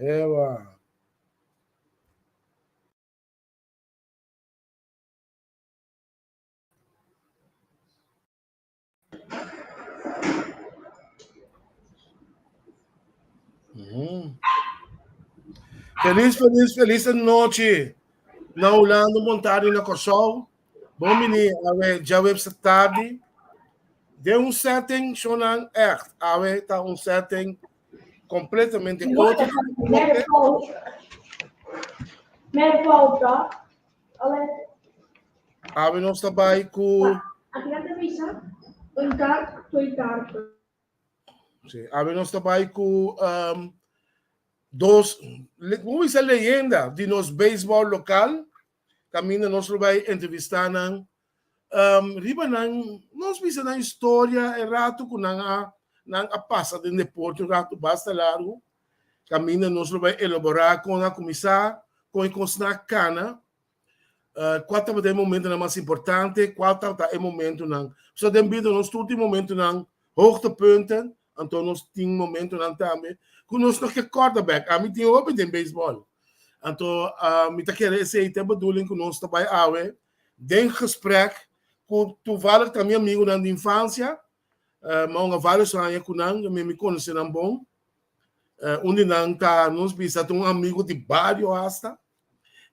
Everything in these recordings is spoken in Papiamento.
Ewa. Felis, felis, felis nochi. Na Hulanda, bon tardi na Kòrsou. Bon bini awe djaweps tardi. Den un setting, shownan echt. Awe ta un setting completamente otro. Awe nos ta bai ku Sí, awe nos ta bai ku um, dos, hoe is leyenda di nos baseball lokal. Kaminda nos lo bai entrevistá nan. Um, riba nan, nos bisa nan historia e rato ku nan a nan a pasa den deporte un rato basta largo. Kaminda nos lo bai elaborá kon a kuminsá, kon e kosnan a kana, uh, kua tabata e momentonan mas importante, kua tabata e momentonan. So den bida nos tur tin momentonan hoogtepunten, anto nos tin momentonan tambe ku nos no ke kòrda bèk. Ami tin hopi den beisbòl. Anto uh, mi ta kere esei ta e bedoeling ku nos ta bai awe den gesprek ku toevallig ta mi amigunan di infansia, uh, mi a hunga varios aña ku nan, mi mi konosé nan bon. Uh, un di nan ta, nos bisa, ta un amigu di bario hasta.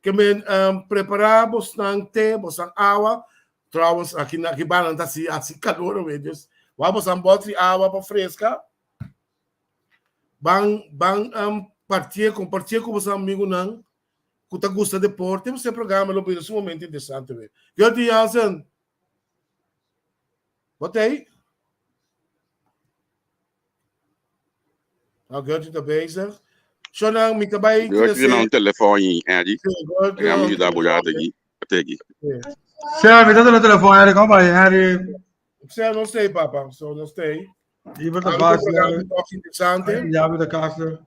Ke men um, prepará bosnan te, bosnan awa. Trouwens, aki na aki banan ta hasi hasi kalor awe, dus wak bosnan bòt di awa pa freska. Ban ban um, partié, kompartié ku bosnan amigunan ku ta gusta deporte, pasobra e programa lo bira sumamente interesante awe. Gertie Jansen, bo ta ei? Nou, Gertie ta bezig. Shonan, mi ta bai Gertie na un telefon, Eddie. Sí, Ga mi yuda bo ya teki. Teki. Sí, mi ta na telefon, Eddie. Kom bai, Eddie. Sí, no stay, papa. So, no stay. Iber ta Vasia. Interesante. Ja, de Castro.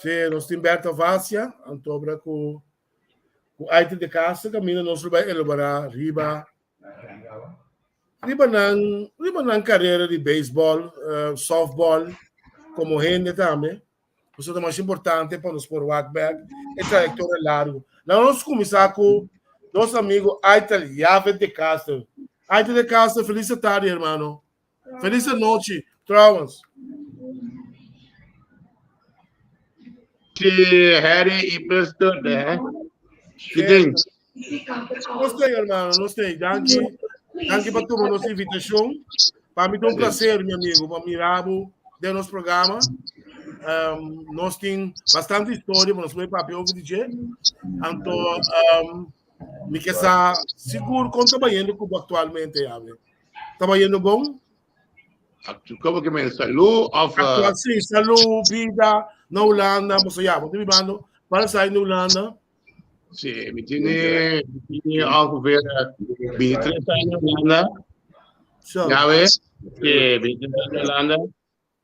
Sí, nos tin Berta Vasia, antobra ku ku Aite de Castro, kaminda nos lo bai elaborá riba Riba nan, riba nan carera di baseball, uh, softball, como hende tambe. Eso ta mas importante pa nos por wak back e trayectoria largo. Nou nos cuminsa cu nos amigo Aitel Jave de Castro. Aitel de Castro, feliz tarde, hermano. Feliz noche, trouwens. Sí, Harry y Preston, hè? Ki ding? Nos stay, hermano, nos stay. Danki. Danki pa tuma nos invitacion. Pa mi ta un placer, mi amigo, pa mira bo den nos programa. Um, nos tin bastante historia, pa nos puede papia over di dje. Anto, um, mi ke sa sigur kon ta bayendo ku bo actualmente, Abe. Ta bayendo bon? Como que men salud of uh... Sí, salud, vida, na Hulanda, bo ya, bo ta bibando para sa na Hulanda. Sí, mi tiene, mi tiene ongeveer 23 años en Holanda. So. Ya ves, sí, 23 años en Holanda.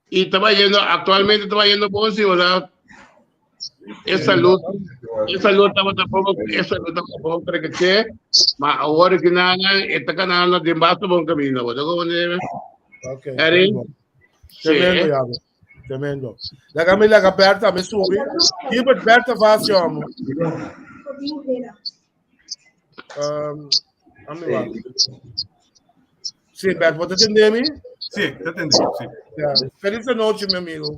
Y estaba yendo, actualmente estaba yendo bon, sí, o sea, e salud, e salud estaba tampoco, e salud estaba tampoco creo que maar ahora que nada, está ganando de basta bom camino, ¿verdad? ¿Cómo debe? Ok. Harry? Tremendo, Sí. Yago. Tremendo. Laga mi laga Berta me subi. Gilbert Berta Vaz, amo. Um, ami wa. Sí, Bert, bo ta tende mi? Sí, ta tende, sí. Ja. Feliz noche, mi amigo.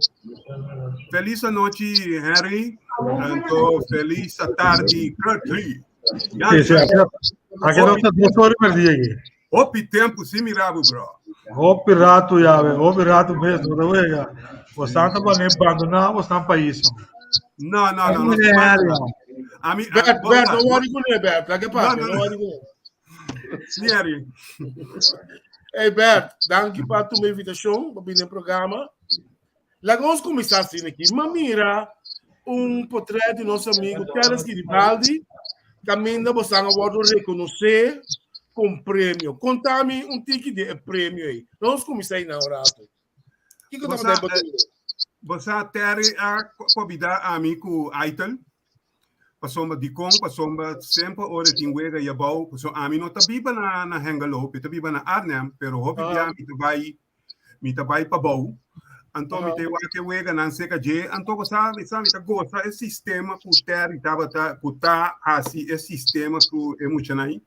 Feliz noche, Henry. Anto, feliz tarde, Curtly. Sí, sí, aki, aki nos ta dos ora perdí aki. Hopi tempo sin mira bo, bro. Hopi rato ya, be. Hopi rato mes, no te wega. Bosnan ta bane abandoná bosnan pais. No, no, no. no Ami, Bert, Bert, no worry ku ne, Bert. Laga papia, No, no, no worry ku ne. Sí, Harry. Hey Bert, danki pa tuma invitashon pa bini programa. Laga nos kuminsá asina aki. M'a mira un potret di nos amigo Terence Giribaldi, kaminda bosan a wòrdu rekonosé ku un premio. Konta mi un tiki di e premio ei. Nos kuminsá einan un ratu. Kiko tabata e bedoeling? Bo sa, Terry a kobidá ami ku Aitel. Pasobra dikon? Pasobra semper ora e tin wega i abou, pasobra ami no ta biba na na Hengelo, mi ta biba na Arnhem, pero hopi bia mi ta bai mi ta bai pabou. Anto mi ta wak e weganan serka dje. Anto bo sa, mi sa mi ta gosa e sistema ku Terry tabata ku ta hasi e sistema ku e muchanan ei.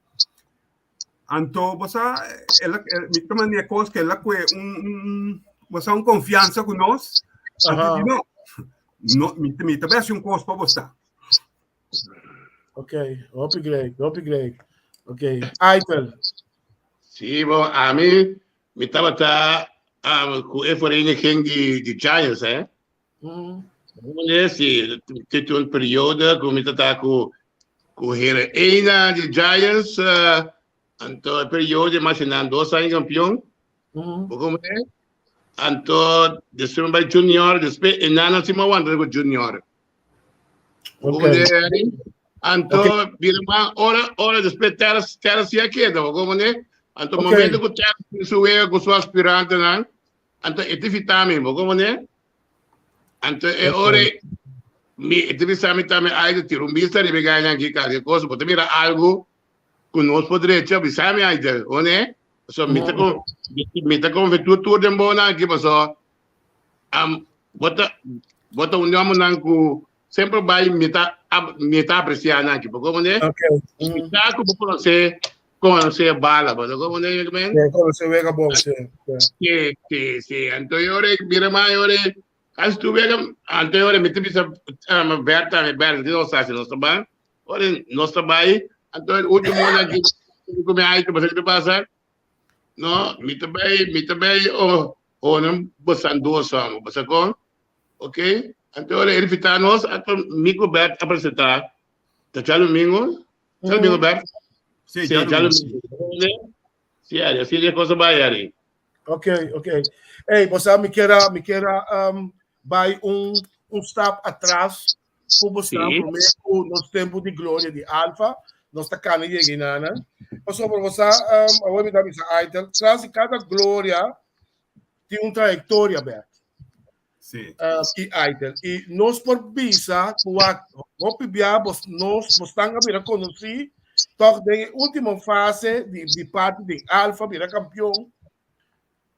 Anto bo sa, el a, mi ta manera kos ku el a kue un, un, bo sa un konfiansa ku nos. Anto di no, no, mi, mi ta bai hasi un kos pa bo sa. Ok, hopi great, hopi great. Ok, Aitel. Sí, bon, ami mi tabata um, ku e vereniging di, di Giants, hè. Mm. Sí, dit un periode ku mi tata ku ku heren ena di Giants, uh, anto e periode mas nan dos aña campeón. Mm. Bo Anto después bai junior, después enana si ma wanta ku junior. Ok. Anto, Ok. bira ma ora, ora después terra, terra si a keda, como ne? Anto, Ok. momento ku terra su wega ku su aspirante nan, anto e te vitami, como ne? Anto e Ok. ora mi e te bisami tambe ai de tira un bista riba e gainan aki kalke cosa, bo ta mira algo ku nos por drecha, bisami ai de, o ne? So mi ta kon, mi ta konfe tur tur den bonan aki paso um, bo ta bo ta un homennan ku semper bai mi ta mi ta apreciá nan aki, porque ne? Ok. Mi sa ku bo konosé konosé bala, bo komo ne men? Sí, konosé wega bon, sí. Sí. Sí, sí, sí. Anto yo ore mira ma yo ore kasi tu wega anto yo ore mi ta bisa um, Berta, mi Berta, di nos sa nos ta ban. Ore nos ta bai, anto el último na ki ku mi ai, ku pasa pasa? No, mi ta bai, mi ta bai o o nan bosan dos amo, basa kon? Ok? Anto ora el invita nos, anto mi ku Bert a presenta. Ta djadomingo? Djadomingo, Bert? Sí, Sí, djadomingo. djadomingo. Sí, Ari, así de cosa bai, Ari. Ok, ok. Hey, bosa, mi kier a, mi kier a um, bai un, un stap atras ku bosa Sí. promé ku nos tempu di gloria di Alfa, nos ta kana yega inana. Pasobra bosa, um, awor mi ta bisa Aitel, tras di kada gloria tin un trayektoria, Bert. Sí. Uh, i Aitel. I nos por bisa ku wak hopi bia bos nos bosnan a bira konosí tòg den e último fase di di parti di Alfa bira kampion.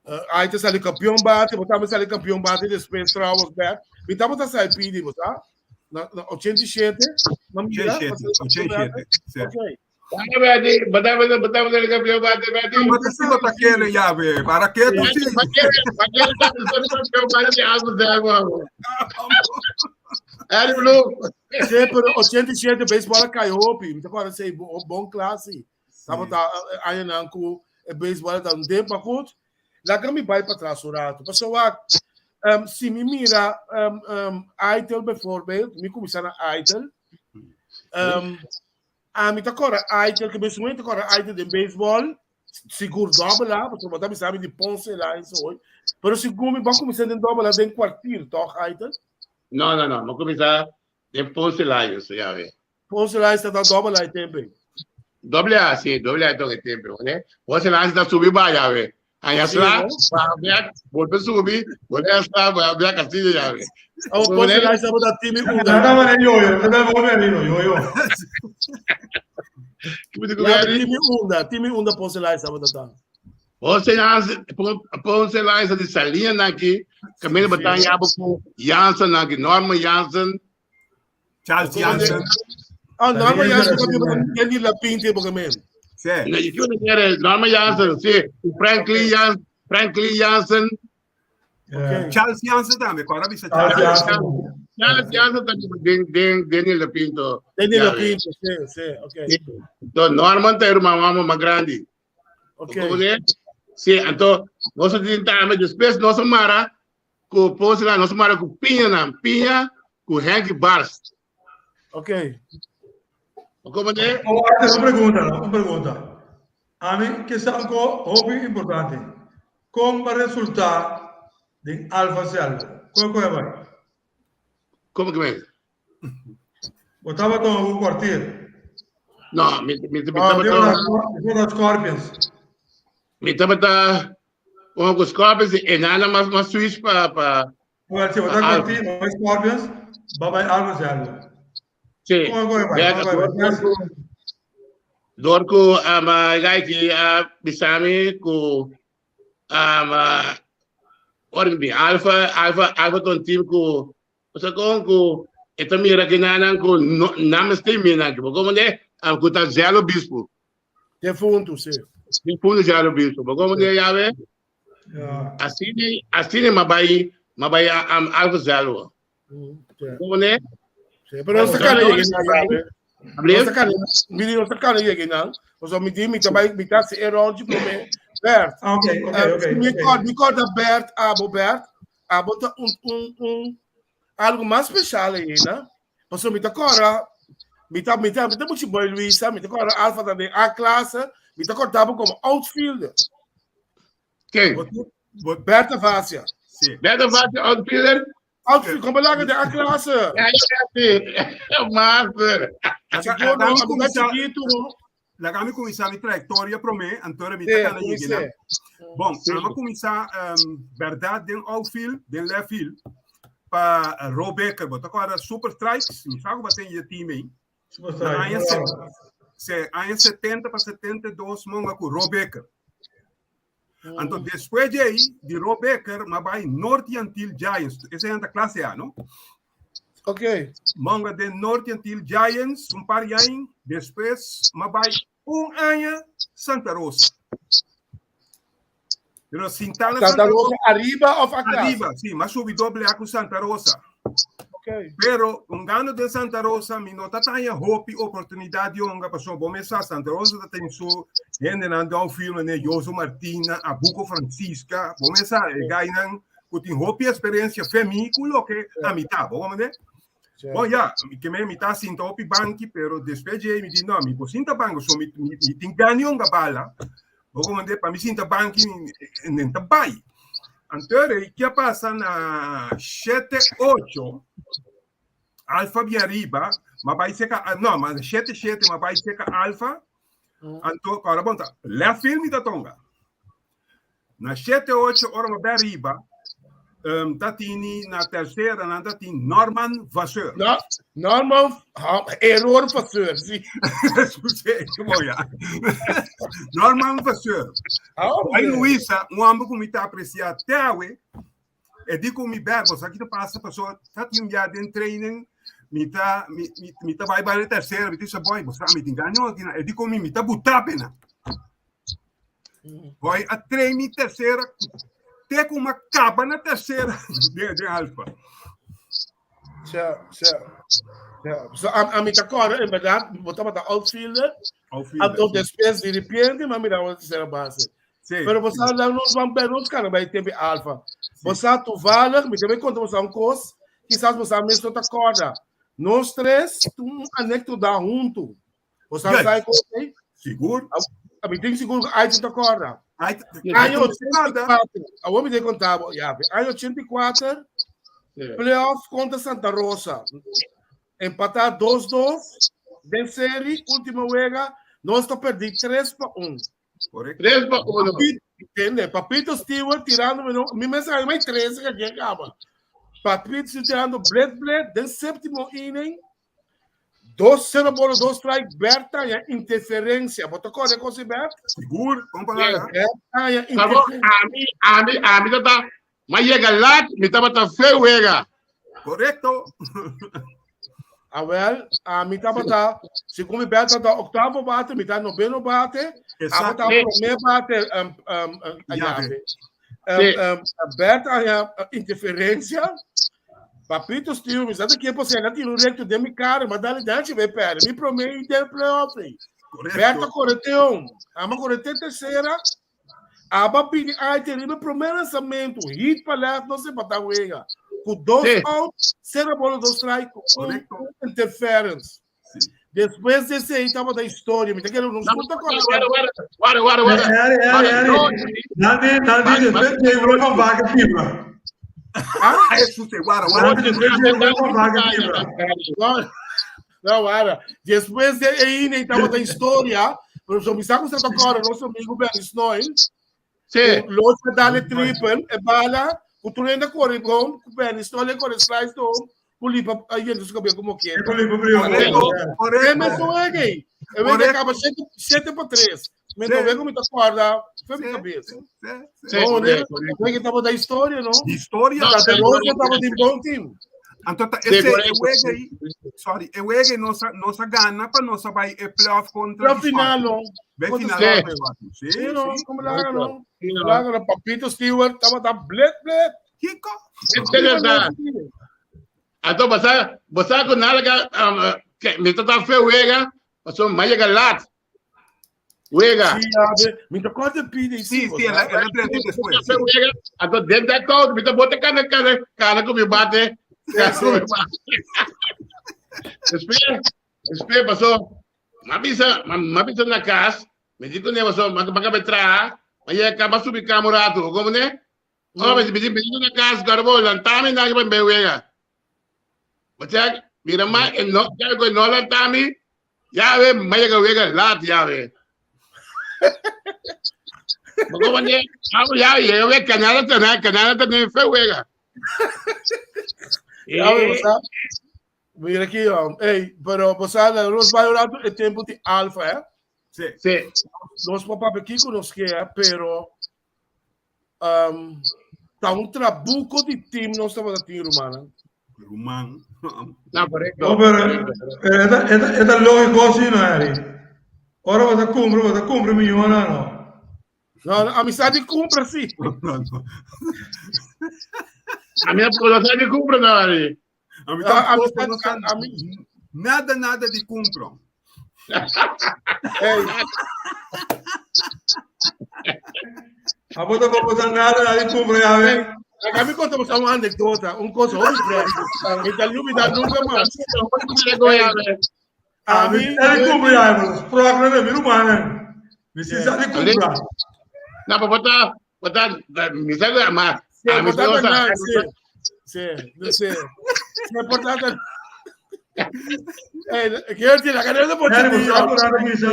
Uh, Aitel sali kampion bate, bo tambe sali kampion bate despues trouwens Bert. Mi tabata sa e pidi, bo sa? Na, na 87, na mira, 87, 87. Sí. Ok. Bati, bata, bata, bata, campeón, bate, bate. Mata si bota kere ya be, para que tu si. Ari Blue. Sí, pero 87 baseball a kai hopi. Mi ta kòrda sei bon klasi. Tabata añanan ku e baseball ta un tempu akut. Laga mi bai patras un ratu. Pasobra wak, um, si mi mira um, um, Aitel bijvoorbeeld, mi kuminsá na Aitel. Um, Ami ta kòrda Aitel, ke mes momento kòrda Aitel den beisbòl, sigur dòbel A, pasobra bo ta bisa mi di Ponce Lions hoy. Pero sigur mi bo a kuminsá den dòbel A den kwartier, tòg Aitel? No, no, no, mi a kuminsá den Ponce Lions, ya ve. Ponce Lions ta dòbel A e tempu ei. Doble A, sí, doble A tòg e tempu, ne? Ponce Lions ta subi bai, ya ve. Aña Sí, sla, no? baha bek, bolbe subi, bolbe a sla, baha bek, asina ya ve. Awo Ponce Lions tabata timi unda. Nada mane yoyo, nada mane arriba, yoyo. Kibo di ku Ya, Gary? timi unda, timi unda Ponce Lions tabata ta. Ponce Lions, Ponce Lions di Saliña naki, kaminda batan yabo ku Jansen naki, Norman Jansen. Charles Jansen. Ah, Norman Jansen ta biba den di La Pinta e boka men. Sí. Na yo na kere Norman Jansen, sí. Franklin Jansen, Franklin Jansen. Okay. Charles Jansen tambe, kora bisa Charles Charles. Jansen. Charles Jansen tambe den den den La Pinto. Den di La Pinta, sí, sí, okay. Então Norman ta irmão mama mais grande. Okay. Como é? Sí, então nós tentamos depois nós mara Ku Ponce la nos mara ku Piña nan, Piña ku Henky Bars. Ok. Como de? Oh, antes un pregunta, no? Un pregunta. A mi ke sa algo hopi importante. Kon ba resulta den Alfa Selva? Kon kon e bai? Como que men? Bo tabata un kwartier. No, mi mi mi Ah, tabata Dios Scorpions. Mi tabata Como cu Scorpions e nana mas mas switch pa pa Well, si bo ta Alfa. kwartier, bo Scorpions, ba bai Alfa Selva. Sí. Kon kon e bai? Bert, Kon kon e bai? door cu door cu um, guy ki a bisami cu um, Ora mi bin Alfa, Alfa, Alfa ta un team ku, bo sa kon ku e ta mira kinanan ku no, nan mester mira nan, bo komprende? Ku ta Zé Obispo. Defuntu, si. Defuntu Zé Obispo, bo komprende yawe? Ja. Asina, asina m'a bai, m'a bai Alfa Zelwo. Komprende? Sí, pero nos ta kana yega nan, yawe. Nos ta kana, miri, nos ta kana yega nan. Pasobra mi di, mi ta bai, mi ta hasi e rondje promé. Bert, Ah, ok, ok, ok, mi ok. kor, mi korda Bert, abo Bert, abo ta un, un, un, algo mas special ainda. Pasobra mi ta kòrda, mi ta, mi ta, mi ta muchi boy Luisa, mi ta kòrda Alfa ta den A klase, mi ta kòrda bo komo outfielder. Ken? Bo tin- bo- Berta Vasia. Sí. Berta Vasia outfielder? Outfield, kom belangrijk de A klase. Ja, ja, sí. Master. Sigur no, Laga mi abo ta kuminsá- chikitu no. Laga mi kuminsá mi trayektoria promé, anto mi Sí, ta kana kuminsé. yega nan. Bon, Sí. ami a kuminsá um, bèrdat den outfield, den left field, pa Ro Baker. Bo ta kòrda Super Strikes? Mi sa ku bo a ten e team ei. Super Na Strikes, aña bravo. se, aña 70 pa 72 monga ku Ro Baker. Anto despues di ei, di Ro Baker, m'a bai North Antil Giants. Esei ta klase A, no? Ok. Monga den North Antil Giants un par di aña. Despues m'a bai un aña Santa Rosa. Pero sintá na Santa Santa Rosa arriba of atrás? Arriba, sí, m'a subi doble A ku Santa Rosa. Ok. Pero hungando den Santa Rosa mi no ta taña hopi oportunidad di hunga pasobra bo mes sa Santa Rosa ta ten su hendenan downfield manera Joso Martina, Abuco Francisca, bo mes sa e gainan ku tin hopi experiencia fe mi ku loke a mi ta, bo comprende? Bon ya, mi ke me mi ta sinta hopi banki pero despues dje mi di no mi por sinta banki so mi mi tin gana di hunga bala, bo comprende? Pa mi sinta banki nen ta bai. Anto rei ke a pasa na shete ocho, Alfa bin ariba, ma bai seka, no, ma shete shete, ma bai seka Alfa, anto, ora bon ta, left field mi ta tonga. Na shete ocho, ora ma bai ariba, um, ta tini na tercera, nan ta tin Norman Vasseur. No, Norman, ha, error Vasseur, si. Como ya. Norman Vasseur. Ah, Ay, Luisa, un hombre ku mi ta aprecia te awe, e di ku mi berbo, sa ki ta pasa, paso, ta tin un dia den training, mi ta, mi, mi, mi ta bai bai tercera, mi ta boy, bo sa, mi tin gaño aki na, e di ku mi, mi ta buta pena. Boy, a train mi tercera, te ku ma kaba na tercera de, de alfa. Tja, tja. Ja. So, a, a mi ta kòrda, en verdad, bo tabata outfielder. Outfielder. Anto despues di repente, ma mira bo tercera base. Sí. Pero bo sa lang nos van bij nos kana bij tempo alfa. Bo sa toevallig, mi te konta bo sa un kos, quizás bo sa mes no ta kòrda. Nos tres, un anekdota huntu. Bo sa Yes. sa kos ei? Sigur. A mi tin sigur ku Ayrton ta kòrda. Ai, Año Ayrton ta 84, awor mi te konta bo, ya, año 84, playoff kontra Santa Rosa. Empatá 2-2 den serie, último wega, nos ta perdí 3-1. Correcto. 3-1. Papito, entende? Papito Stewart tirando, mi, mi mensaje mai 13 que aqui acaba. Papito Stewart tirando bled bled den séptimo inning. 2-0 bola, 2 strike, Bert ya interferencia. Bo ta corre con si Bert? Sigur, comparada. Bert ya Sabo, interferencia. ami, ami, ami tata, ma yega laat, mi tabata fe wega. Correcto. Ah, wel, a mi tabata, segun mi Bert tata octavo bate, mi ta noveno bate, Exacto. abo ta prome bate, um, um, um, Llave. llave. Um, Sí. um, Bert ya interferencia. Papito Stewart, mi sabe que você ainda tira um recto de mi cara, mas dale dante vai perde. Mi promete del playoff. Correcto. Berto correteão. Ama correte terceira. Aba pidi ai terrible primeiro lançamento. Hit para left, não sei para wega. Com dois Sí. out, zero bola, dois strike, um, Correcto. um interference. Sí. Después desse aí tava da história, me tá querendo não escuta Guarda, agora. guarda, guarda, guarda, guarda. Harry, Harry, Guarda, Harry. no, Nandi, Nandi, despues di Roy van Baken fibra. Ah, eso te guarda, guarda. Nandi, despues di Roy van Baken fibra. Não, não era. Después de aí nem tava da história, pero so me sabe que agora nosso amigo Ben Snoy, Sí. Locha dale triple, e bala, o Turenda corre bom, o Ben Snoy corre slice do, o Lipa aí entra su cabelo como quer. Correcto, Correcto. Correcto. Emerson é gay. E wega kaba 7-3. Mi ta wega mi ta kòrda for mi kabes. No, wega tabata historia, no? Historia. Tata Rosa tabata un bon team. Anto ta ese e wega ei, sorry, e wega ei nos a nos a gana pa nos a bai e playoff kontra La final, no? Bai Kontra final. Scorpion. Sí, Sí, no, sí. como laga, no? Laga, no. Papito Stewart tabata blet, blet. Kiko? Anto basa basa ku nada ka um, ke, mi ta ta fe wega, paso ma yega lat. Wega. Sí, abe, mi ta korte pide Sí, sí, el el drenta después. Fe wega. Anto den dat koud, mi ta bote kana kana kana ku mi bate. Kana ku mi bate. Después, después paso, ma bisa, ma, ma bisa na kas, mi di kuné paso, ma ma kabe traha, ma yega kaba subi kama un ratu, komo ne? Oh, mi di mi di na kas, garbo, lantami na ki pa mi wega. Bo mira ma e no, ya go no lantami, ya ve, ma yega wega laat ya ve. Ma como ne, ah, ya yega we kanada tana, kanada tana fe wega. Ya ve, bo sa. Mira aki, um, hey, pero bo sa, nos bai un rato e tempo di Alfa, eh? Sí. Sí. Nos por papia kiko nos ke, pero Um, ta un trabuco di team nos tabata tin, rumannan. Ruman. No, correcto. No, pero, pero esta, esta, esta lógico sí, no, Harry. Ora vas a cumpra, vas a cumpra millones, no. No, no, amistad di cumpra sí. No, no. A mi no sa di cumpra, no, Harry. A mi Ah, tampoco amistad, no sa a, a mi, nada, nada di cumpra. Hey. A bo tampoco sa nada, nada di cumpra, ya ve. Acá mi conta una anecdota, un cosa hopi fresco. Mi ta lubida nunca mas. A mi sa di cumpra, ya ve. Sprok na mi rumannan. Mi si sa di cumpra. No, pero bota, bota, mi sa ma, Sí, a mi por tanto, sa. no, sí. Sí, no sé. Sí, por tanto. Eh, Gertie, la cadena de Harry, bo sa Portugal. por nada bisa.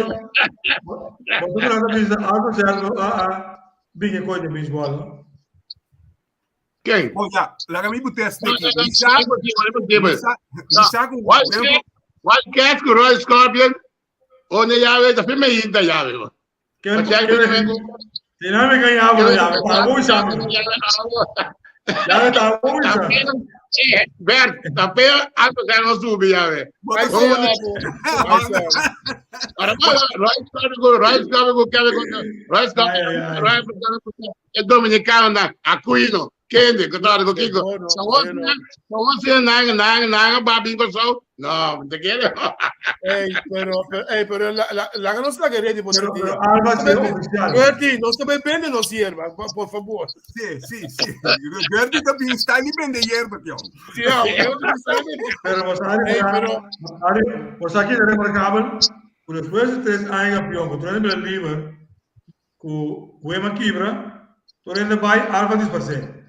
Bo sa por nada bisa, algo certo, ah, ah, binge koy de baseball, no? Ken? Oh, ja, laga mi butes No, teki. no, no, Mi sa, imposible, mi sa, mi sa ku Wildcat, Wildcat ku Royal Scorpion, one llave, ta firme hinta llave. bo. Ken, Pacheco, ken, Tinami ganhava, ya, tá bom, já. Ya, tá bom, já. Bert, tapeo algo que no sube, ya ve. Ay, sí, abo. Ay, sí, abo. Ahora, Royal Scorpion, Royal Scorpion, Royal Scorpion, Ay, ay. Royal Scorpion, el dominicano, na, Aquino, Kende, que todo, que Kiko. No, no, So, no. vos nang, nang, nang, babi, so, no, te quiero. Ey, pero, pero, ey, pero la, la, la no se la quería tipo Pero, pero Alba sí es oficial. Gertie, no se me vende no sierva, por, por favor. Sí, sí, sí. Gertie también está ali vende hierba, tío. Sí, abo, yo no sé. Pero vos sabes, Ey, pero- vos aquí de remarcable, que después de 3 años campeón, con 3 mil libre, con Wema Kibra, Torrente vai Alba disparse.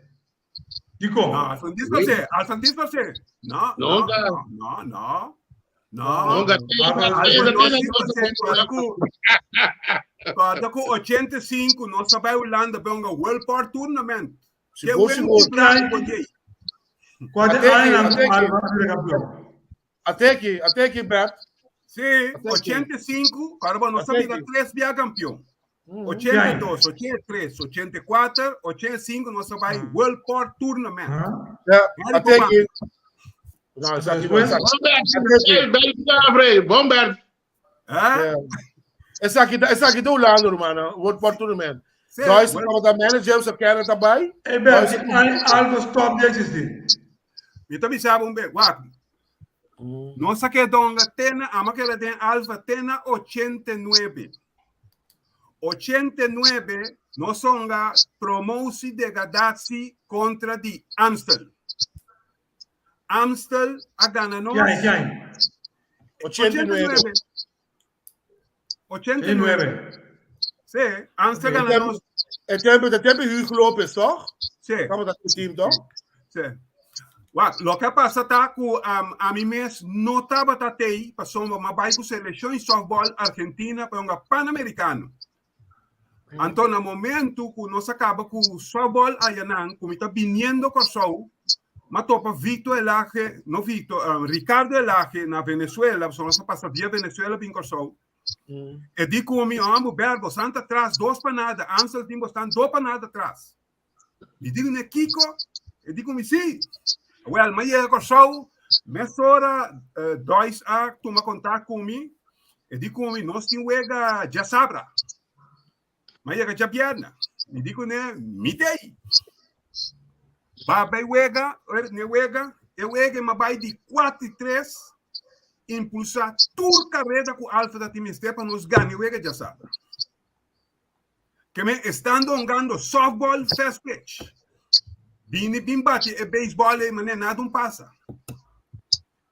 Dico, No, Alfa disparse, Alfa disparse. No, no, Nunca. no, no. No. Nunca. Alfa no disparse. Corda com 85, nós vai Holanda para um World Park Tournament. Si Que vos bueno seguro. plan con jay. quatro Até anos aqui, até aqui. Alba vira campeão. Até aqui, até aqui, Bert. Sí, Até aqui. 85, caramba, nós Até vira aqui. três via campeão. 82, 83, 84, 85, nós vai World Park Tournament. Aham. Ja, Very até bom. aqui. Não, isso aqui, Depois- isso aqui. Bombert, Bombert. Hã? É. Essa aqui, essa aqui do lado, mano. World Park Tournament. Sim, Nós World- estamos da manager, você quer também? Ei, Bert, Alba stop de existir. Mi tambe sabe un be, wak. Nos a keda hunga te na, ami a keda den Alfa te na 89. 89, nos a hunga promotie degradatie kontra di Amstel. Amstel a gana nos. Ki aña, ki aña? 89. 89. 89. Sí, Amstel gana nos. E tempo, e tempo Hugo Lopes, toch? Sí. Estamos da team, toch? Sí. Wak, loke a pasa ta ku um, ami mes no tabata tei, pasobra m'a bai ku selekshon softball Argentina pa un Panamericano. Anto na momento ku nos a kaba ku softball ayanan, ku mi ta biniendo Kòrsou, m'a topa Victor Elage, no Victor, um, Ricardo Elage na Venezuela, so nos a pasa via Venezuela bin Kòrsou. E di ku mi, Ambu Bert, bo stan ta tras dos pa nada, Ansel tin bo stan do pa nada tras. Mi di kuné, Kiko? E di ku mi, Sí. Wèl, mi a yega Kòrsou, mesora Dois a tuma kontak ku mi, e di ku mi, Nos tin wega djasabra. Mi a yega djabièrnè. Mi di kuné, Mi t'ei. Ba bai wega, ne wega, e wega mi a bai di kuater i tres, impulsá tur kareda ku Alfa ta tin mester pa nos gana e wega djasabra. Ke men estando hungando softball fast pitch. Bini bin bati e baseball ei manera nada un pasa.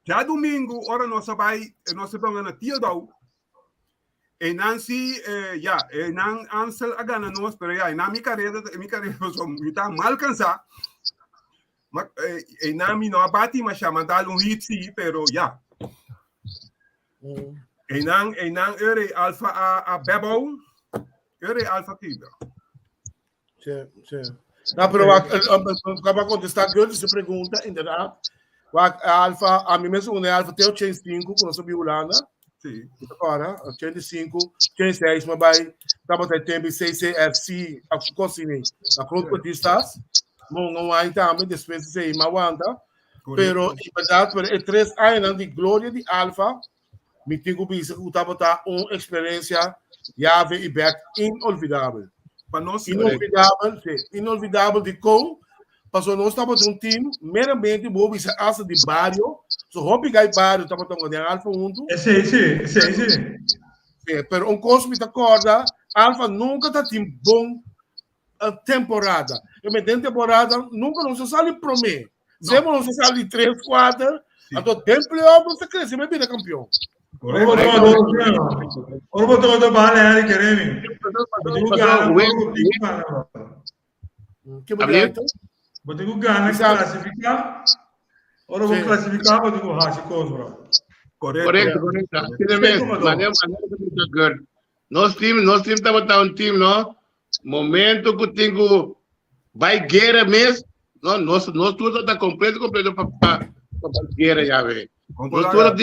Djadumingu ora nos a bai nos a donga na Tildou einan si ya einan Ansel a gana nos pero ya einan mi kareda mi kareda pasobra mi ta mal kansa ma einan mi no a bati masha mi a dal un hit si pero ya. Einan, einan ere Alfa a, a bebou, ere Alfa kibra. Sí, sí. No, pero wak, eh, eh, contestar Gertie su pregunta, inderdaad. Wak, Alfa, a mi mes une Alfa te 85, ku nos bi Hulanda. Sí. Agora, 85, 86, maar bij, tabata e tempo CCFC, a Cosine, a Groot Batistas. Mo un aña tambe, después de ma wanda. Pero, en verdad, pero e tres añanan di gloria di Alfa, mi tin ku bisa ku tabata un eksperensia yave i bek inolvidabel. Pa nos Inolvidabel, sí, inolvidabel di kon, pasobra nos tabata un team meramente bo bisa hasta di bario, so hopi gai bario tabata un den Alfa huntu. Esei sí, esei sí. Sí, pero un kos mi ta kòrda, Alfa nunka ta tin bon temporada. Eu me den temporada nunca nos a sali promé. Sempre nos a sali tres, cuatro. Anto den playoff nos a crece me bira campeón. Ora bo toma dos, ora bo toma dos bala Harry Keremi. Bo tin ku gana, bo tin ku gana. Ke bo direito? Bo tin ku gana klasifiká. Ora bo klasifiká bo tin ku hasi kos bro. Korekto, korekto. Asina mes, manera manera ku Nos team, nos team tabata un team, no? Momento ku tin ku bai guera mes, no, nos nos tur ta completo completo pa pa pa bai guera ya ve. Nos tur ta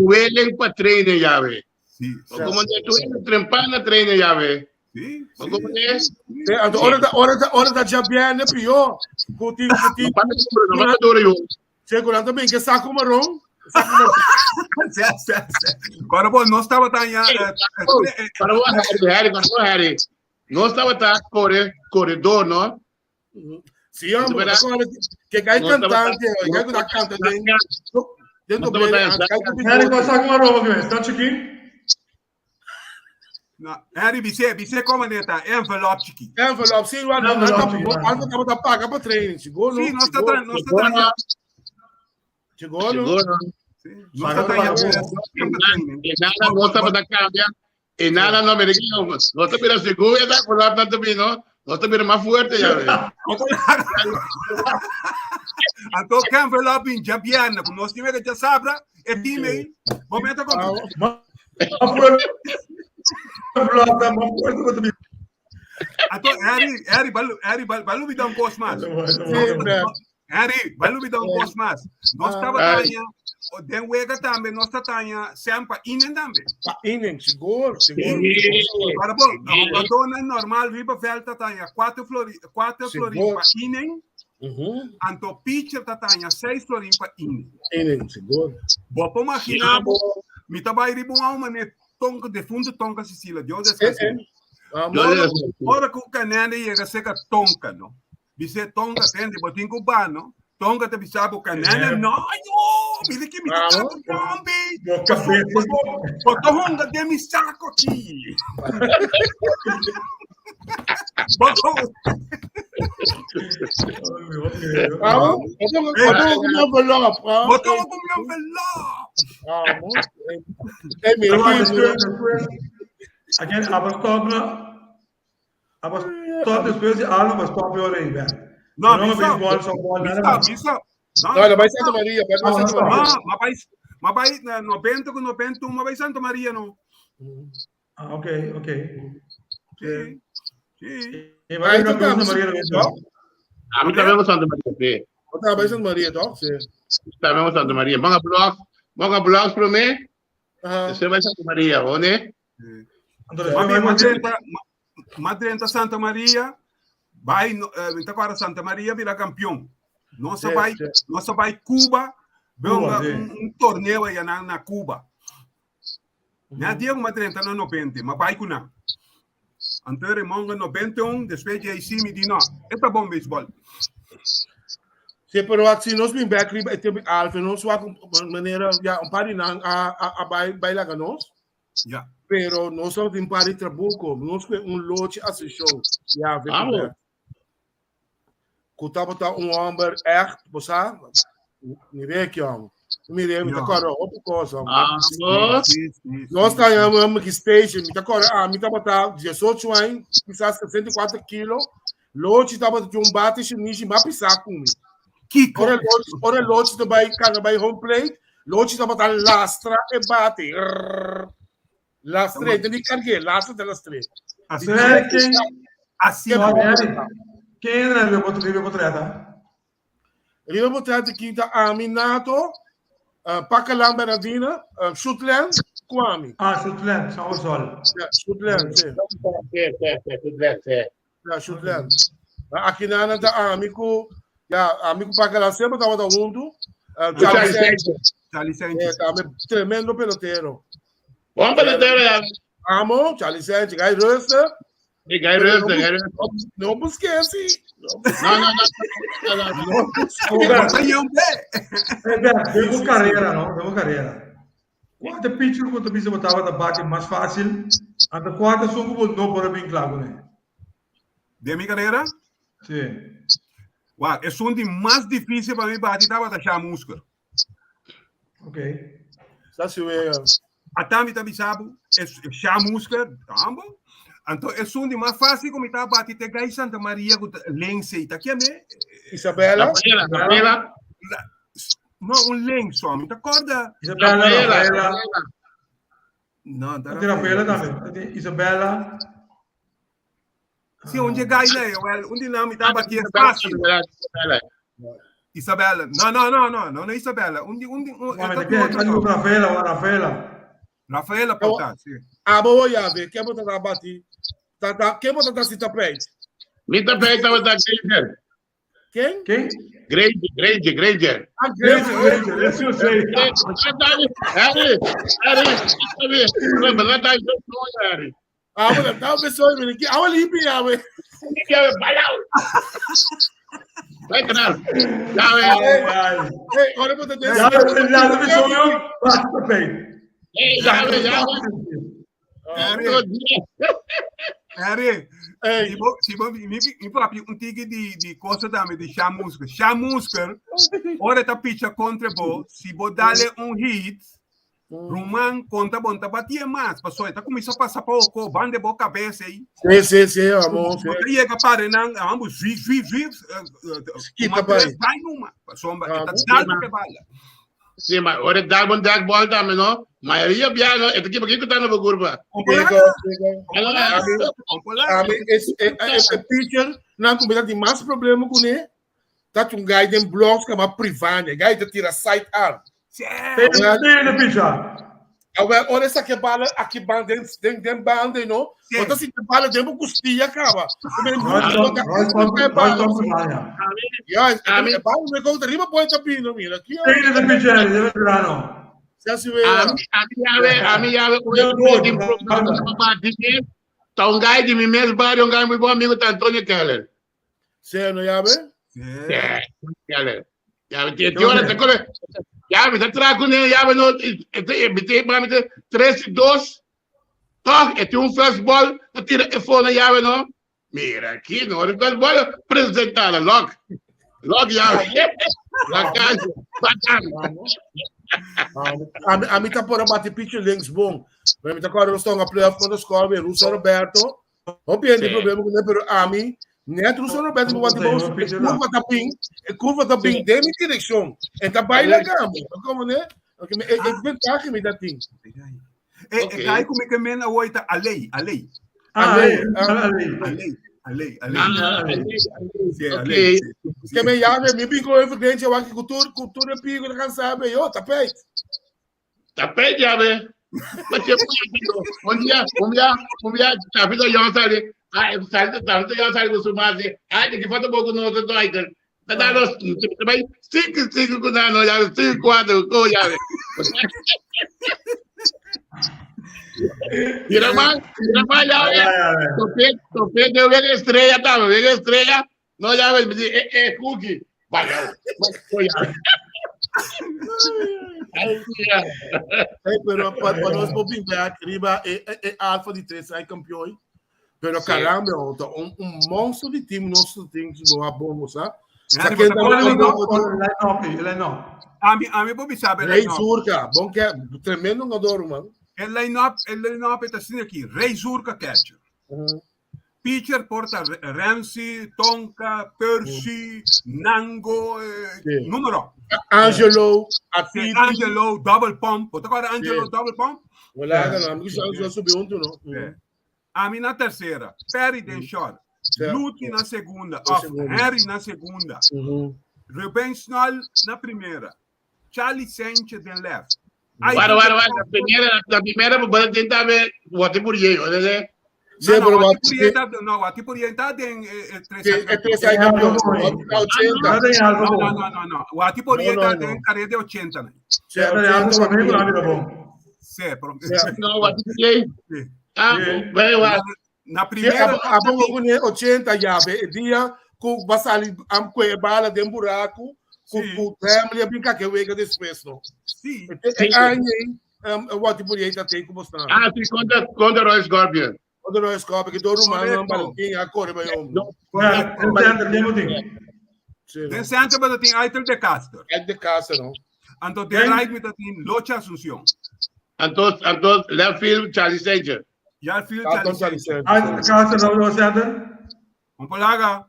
willing pa training ya ve. Sí, sí. Como de tu trempana training ya ve. Sí, sí. Como de Sí, anto ora ta ora ta ora ta djabièrnè pió. Ku tin ku tin. No pa duro yo. Sí, ku nan ta bin ke saku maron. Saku maron. Sí, sí, sí. Agora, bom, nós estava tá em, Para vos, Harry, Harry, para vos, Harry. Nós estava tá corre, corredor, no? Sí, hombre, Verdad? que gai Nós tava- cantante, gai ku ta canta den den Nós tava tá- gai ku Harry, kwa saku maron que Está chiquinho? No, Harry, bise, bise como neta, envelope chiki. Envelope, sí, igual, Envelope, sí. algo tabata paga pa training, chegou, Sí, nós está tra, nós está tra, Chegou, no? Seguro. sí, nós está tra, E nada no estaba da cambia. E nada no me digo, no te mira seguro ya está con la tanto vino, no te mira más fuerte ya ve. Anto que envelope in Jabiana, como nós tivemos que já sabra, e time aí, momento com Más fuerte. Plata, más fuerte que tu Anto Harry, Harry, balu, Harry, balu me dá um cos mais. Harry, balu me dá um cos mais. Nós estava tanha, den wega também, nós está tanha, sempre inen também. Inen, seguro, seguro. Para bom, a dona normal riba velta tanha 4 flori, 4 florin pa inen. Anto pitcher ta tanha 6 florin pa inen. Inen, seguro. Bo por imaginá bo, mi ta bai riba un alma ne tonka defunto tonka Sicila, Dios descanse. Ora, ora ku kanende yega seka tonka no. Bise tonka tende bo tin ku ba no. Tonka ta bisa bo kanende no yo, mira ki mi ta kanta rompi. Bo ta hunga den mi sako aki. Bo ta Vamos, vamos com meu envelope. Bo ta hunga ku mi envelope. Vamos. Ei, meu Después, again, aba stop na, aba stop después de algo, aba stop ahora aí, velho. No, Não, bisa, baseball, softball, nada bisa, mais. bisa. Não, não vai Santa Maria, vai Santa Maria. No, ma bai, ma bai na 90 ku 91, ma bai Santa Maria no. Ah, ok, ok. Sí. Sí. E vai Aí tu campeão tá, Santa Maria, toch? A mim também Santa Maria, sí. Tá, vai Santa Maria, toch? Sim. Também Santa Maria. Manga blocos, manga blocos para mim. Aham. Você vai Santa Maria, né? Anto Ma mi madrenta, madrenta Santa Maria, bai, eh, ta agora Santa Maria bira campeão. Nós vai, nós vai Cuba, Cuba, un, un torneo allá na, na Cuba. Na dia uma 30 na 90, ma bai ku nan. Anto Raymond 91, después de ahí mi di no, esta bom baseball. Sí, pero si nos bin back riba e tempo Alfa, nos wak manera ja un par di nan a a a bai bai laga nos. Ja. Pero nos tabatin un par di trabuco, nos kue un lochi hasi show. Ja, ve Amo. back. Ku tabata un homber echt, bo sa? Mire ki hom. Mire, mi ta Ja. kòrda hopi kos hom. Amo. Sí, sí, Nos sí. ta yama ki station, mi ta kòrda a mi tabata 18 aña, kisas 64 kilo. Lochi tabata tin un bate shinishi ma pisá ku mi. Kiko. Ora Lochi, ora Lochi ta bai kana bai home plate, Lochi tabata lastra e bate. Rrrr. Lastr'é, te di karg'é, lastra te lastr'é. Así, Será ken, así. Ke no, bon. Eric, ken era riba pot- riba potreta? Riba potreta ki ta ami, Nato, uh, Pakalan Bernardina, uh, Shutland, ku ami. Ah, Shutland, São Sol. Ja, Shutland, sí. Sí, sí, sí, sí, sí. Ja, Shutland. Aki nana ta ami ku, ja, ami ku Pakalan semper tabata huntu. Uh, Charlie Charlie Sanchez, Sanchez. Charlie Sanchez. eh, tambe tremendo pelotero. Bom pelotero, ja. Amo, Charlie Sanchez, Guy Ruster. Sí, Guy Ruster, Guy Ruster. No busqué así. No, no, no, no, no, no. Bota aí um pé. Eh, bem, deu carreira, não? Deu carreira. Quanto pitcher que tu bisa botava da bate mais fácil, ante quanto suco não por bem claro, né? De mi carreira? Sim. Uau, é um de mais difícil para mim bater tava da chamusca. Ok. Sa si we. Atami tabi sabu, é chamusca, ambo. Então é um de mais fácil como tá bater te gai Santa Maria com lense e tá aqui me. Isabela. Rafaela, Rafaela. Não, um lenço, homem, tá corda. Isabela, Rafaela, Rafaela. Rafaela. Não, tá Tem Rafaela também. Tem Isabela. Sim, onde é gai né? Well, onde não me tá bater é fácil. Isabela. Isabela. Não, não, não, não, não é Isabela. Onde onde Mas tá aqui, outro aqui nome. Rafaela, Rafaela. Rafaela Porta, sim. Abo ya ve, que bota da bati. Tá tá, que bota da cita peit. Mi também estava da Granger. Quem? Quem? Granger, Granger, Granger. A Granger. Granger, esse eu sei. Harry, Harry, Harry, Harry. Ah, bueno, tá pessoa, mire, que awa lipi ya we. Vai, canal. Já, Ai, ai. Hey, ora bota de. Já, já, já, sou eu. Bate também. já, já. Harry, Harry. Hey, Si bo, si bo, mi, mi papi un tiki di, di cosa dame di chamusca. Chamusca, ora ta picha contra bo, si bo dale un hit, Roman conta bom, tá batia mais, passou, tá começou a passar pouco, bande bo cabeça aí. sim, sim, sim, amor. sim. Você chega para não, ambos, zui, zui, zui, Quita, uma pai. três vai numa, passou, Ah, tá bom. dando que bala. Sim, mas ora dá bom dar bola também, não? Maioria biano, é que porque tá na curva. Chega, chega. Compolar, A mim, esse, é, é, é, pitcher, não combina de mais problema com ele. Tá um guy den blocks que é uma privada, guy te tira side arm. Tem, tem na picha. Agora, olha essa que bala aqui banda den den den banda, não? Sim. Bota assim bala dentro costilha acaba. Nós estamos, nós estamos, nós estamos lá, já. Ya, A mim- é bala me conta riba põe tapino, mira aqui. ó. Tem na picha, ele deve tirar, não. Se assim vê. A mim, a mim, a mim, a mim, Tá um guy de mim mesmo, barrio, um guy muito bom amigo, tá Antônio Keller. Se não ya ve? É, Keller. Ya, te hora te cole. Ya, me tá trago né, ya, no, me tem para me ter 3 e 2. Toch, é um fastball, tira e fone ya, no. Mira aqui, no, o fastball apresentar, logo. Logo ya. La casa, bacana. A mim, a mim tá por bate pitcher links bom. Mas me tá agora nós estamos a playoff contra o Scorpion, Russo Roberto. Não tem Sim. problema com ele, pero a mim, net Russo Roberto não bate Sim, bom. o pitcher lá. Curva tá bem, curva tá bem, de minha direção. Então baila gamo. Como né? Porque é é vantagem me dá tim. É, Ok. é cai como que mena oita, a lei, a lei, Ah, Ali, ali, ali. a lei, a lei, a lei. Ah, Sim, a ok. lei, sim. Que me llame, me pico evidente, eu acho que cultura, cultura pico, não sabe, eu, tá peito. Tapete, ya, ve. Un dia, un dia, un dia, Chapito Young sali, ah, sali, Chapito Young sali ku su masi, ah, de ki foto bo ku nos to Michael. Ta da nos, ta bai cinco cinco ku na no, ya cinco cuatro, ko ya. Mira man, mira man ya, tope, tope de una estrella, ta, una estrella, no ya, me dice, eh, eh, cookie, vaya, ya. Hey, pero pa, pa nos por bin back riba e, e, e alfa di tres ay campeón. Pero Sí. caramba, ta un, un monstruo di team nos tin si bo bon, sa. Ja, Sa die ken wordt ta ook bon, bon, Line-up, line-up. Ami, ami por bisa Rey line-up. Zurka, bon ke tremendo hungador, man. E line-up, e line-up ta asina aki. Rey Zurka catcher. Pitcher por ta Ramsey, Tonka, Percy, Nango, eh, Sí. número. Angelo, Sí, Atiti. Angelo, double pump. Bo ta kòrda Angelo Sí. double pump? Wala ka na, mi gusta subi huntu, no? Sí. Ami na tersera, Perry den short, Sí. Luti na segunda, Na of segunda. Henry na segunda, Ruben Snall na primera, Charlie Sanchez den left. Ay, Wara, wara, wara. La primera, la primera, pues, tinta me, bote por llego, ¿entendés? Sí, No, no, pero Wati Wati- Purienta, no, Wati Purienta den eh, eh, tres Sí, años. e tres aña campeón, Wati ta 80. No, no, no, no, no. Wati Purienta No, no, no. den carrera de 80. né? Sí, 80 Sí, pero, Sí. No, bote por llego. Sí. Ah, Sí. ve, wa. Na Sí, primera, a, a pongo con 80 ya, ve, e dia ku va sali am kwe bala den buraco, ku Sí. ku family a brinca que wega después, no. sí. E e aña um, Wati Purienta tem como está. Ah, sí, contra, contra Roy Scorpion. Quando nós copa que todo mundo Correcto. Valentim a corre vai homem. No. Sí, Den no. center ba tin Aitel de Castro. É de casa, não. Anto den right mi tin Locha Asunción. Entonces, entonces, left field, Charlie Sanchez. Ya field Tá, Charlie Charlie Sanchez. Sanchez. Un polaga.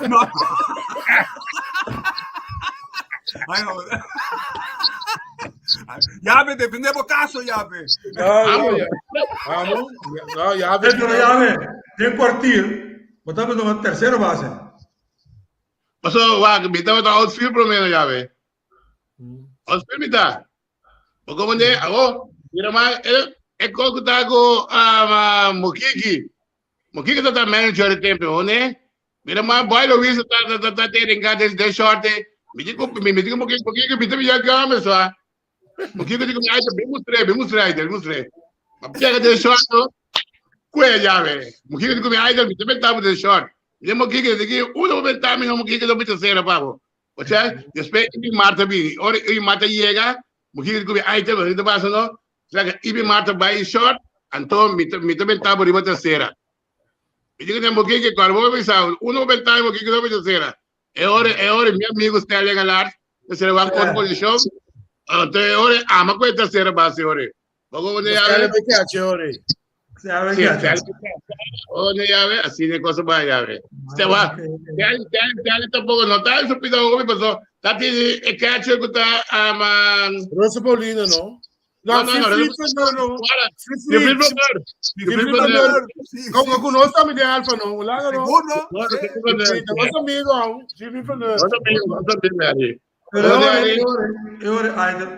No. Ay, no. Ya ve, defendemos caso, ya ve. No, no, ya. Vamos. No, ya ve. Tercera base. Pasó, wa, que mi estaba outfield promedio, ya ve. Outfield mi está. O como de, hago, mira más, el, el coco está con ah, Mokiki. Mokiki está manager de tempo, ¿no? Mira más, boy lo visto, está, está, está, está, está, de short. Mi digo, mi mi digo, Mokiki, Mokiki, mi te ya kame, so. Mokiki digo, ay, bem mostrei, bem mostrei, bem mostrei. Ma pega de short, no? Kwe ya ve. Mokiki digo, ay, mi te metamos de short. Mi Mokiki digo, uno momento mi Mokiki no tercera, papo. O sea, después Ibi Marta bini, ora Ibi Marta llega, Mokiki digo, ay, te te pasa, no? O sea, que Ibi Marta va y short, entonces mi mi te metamos riba tercera. Mi digo, Mokiki, cuando voy a pensar, uno momento Mokiki no tercera. E ora, e ora, mi amigo Stanley Galar, que se le va con posición. Entonces, ora, ama con tercera base, ora. Poco de Llave. llave. Se Sí, Onde llave, así de cosa va llave. Se va. Stanley, Stanley, Stanley tampoco no está en su pido, ¿cómo pasó? Está tiene el catcher que está aman. Rosa Paulino, no. No, No, no, no, no, no, no. Sí, Flipper, Sí, Como conosco a de Alfa, no. Wala no. Seguro. No, Sí. no, Sí, nosso amigo, não. Sí, Flipper. No, no, no, Pero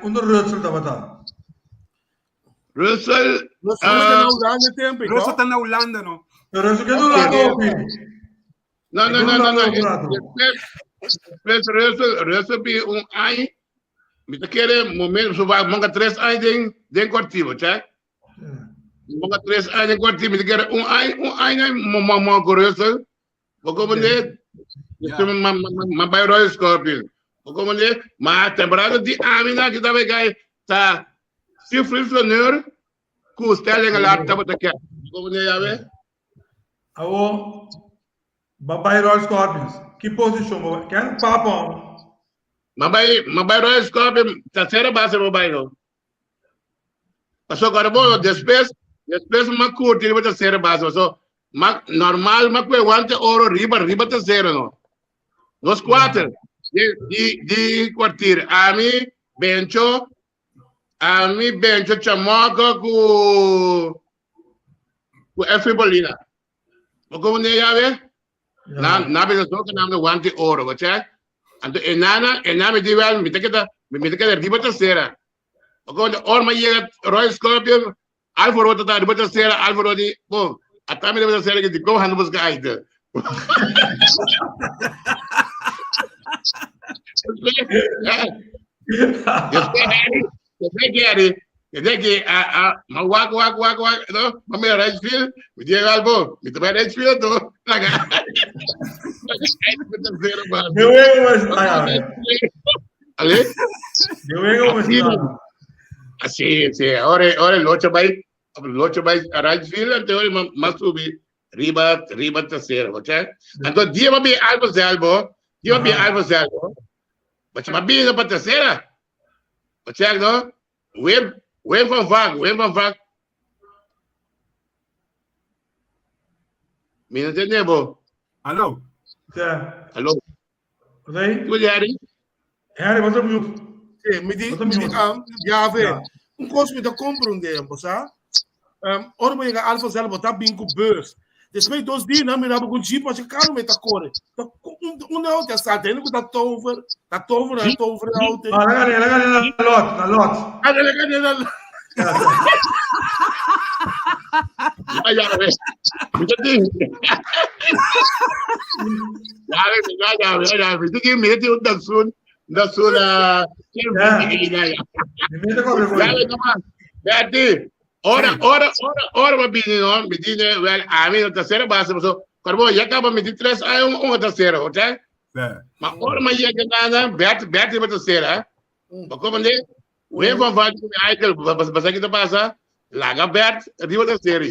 onder Russell tabata. Russell, Nós Ah. estamos na Holanda tempo, Rosa então. está na Holanda, no. Pero Russell que no la no, no, no, no, no. Rato. Después Russell, Russell bi un año. Me te quiere momento, su va, monga tres años den, den cuartivo, ¿che? Monga tres años en cuartivo, me te quiere un año, un año, mo, mo, mo, con Russell. Poco de, ma, ma, ma, ma, Royal Scorpion. Poco de, ma, temporada di Amina, que estaba acá, está, si Flaneur, ku Sterling la tabo te quiere. Poco de, ya ve. Awo Babai Royal Scorpions. Que position? Ken Papa. Mabay, mabay Royal Scorpion, tercera base mabay no. Pasó agora bom, después, después uma curta, ele vai terceira base, so, ma, normal, ma que guante oro riba, riba terceira no. Nos quatro, de, de, de quartier, a mim, Bencho, a mim, Bencho, Chamoca, com, com F. Bolina. Como nem já vê? Na, na pessoa que não guante oro, você? Anto e nana, e nana mi di wel, mi ta keda, mi ta keda riba tercera. Pasobra ora mi a yega Royal Scorpion, Alvaro ta ta riba tercera, Alvaro di, bon, ata mi riba tercera ki di kon handa buska aite. Despues Harry, despues Gary, despues que a a ma wak wak wak wak, no, ma mira right field, mi di algo, mi ta bai right field to, laga. Laga aite pa tercera base. De wega mas ah, Ale? De wega mas ah. Así, sí, ahora, ahora el 8 bai, el 8 bai a right field, antes ahora ma, ma subi riba, riba tercera, ok? Anto dia ma bi algo zelbo, dia ma bi algo zelbo, ma ma bi pa tercera. O no? Wim, Wim van Vak, Wim van Vak. Mi no entende bo. Aló. Ja. Aló. Oké. Goed, Harry. Harry, wat op mute? Sí, mi di, mi di, um, ja, ve. Un kos mi ta comprende, bo sa. Um, ora bo yega Alfa Zel, bo ta bin ku bus. Despues dos dia, nan mira bo ku jeep, as karo me ta kore. Ta un un auto a salta, hende ku ta tover, ta tover, ta tover auto. Ah, laga laga na lot, na lot. Ah, laga na lot. Ja, ja, ve. Mi ta tin. Ja, ve, ja, ja, ja, ja. Mi ta tin, mi ta tin un datsun, datsun, ah, Ja. ja, ja. Mi mete ko Ja, ve, toma. Bertie, ora, ora, ora, ora ma bini no, mi dine, wel, a mi no tercera base, so, carbo, ya caba mi di tres años un, un tercera, ok? Ja. Ma ora ma yega nana, Bert, Bert iba tercera, ma como ne, we van van Michael, basa kita pasa, laga Bert riba tercera.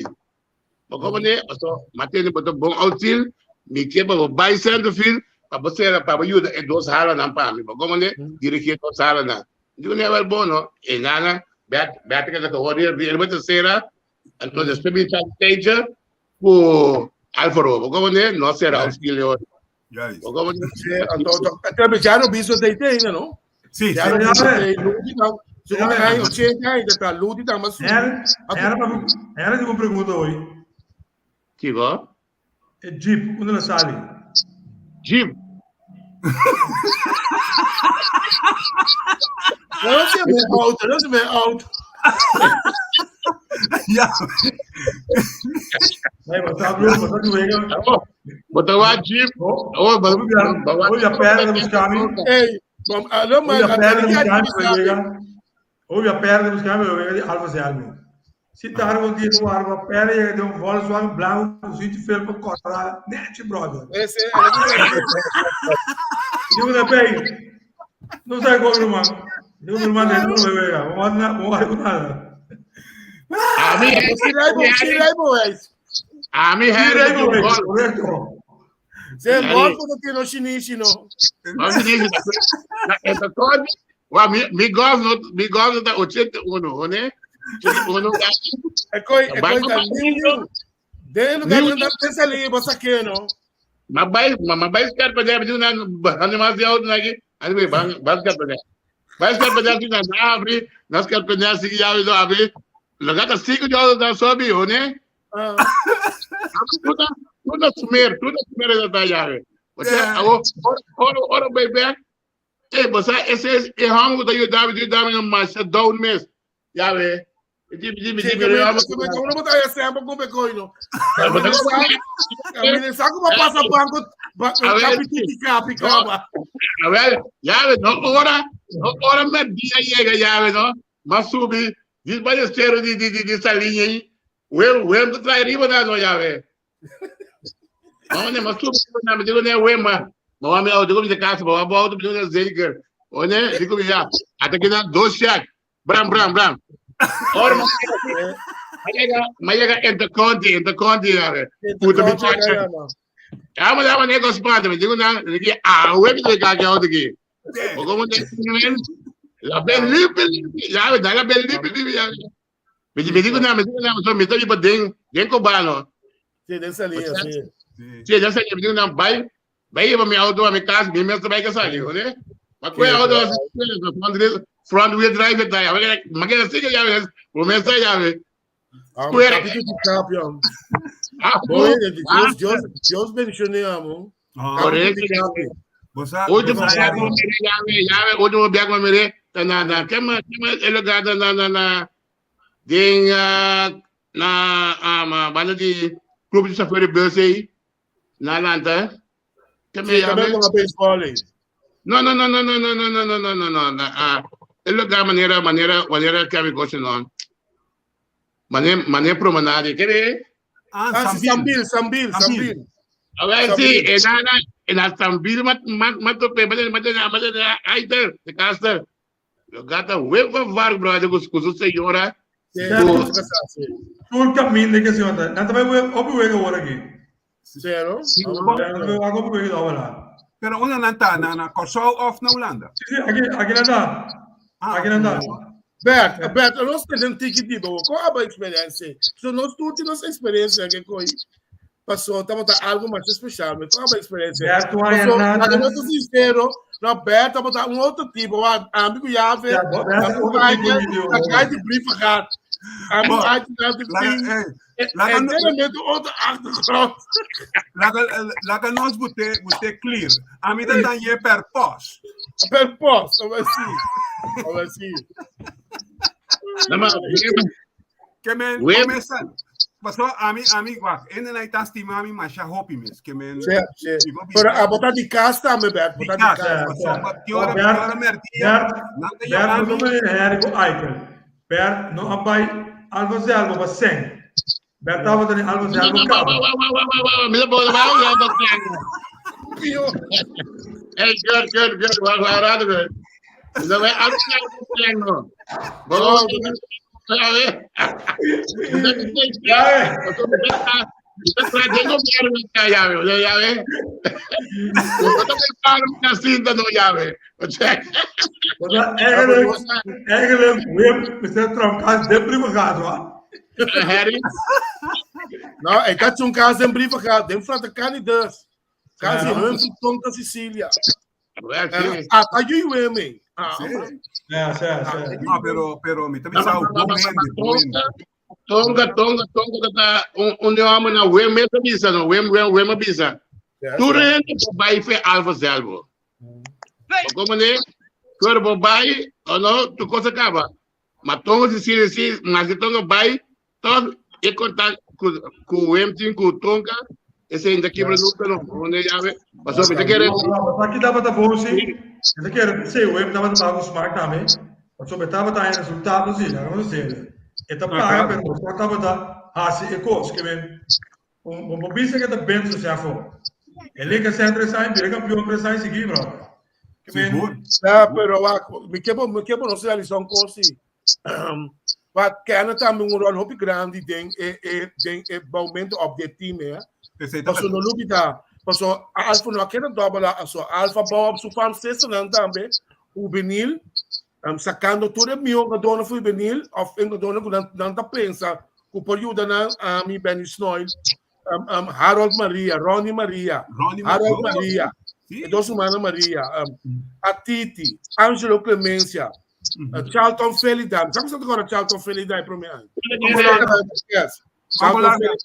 Ma como ne, so, ma tene boto bon outfield, mi ke pa bo bai centerfield, pa bo sera, pa bo yuda e dos halanan pa mi. Ma como ne, dirigi e dos halanan. Digo ne, wel bono, e nana, Bert, Bert ke ta hoor riba tercera, anto despues mi sa stage ku Alvaro. Ma como ne, no sera outfield hoor. Juist. Ma como ne, Sí, anto, anto, ya no visto de te, no? Sí, Ya sí. no visto de Ludi, no. Se come aí, 80 anos, tá Ludi tá mas. Harry, Harry, Harry, tem uma pergunta hoje. Chico? E Jeep, onde ela sale? Jeep. Não se meu auto, não se meu auto. Ja. Hey, wat staat er? Wat staat er? Bota wa jeep. Oh, oh, ja, perde buscami. Ei, bom, alô, Oh, ja, perde buscami, vega. Oh, ja, perde buscami, vega de Alfa Selmo. Si daar um dia no arma, perde chega de um Volkswagen branco com cinto feio para cortar, net, brother. Esse é. Digo na pei. Não sai com o irmão. Digo irmão, não vega. Vamos lá, vamos nada. A mi, a mi Harry, correcto. Se golf no tiene chinichi, no. No chinichi. Essa toda. Wa mi mi golf no mi golf no ta 81, no ne? 81. É coi, é coi tá new. De lugar que não pensa ali, você aqui, no. Ma bai, ma bai scarpa de abrir na animal de auto aqui. Ali vai, vai scarpa de. Vai scarpa de aqui na abre, na scarpa de assim já abre, abre. Lugar tá cinco de auto da sobe, né? Ah. Tudo, tudo sumir, tudo sumir da já. Você, ora, ora, ora, baby. Ei, você, esse é hango da eu dava, eu dava mas down mes. Já vê. Di, di, di, di, Como não botar esse tempo com pecoino? A mim sabe como passa banco, capi, capi, caba. A ver, ya ve, no ora, no ora me dia chega, ya ve, no. Mas subi, diz ballesteiro de de de de salinha aí. O o do trai riba da no ya ve. Não, né, mas subi, não, me digo né, o ma. Mas me eu digo de casa, mas vou auto digo zeker. O né, digo já, até que na dois check. Bram, bram, bram. Ora, mas chega, mas chega entre conti, entre conti, ya ve. Puta me chacha. Ja, maar dat was net als praten. Me digo na, digo, ah, hoe heb je dat gehad aqui? Como te La ben lipe, ja, la ben lipe, ja. Me me digo na, me digo na, so me tá den, den cubano. Sí, dessa linha, sim. Sí, dessa linha, me digo na, vai, vai para minha auto, a minha casa, minha mesa vai que saiu, né? Mas qual é a auto front front wheel drive tá, mas que assim que já, começa já, Ah, Cuera. capítulo de cap, ó. Ah, Boy, Deus, Deus, Deus bendicionamos. Ah, Correcto. Bosa, Último bosa, biaha ku mir'é, yawe, yawe, último biaha ku mir'é, ta na, na, kema, kema e lugar na, na, na, na, den, ah, na, ah, banda di Club di Chauffeur Bus ei, na lanta. Kema Sí, yawe? tambe con baseball. eh. No, no, no, no, no, no, no, no, no, no, no, no, na, ah, e lugar manera, manera, manera kemi gosi no. Mane, mane promenade, kere? Ah, Ah, sí, Sambil. Sambil, Sambil, Sambil. Sambil. A ver, sí, Sambil. e na, na, e na Sambil mat, mat, mat tope, mat, mat, mat, mat, Aiter, de Caster. Lo gata huevo var, brother, con su señora. Sí, Ja. sí, sí, sí. Tur caminda que se anda. Nan tambe we opi wega awor aki. Sí, no? Nan tambe wak opi wega awor. Pero unda nan ta? Na, na Kòrsou of na Hulanda? Sí, sí, aki aki nan ta. Ah, Aki nan ta. Bert, Bert, nos ten un tiki di bo. Kon abo experiencia? So nos tur tin nos experiencia ke koi pasó tabata algo mas especial. Kon abo experiencia? Bert tu Pasó, haya laga nada. nos ta sincero, no Bert tabata un otro tipo. Wa ami ku Jave, Ja, Bert ami is ku otro tipo Michael, di a video. kai di brievengaat. Ami Bo, ku Michael na di laga, ting. eh, laga, no- Enteramente otro achtergrond. laga, laga nos bute, bute clear. Ami ta tanje per post. Per post, o si. O si. No, maar, Ke men, Web. komesa, paso ami, ami, wak, ene na ita stima ami masha hopi mes. Ke men, Sí, sí. mi bo bisa. Pero a botar de casa tambe, Bert, Di botar de kas, casa. paso, Ja. pa ki ora, Bert, ki ora merdia, Bert, nan ta Bert, yama no mi. me Harry ku Eikel. Bert, no a bai Alfa Zelvo pa sen. Bert tabata den Alfa Zelvo kaba. Mira, bo, bo, bo, bo, Pio. Hey, good, good, good. Wa, wa, raad good. No, we Alfa Zelvo no. Bo, a ver. Ja, Llave, llave. No llave. O sea, Want eigenlijk, eigenlijk, Wim, we zijn trouwens de prima gaat, hoor. Harry, No, ik had zo'n kaas en brieven gehad. Den frate kan niet dus. Kaas Ja. in hun Tonka Sicilia. sí. Ah, tá you with me. Ah, Sí. Ja, ja, ja. No, pero, pero mi ta bisa bon hende, bon hende. Tonga, tonga, tonga, ta un un de homem na wem mesmo bisa, no wem wem wem bisa. Tur hende por bai fe Alfa Selvo. Como ne? Tur por bai, o no, tu cosa acaba. Ma tonga si si si, mas si tonga bai, to e contar ku ku wem tin ku tonga, ese ainda quebra nunca no, onde ya ve. Pasó, me te quere. Aqui dava tá bom, sim. Eu quero sei, o Wim dava tá bom smaak também. Mas sobre tava tá em resultado, sim, não sei. Eta paga, pero só tava tá, ah, se e cos que vem. Um um bisa que tá bem social fo. Ele que sempre sai, vira campeão para sai seguir, bro. Que vem. Sigur. Ja, pero wak, mi kebo, mi kebo no se realizou cosi. Maar kennen também um rol hopi grande den e e den e momento op de team, hè. Esei ta Paso no lubida, paso Alfa no quero dobla, so Alfa bouw op su farm system dan tambe, juvenil, um, sacando todo el mio gadona juvenil of en gadona ku nan nan ta pensa ku por ayuda nan ami Benny Snoil, um, um, Harold Maria, Ronnie Maria, Ronnie Harold Maria. Maria, Sí. e dos humana Maria, um, Atiti, Angelo Clemencia, uh, Charlton Felidam. Sabe que agora Charlton Felidam para mim? Yes. Como Charlton lá? Felidam.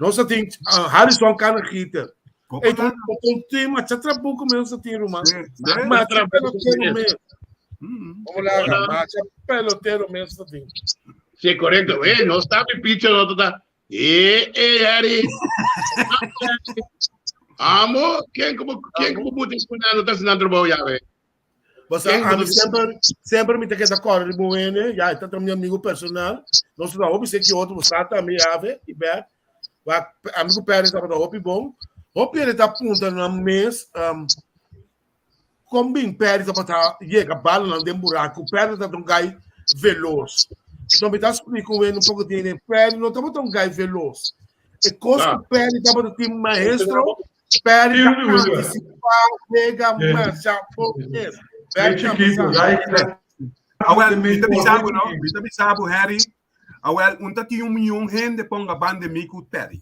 Nós tem uh, Harrison Canegieter. Como Ei, lá? um tema, já trabuco mesmo tem irmão. Sí, sí. Mas pelotero mesmo. Mm. Vamos lá, mas pelotero mesmo tem. Sí, correcto. Eh, no está mi picho, no está. Eh, eh, Harry. Amo, quién como quién como puto no está haciendo trabajo ya, ve. Você, Quem a mim como- sempre, sempre me tem que dar corda de boene, já está meu amigo personal. Nós não vamos que outro você também ave e Bert. Mas amigo Pérez estava da Hopi bom. Hopi ele tá apontando na mesa, um, como bem Pérez tá para chega bala não tem buraco. Pérez tá um gai veloz. Então me tá explicando ele um pouco de ele. Pérez não tá um gai veloz. E coisa Ah. que Pérez tá para o time maestro. Pérez tá Sim, antecipar, chega, Sim. marcha, pouco. Bem chiquito, já é. Awel, mi ta bisa bo, no? Mi ta bisa bo, Harry. Awel, un ta tin un miljoen hende ponga banda mi ku Perry.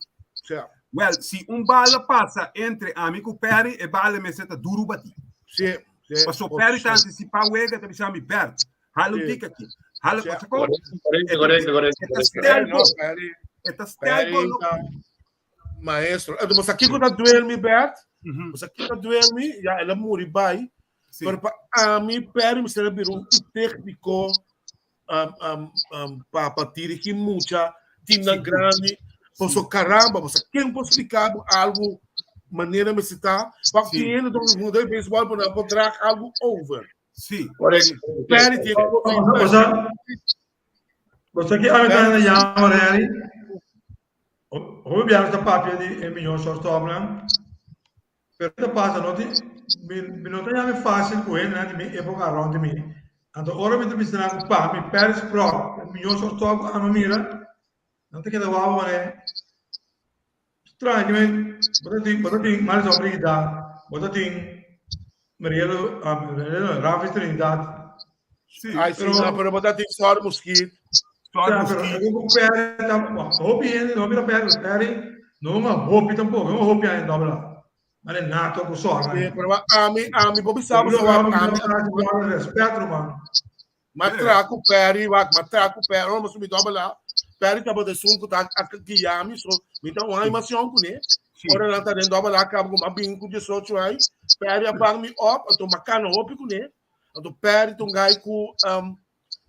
Ja, Wel, si un bala passa entre ami ku Perry, e bala me seta duro bati. sim, sim. Paso Perry ta anticipa wega, ta bisa mi Bert. Halo Sí. tika aqui. Halo, Sí. sí. Correcto, correcto, correcto. Eta É, stel não, bo, Perry, eta stel bo. Perry tá maestro. Eu vou aqui quando duel me Bert. Bo sa kiko a duel mi? Ya el a muri bai. Pero pa ami Perry mester a bira un tékniko pa pa dirigí mucha timnan grandi. Paso caramba, bo sa ken por splika bo algu manera mester ta? Wak tin hende ta hunga de beisbòl pero nan por draag algu over. Sí. Correcto. Perry tiene O sea, bo sa ki ami ta yama Rally? Hopi biaha nos ta papia di e mihó shortstopnan, pero ta pasa no tin mi mi no ta yami fásil ku hendenan di mi époka rònt di mi. Anto ora mi ta bisa nan ku pa mi Perry Sprout e mihó shortstop ku ami a mira, nan ta keda wou manera straño ki men bo ta tin bo ta tin Marisol Brigida, bo ta tin Marielo Marielo no Rafi Trinidad. Sí. Ay, sí, no, pero bo ta tin Sor Muskit. Sor Ja, pero Muskit. algun ku Perry ta, hopi hende no mira Perry, Perry no un hopi tampoco, un hopi aña dobla. Maar e nato ku Sor. Sí, pero ami, ami, bo bisa bo sa ami. Respeto, man. Ma tra ku Perry, wak, ma tra ku Perry, ora mi subi dobla, Perry tabata esun ku ta a guia mi, so mi ta un animacion kuné. Ora nan ta den dobla kaba ku mi a bin ku 18 aña, Perry a bang mi op, anto mi a kana hopi kuné. Anto Perry ta un guy ku um,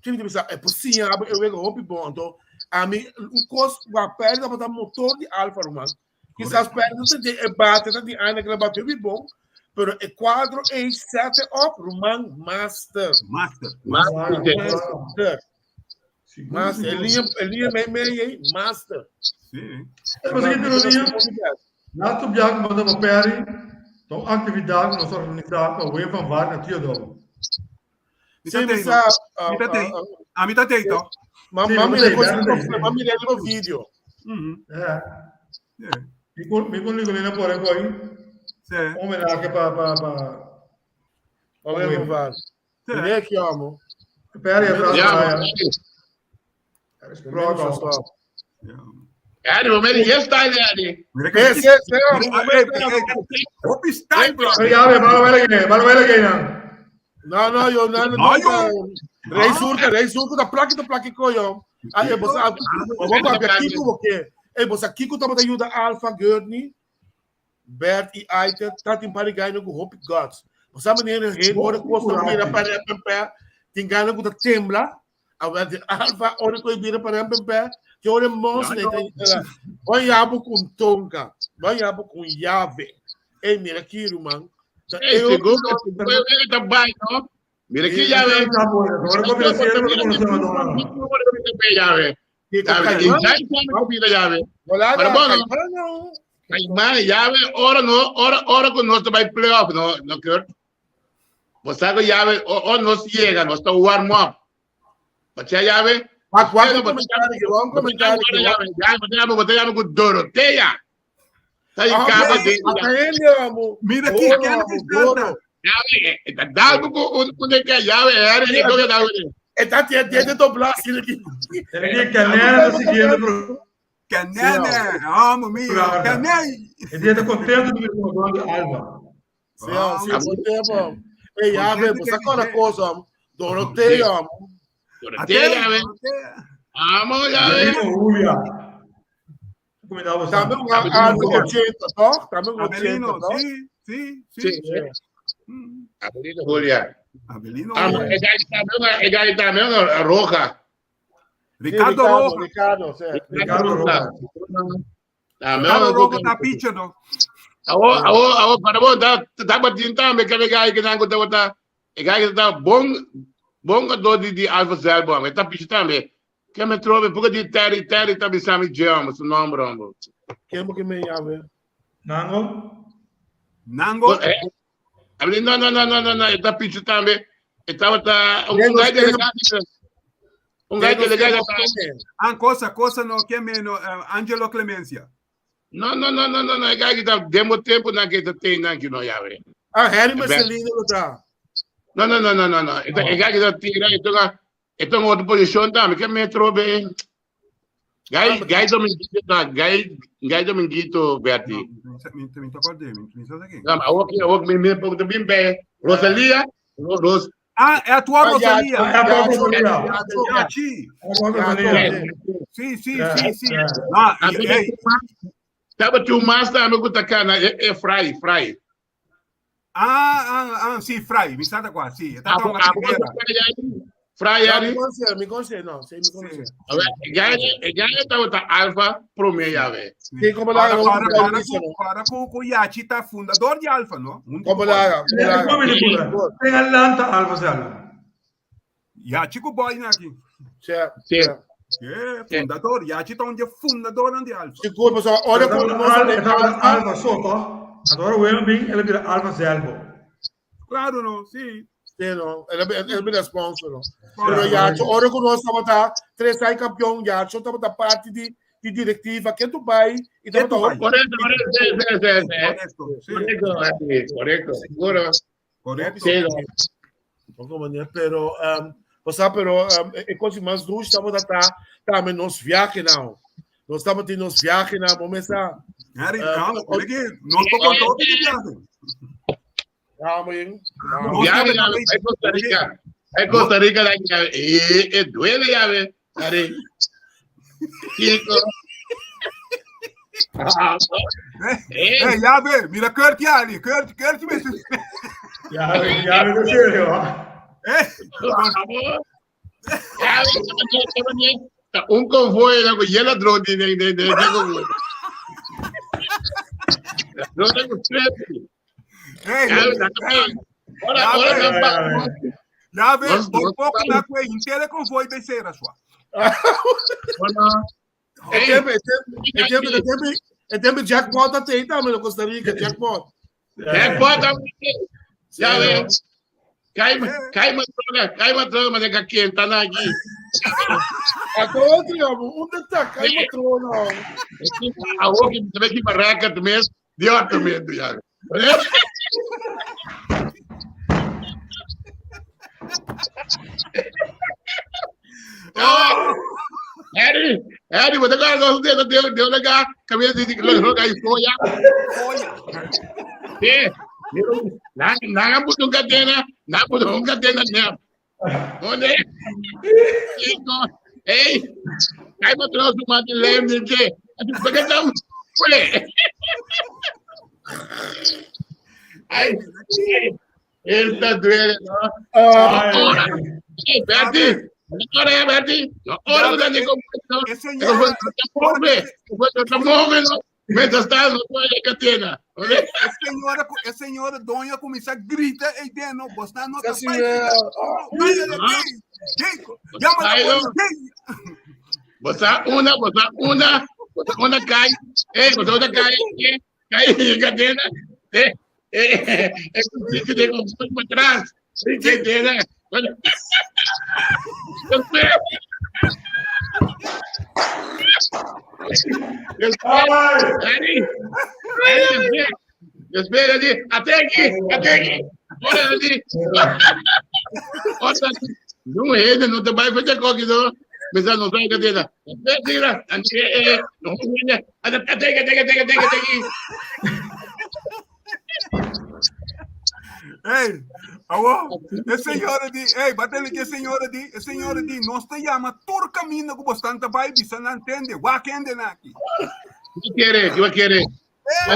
ki mi ta bisa, e por siña bo e wega hopi bon. Anto ami un kos wak Perry tabata motor di Alfa ruman. Kisas Perry no ta den e bate, ta di aña ku el a bate hopi bon, pero e kuadro ei set e op ruman master. Master. Master. Master. Master. E liña, e liña mei mei ei, master. Sí. E cosa que ironia, laatste biaha ku manda pa Perry, ta un aktividat ku nos organisá pa Wim van Vaart na Theodore. Mi Sí, ta mi tei, sa, Mi ta tei. Ah, mi ta tei to. Ma, Sí, ma mi mira, ta tei, mi ta tei. ma mira riba video. Mhm. Ja. Yeah. Mi ku mi ku Nicolina por ahí, Sí. homenahe pa pa pa Pa Wim van Vaart. Sí. Mira ki amo. Perry atrás Ja, pa man. Sprout. Ja. Eddie, we made yes style, Eddie. Mira que Sí, sí, sí, Mira, eh, eh, Hopi style, bro. Pero ya, malo vele que, malo vele que ya. No, no, yo no, no. No, yo. Rei Surca, Rei Surca, ta plaki, ta plaki koyo. Ah, eh, bosa, bo papia Kiko bo ke. Eh, bosa Kiko tabata yuda Alpha Gurney, Bert i Aiter, ta tin par di gaina ku hopi guts. Bo sa manera hende ora kos ta bira pa rèpèmpè, tin gaina ku ta tembla, awel di Alfa ora ku e bira pa rèpèmpè, te ora e mòns na e ta bo yabo ku un tonka, bo yabo ku un yave. Ey, mira aki ruman. Ta Ey, e segun e ta bai, no? Mira ki llave. Ora ku bira siervo ku conoce Madonna. Llave. Llave. Volada, Pero bueno. Caimán, Caimán, llave, ora no, ora, ora ku nos ta bai playoff, no, no Kurt. Bo sa ku llave, ora nos llega, nos ta warm up. Batia llave. Wak, wak un comentario, wak un comentario. Llave, llave, bo ta llave ku Dorotea. Ta in caba de. Mira aqui, quem é que está? Llave, ta dal ku un un de que llave, era que toca dal. Está tiene tiene doblar así aquí. Tiene que Canela está siguiendo. Canela, amo mío, Canela. Ele está contento de ver o de Alba. Sí, sí, bom tempo. Ei, ave, você agora coisa, Dorotea. Dorotea, ave. Amo, llave. Julia. Tambe un año 80, toch? Tambe un 80, Abelino, toch? sí, sí, sí. Sí. Abelino Julia. Abelino. Ah, e gai tambe una roja. Ricardo Roja. Ricardo, sí. Ricardo Roja. Ricardo Roja ta pitcher, no? Awo, awo, awo, para bo, ta, ta batin tambe, que gai que nango ta bota, e gai que ta bon, bon do di di Alfa Zelbo, e ta pitcher tambe. Que me trove, porque di Terry, Terry ta bisami jam, su nombre, hombre. Ken que me llame? Nango? Nango? No, no, no, no, no, no, e ta pitcher tambe. E tabata un gai delegado. Un gai delegado. Ah, cosa, cosa no, que menos, Angelo Clemencia. No, no, no, no, no, no, e gai que ta demo tempo na que ta tem na que no yawe. Ah, Harry Marcelino lo ta. No, no, no, no, no, no. E gai que ta tira, e toca, e toca outra posição também, que me trove. Gai, gai Dominguito, gai, gai Dominguito, Berti. Mi mi acordei, mi mi aqui. Não, ok, ok, me me pouco bem bem. Rosalia, Ros. Ah, é a tua Rosalia. É a tua Rosalia. Ah, Sim, sim, sim, sim. Ah, ei. Tava tu mais também que tá cana, é fry, fry. Ah, ah, ah, sí, Fry, mi sa ta kwa, sí. E tata Abo, una abo primera. Fry Ja, Yari. mi conoce, mi conoce, no, sí, mi conoce. A ver, ya, ya tabata Alfa promé ya ve. Sí, como la Para, haga, para, un para, Mauricio, ku, no? para ku, ku Yachi ta fundador di Alfa, no? Un Como la haga, como la haga. Come di pura. Ten Atlanta Alfa Selva. Yachi ku boy na aki. Sí, Sí. sí. Yeah, fundador. Yachi ta un di fundadornan di Alfa. Sigur, pasobra ora ku nos a Alfa, Alfa, Alfa Soto. Agora o Wemby, ele vira Alfa Selva. Claro, no, sí. Sí, no, el el bira sponsor, no. Pero Yacho, ora ku nos tabata tres ai campeón, Yacho tabata parte di di directiva, ke tu bai y tabata hopi. Correcto, correcto, sí, sí, sí, sí. Correcto, sí. Correcto, sí, correcto, seguro. Correcto. Sí, no. Poco manera, pero um, o sea, pero um, e cosa mas dulce tabata ta tambe nos viaje now. Nos tabata nos viaje now, momesa. Harry, Eh, no, mira que nos tocó todo de viaje. Ah, bien. Ah, No, Ya, no, ya, no, hay Costa Rica. Hay Costa Rica la llave. Eh, eh, duele llave. Ari. Chico. Ah, no. Eh, Eh, ya ve, mira Kurt ya, Kurt, Kurt me Ya, ya, me serio. Eh, vamos. Ya, ya, Un convoy, loco, y el ladrón de de de de de convoy. Ladrón de ustedes. hey, Ya, ya, Ahora, ahora, Ya, ya ve, Nos- por nos- poco na kwe, intere convoy de cera sua. Bueno, E tempo, e tempo, e tempo, e tempo, e tempo jackpot até também na Costa Rica, jackpot. jackpot, ya Sí, ves. Cai, cai matroga, cai matroga, mas é que aqui está aqui. A outro, homem, onde está? Cai matrona. A outra também que barraca também, de outro medo já. Oh! Harry, Harry, você agora não deu, deu, deu legal, cabeça de jogar e foi já. Sí. Na, na puto un cadena, na puto un cadena, né? Onde? Chico, ei, cai matroso, mate lembro de porque estamos, pule. Ai, esta duele, ¿no? Ah, Ei, Berti, ahora ya, Berti, ahora no te compro, E señora, Mientras tanto, no hay catena. e señora, e señora doña começa a grita e dentro, você não tá Casi é, Vaya de aquí. Chico, llama a la policía. Botar una, botar una, botar una cai, eh, botar una cai, eh, cai cadena, eh, eh, eh, que tem um para trás, cadena. Bueno. Después. Después, Ari, Ari, después, ali, até aqui, até aqui. Olha ali. Olha, não é, não te vai fazer qualquer não. Mas não sai cadeira. Até aqui, até aqui, até aqui, até aqui. Ei, alô, e senhora di, ei, batele que senhora di, e senhora di, nós te llama tur caminho que você tanta vai, bisa não entende, wa kende na aqui. Que quer? Que quer?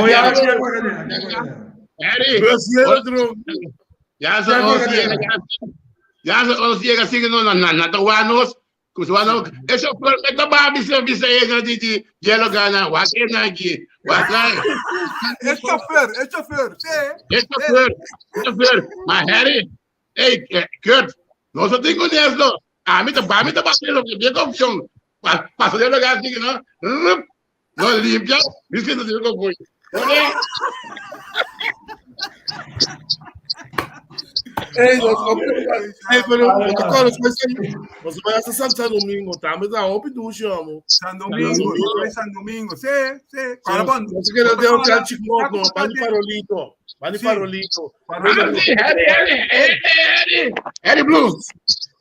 Oye, ya, Harry, Brasil, ya se ya ya se llega así que no no no no guanos, cusano, eso fue esta va bisa bisa ella di di hielo gana, wa kende aquí, wa É chofer, é chofer, sim. Es chofer, chofer. Maar Harry, hey, Kurt, no se tengo ni eso. A mí te a mí te va a hacer lo que bien opción. Paso de lugar así que no, no limpia, dice no tengo voy. Ei, nós, ei, pero, agora, nós vamos a Santo Domingo, tá? Mas a OP do chamo. San Domingo, no San Domingo, sí, sí. Para bom. Você quer ter o Chico, no, vai no farolito, vai no Sí. farolito. Farolito. Harry, Harry, Harry, Harry, Harry Blue.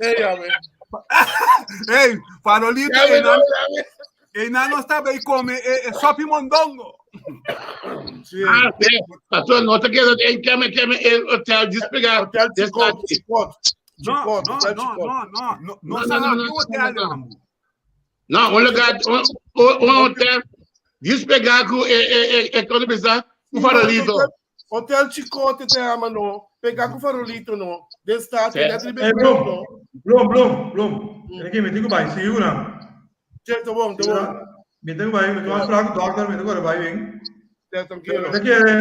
Ei, homem. Ei, farolito, Ya, e no, não, e não está bem come, é, é só pimondongo. Sim. Ah, sí. Pastor, no te quedas en que me que me el hotel despegar. Hotel Chicote, Chicote. Não, Chicote, não, Hotel não, Chicote. não, não, não, No, não, no, não, no, não, no, hotel, no. amor. No, un lugar, un, un, un hotel despegar com economizar um farolito. Hotel Chicote te ama no, pega ku farolito no, den stad Sí. net riba Hey, e brug Blom, no. Blom, Blom, Blom. Mira aki, mi tin ku bai, sigui ku nan. Che, ta bon, ta bon. Mi tin ku bai, mi tin un afspraak ku dokter, mi tin ku ora bai bin. Te, tranquilo. Mi ta kere,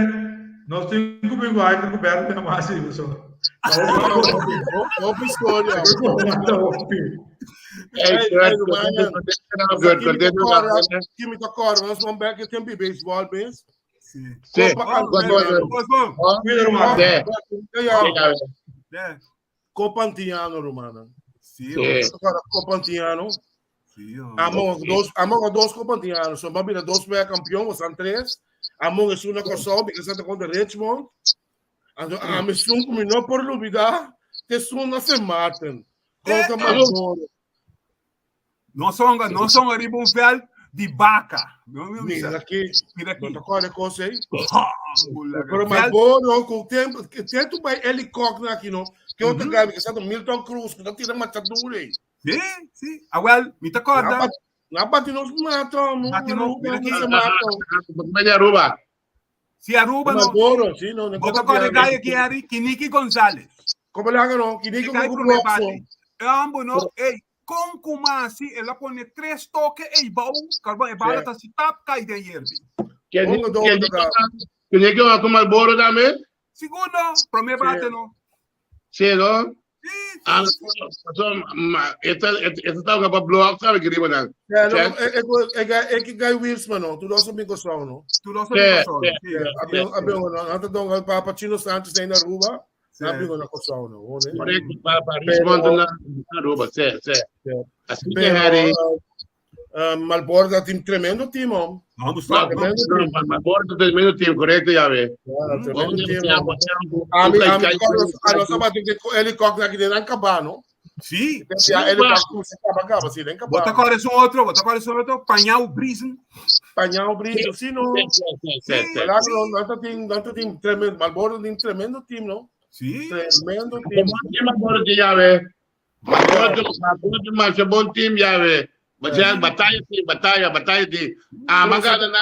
nos tin ku bin ku Aiter ku Bert mi ama si, so. Hopi historia. Hopi. Hey, Hey, Kurt, hey, Rumanan. Kurt, Kurt, Kimi ta kòrda, nos man bek e tempu di baseball mes. Sí. Sí. Copa Bom, Antillano. bom, bom. Cuida, ruman. Sí. Ja, Sí, É. Copa Antillano, rumanan. Sí, Sí. Kòrda Copa Antillano. sí. oh. Among dos, among dos Copa Antillano. So, mabira dos mea campeón, was aan tres. Among es una Kòrsou, because ata kontra Richmond. Anto, ami esun ku mi no por lubidá, te esun na Sint Maarten. Kontra Marlboro. Nos honga, nos honga riba un veld di baka. No, no, Mira mira aki, Mira no aki. ta kòrda e kos ei. Pero Pero Marlboro, ku tempu, tempu bai Eli Kok na aki no, ke otro guy, ke sa Milton Cruz, ku ta tira machadura ei. Sí, sí. Awel, mi ta kòrda. Na bati nos mata, no, Bati nos, mira aki. Mata. Mira Aruba. Si Aruba no. Marlboro, sí, no, no. Bo ta kòrda e guy aki, Harry? Kiniki Gonzalez. Komo le haga no? Kiniki E guy ku promé boxo. bate. E ambo no, ey, kon kumasi el a pone tres toke ey bou, karbon e bala ta si tap kai den yerbi. Ponga dodo ta. Kiniki wa ku Marlboro tambe? Sigur no, promé bate no. Sí, no? Sí, Ah, sí. so, ma, esta, esta ta pa blow up, sabe que riba nan. Ja, no, e e e e guy Wiersma no, tu dos amigo song no. Tu dos Sí, amigo song. sí. Sí, Abi abi no, anta don pa Pacino Sanchez na Aruba, sí. abi na Kòrsou no. Hoor, né? Correcto, pa pa Richmond na Aruba, sí, sí. Sí. Así que Pero Harry, Marlboro ta tin tremendo team, hom. No, no, Gustavo. no, Marlboro tremendo team, correcto, ya ve. Ja, tremendo Vamos team. a hom. Ami ami a nos tabata tin Eli Kok na ki den kaba, no? Sí. Ja, Eli Kok se kaba kaba, sí, den Bota kaba. agora un otro, bota agora un otro, Pañal Brisen. Pañal Brisen, sí, no. Sí, sí, sí, sí. Claro, no, no tin, no tin tremendo, Marlboro tin tremendo team, no? Sí. Tremendo team. Bom team Marlboro ya ve. Marlboro, Marlboro mas bom team ya ve. Mas batalla sí, batalla, batalla sí. Ah, maganda na,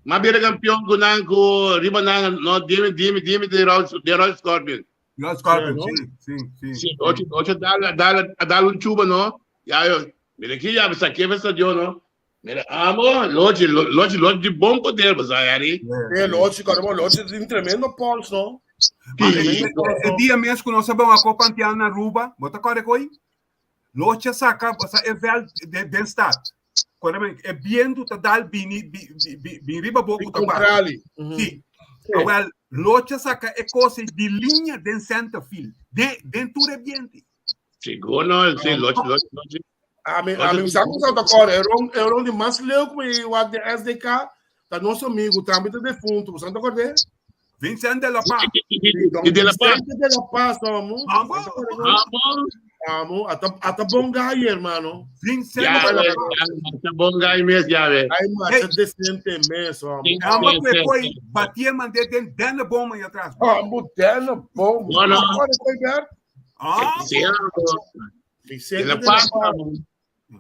mabira campeão ku nan ku riba nan no dime dime dime de Royal de Royal Scorpion. Royal Scorpion, Sí, sí, sí, sí. Sí, ocho ocho dala dala dala un chuba no. Ya yo, mira aqui ya saquei essa dio no. Mira, amo, lote, lote, lote de bom poder, mas aí. Sí, Loche, caramba, Loche tin tremendo pulse, no? Mas Sí. E dia mesmo que nós sabemos a Copa Antiana na Aruba, bota corre coi. Locha saca, bosa é vel de den stad. Quando é viento ta dal bini bi bi riba boco Di ta ba. contrali. Sí. Wel, Locha saca e cosa di linha den center field. De den tour e viento. Chegou, no, sí, lote, lote, lote. Ami sabe que tá agora, era um de mais leu que o de SDK, tá nosso amigo, também tá defunto, você não tá acordando? Vincent de la Paz. E de La Paz. Vicente de la Paz, amo. Vamos. Vamos. Amo, ata ata bom guy, hermano. Vincent Ya, de la ve, Paz. ya, bom guy mesmo, ya ve. Ai, mas Hey. é decente mesmo, amo. Sim. Amba Sim, que sim, foi sim. batia mandei den den bomba aí atrás. Amo, dela bom. Não, não. Agora foi ver. Ah, Sí, amo. Vicente De La de Paz, la Paz. amo.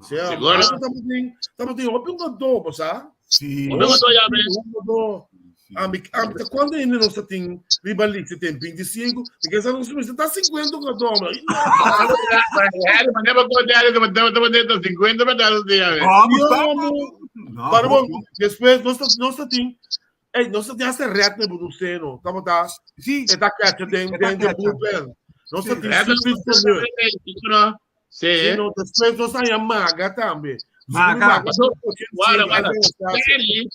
Sim, amo. Agora- Estamos estamos em um adobo, sabe? sim. Não tô já, ve. Um adobo. Ami, ami, quando ainda não tem ribalite, tem 25, porque essa não se está 50 com a doma. Harry, mas nem pra contar, eu tô dentro 50 para dar ya ve. Vamos, Yo, vamos. amo. Não, Para bom. bom, depois nós nós tem, ei, nós tem essa reta no Luceno, tá tá, Sim. é da catch, tem É da tem de catch. bullpen. Nós Sim. tem É, não, Sí. não, depois nós tem a maga também. Maga. Guarda, guarda. Terry,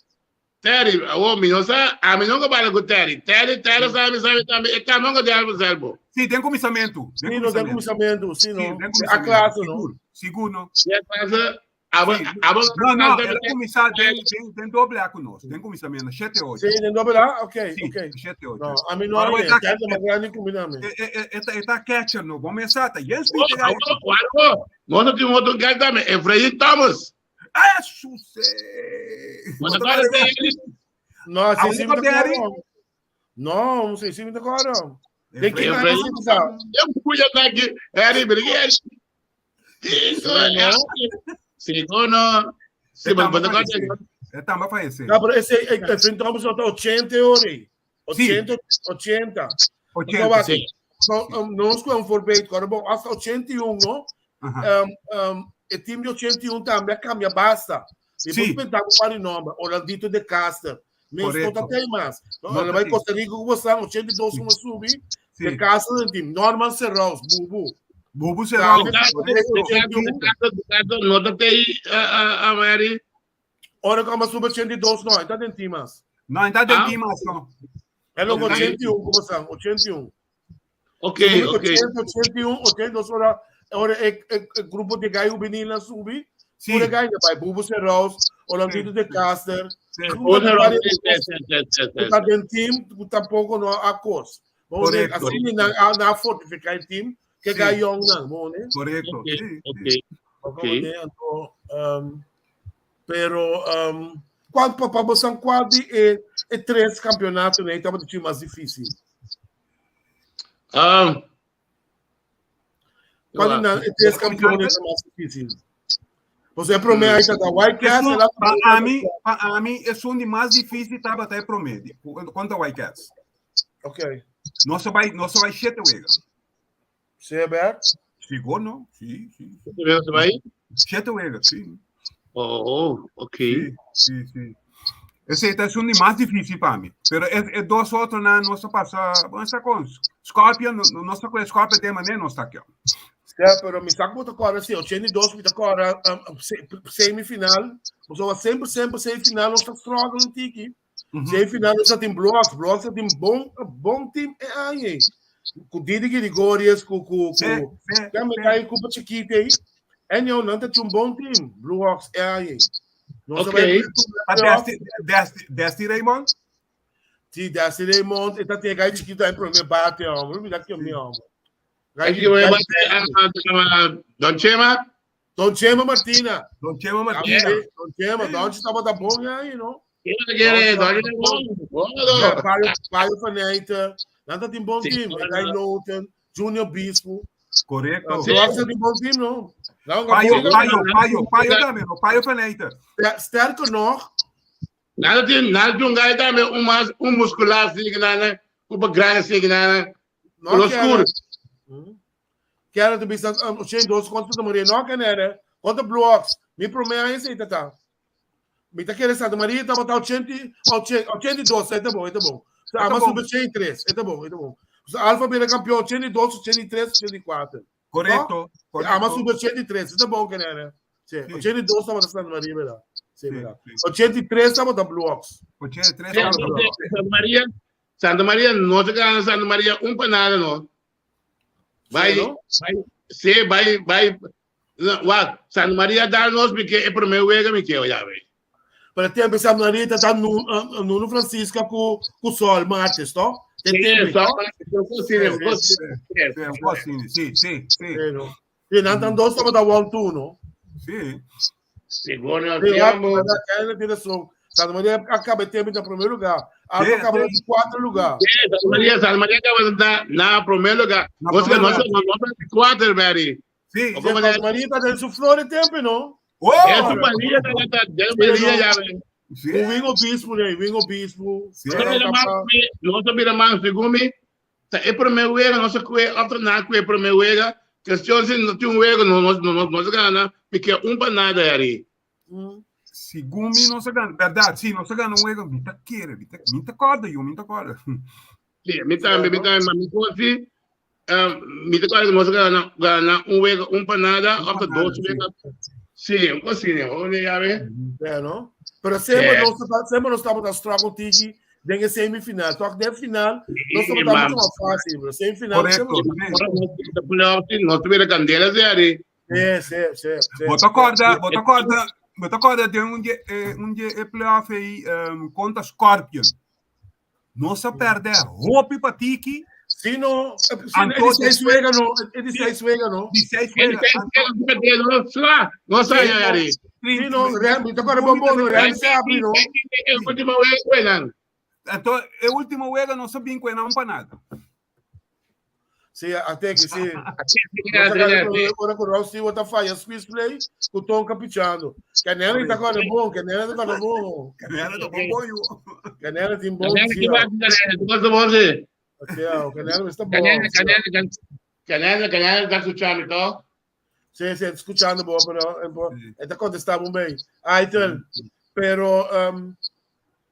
Terry, o homem, não sabe, a mim nunca fala com Terry. Terry, Terry sabe, sabe também. É caminho de algo, servo. Sim, tem comissamento. Sim, não tem comissamento, sim, Sim, não. tem A comissamento. classe, não. Seguro, seguro. não. Se é casa, a a Não, não, ela começar, tem, tem, tem doble A conosco. Tem comissamento, 7 8. Sim, tem doble A? Ok, Sim, ok. 7 8. Não, a mim não Agora é, vai Terry é mais grande que o meu. Está catcher, não. Vamos começar, tá? Jens Peter. Nós temos outro cara também, Efraim Thomas. É, sucesso! Mas agora tem ele. Não, Ah, sim, sim, o Terry? Não, não sei se me agora. Tem que Efraim mais, sabe? Eu fui até aqui. Harry, briguei. Isso, é. Sim, não. Sim, mas agora. Está mais fácil. Não, pero esse Efraim Thomas está 80 euros. 80, 80. 80, sí. So, nos con voorbeeld, cuando bom, hasta 81, no? Um, um, e team de 81 tambe a cambia basta. Mi sí. por pensar com o nome, Orlandito de Castro. Menos não tá tem mais. No, no vai Costa Rica com você, 82 como subi. Sí. De Castro no team. Norman Serraus, Bubu. Bubu Serraus. No ta tem a Mary. Ora como sube 82 no, está den team mas. No, está den team mas no. É logo 81 como são, 81. Ok, ok. 80, 81, 82 ora ora e, e, e grupo de gai juvenil na subi. Sí. Pura gai vai Bubu Serraus, Orlandito de Caster. Tá den team, tampoco no a cos. Vamos ver, assim na na fortificar o team, que gai young na, bom, né? Correcto. Ok, ok. Ok. Um, pero um, qual para você qual de e, e três campeonatos, né? Estava de mais difícil. Um, qual não, e três campeonatos mais difícil. Você promete aí da White Cats, para mim, para mim, é um de mais difícil estava até promedio. Quanto a White Cats. Ok. Nossa vai, nossa vai sete wega. Sim, Bert? Chegou, não? Sim, sim. Você vai? Sete wega, sim. Oh, ok. Sim, sim. Esse é um de mais difícil para mim. Pero é, é dois outros na nossa passa, nossa com Scorpion, nossa com Scorpion tem mané não está aqui. Sim, pero me saco muito agora assim, 82 me agora semifinal, você sempre sempre semifinal não está struggle um tiki. Semifinal não tem blocos, blocos tem bom bom time é aí. Com Didi Gregorius, com com com também cai com o Chiquita aí. En eu não tem um bom time, Blue Hawks é aí. Ok. Desti, Desti Raymond? Sim, Desti Raymond. Ele tem gai chiquito aí para mim bate, homem. Me dá aqui o meu homem. Don Chema? Don Chema Martina. Don Chema Martina. Don Chema, Don estava da bom aí, não? Paio Faneita. Nada tem bom time. Gai Noten, Junior Bispo. Correcto. Nossa, tem bom time, não? Não, Paio, Paio, Paio, Paio também, Paio Faneita. Sterker nog. Nada tem, nada tem um gai também, um mais, um muscular assim, né? Uma grande assim, né? Não, escuro. Quero te bisa, um, sem dois contra o Maria, não, que né? Contra Blue Ox. Me promete aí, tá? Me tá querendo Santa Maria, tá botar 80, 82, tá bom, tá bom. Ah, mas sube 83, tá bom, tá bom. Alfa vira campeão 82, 83, 84. Correto. Ah, mas sube 83, tá bom, que né? Sim. 82 estava da Santa Maria, verdade? Sim, verdade. 83 estava da Blue Ox. 83 estava da Blue Ox. Santa Maria, Santa Maria, não se ganha Santa Maria um para nada, não. Vai, vai, sim, vai, vai. Wat, Santa Maria dá nós, porque é para meu ego, me que eu já vejo. Para tempo, Santa Maria está no Nuno Francisca com o Sol Marques, tá? Tem tempo, Sim, sim, sim. Sim, não, dois estava da one two, não? Sim. Segundo direção. Santa Maria acaba tempo em primeiro lugar. Alfa acaba em quarto lugar. Santa Maria, Santa Maria acaba na, na primeiro lugar. Você não não quarto, Mary. Sim. Santa Maria está dentro do flor tempo, não? Oh! Essa Maria está dentro Maria já. O Wingo Bispo, né? Wingo Bispo. Nossa vida mais segundo, é primeiro lugar, nossa coisa, outra na coisa primeiro lugar. Questão se não tem um erro, não não não não se ganha, porque um para nada ali. Segundo mim, não se ganha. Verdade, sim, não se ganha um erro. Me tá queira, me tá, me tá corda, eu me tá corda. Sim, me tá, me tá, mas me consi, me tá corda, não se ganha, ganha um erro, um para nada, outra dois erros. Sim, um consigo, olha já vê. É, não? Pero sempre nós sempre nós estamos na struggle tiki den semifinal. Toch de final, nós estamos muito mais fácil, bro. Semifinal. Nós tivemos candela, Zé. Sim, sim, sim. Bota corda, bota corda, bota corda de um dia, um dia playoff aí contra Scorpion. Nossa perde roupa para tiki. Sim, não. É de seis wega, não. É de seis wega, não. De seis wega. Nossa, Yari. Sim, não. Agora, bom, bom, não. Se abre, não. É o último wega, Então, o último wega não sabia que não para nada. Sí, ate ki, sí. Ora ku Rod Stewart ta falla squeeze play, ku Tonka pichando. Canelo ta kore bon, Canelo ta kore bon. Canelo ta bon bon, yu. Canelo tin bon. Canelo ki bati Canelo, tu gosta bon, sí. Sí, Canelo está bon. Canelo, Canelo, Canelo, Canelo ta escuchando, to? Sí, sí, escuchando bo, pero está contestando un bem. Aitel, pero um,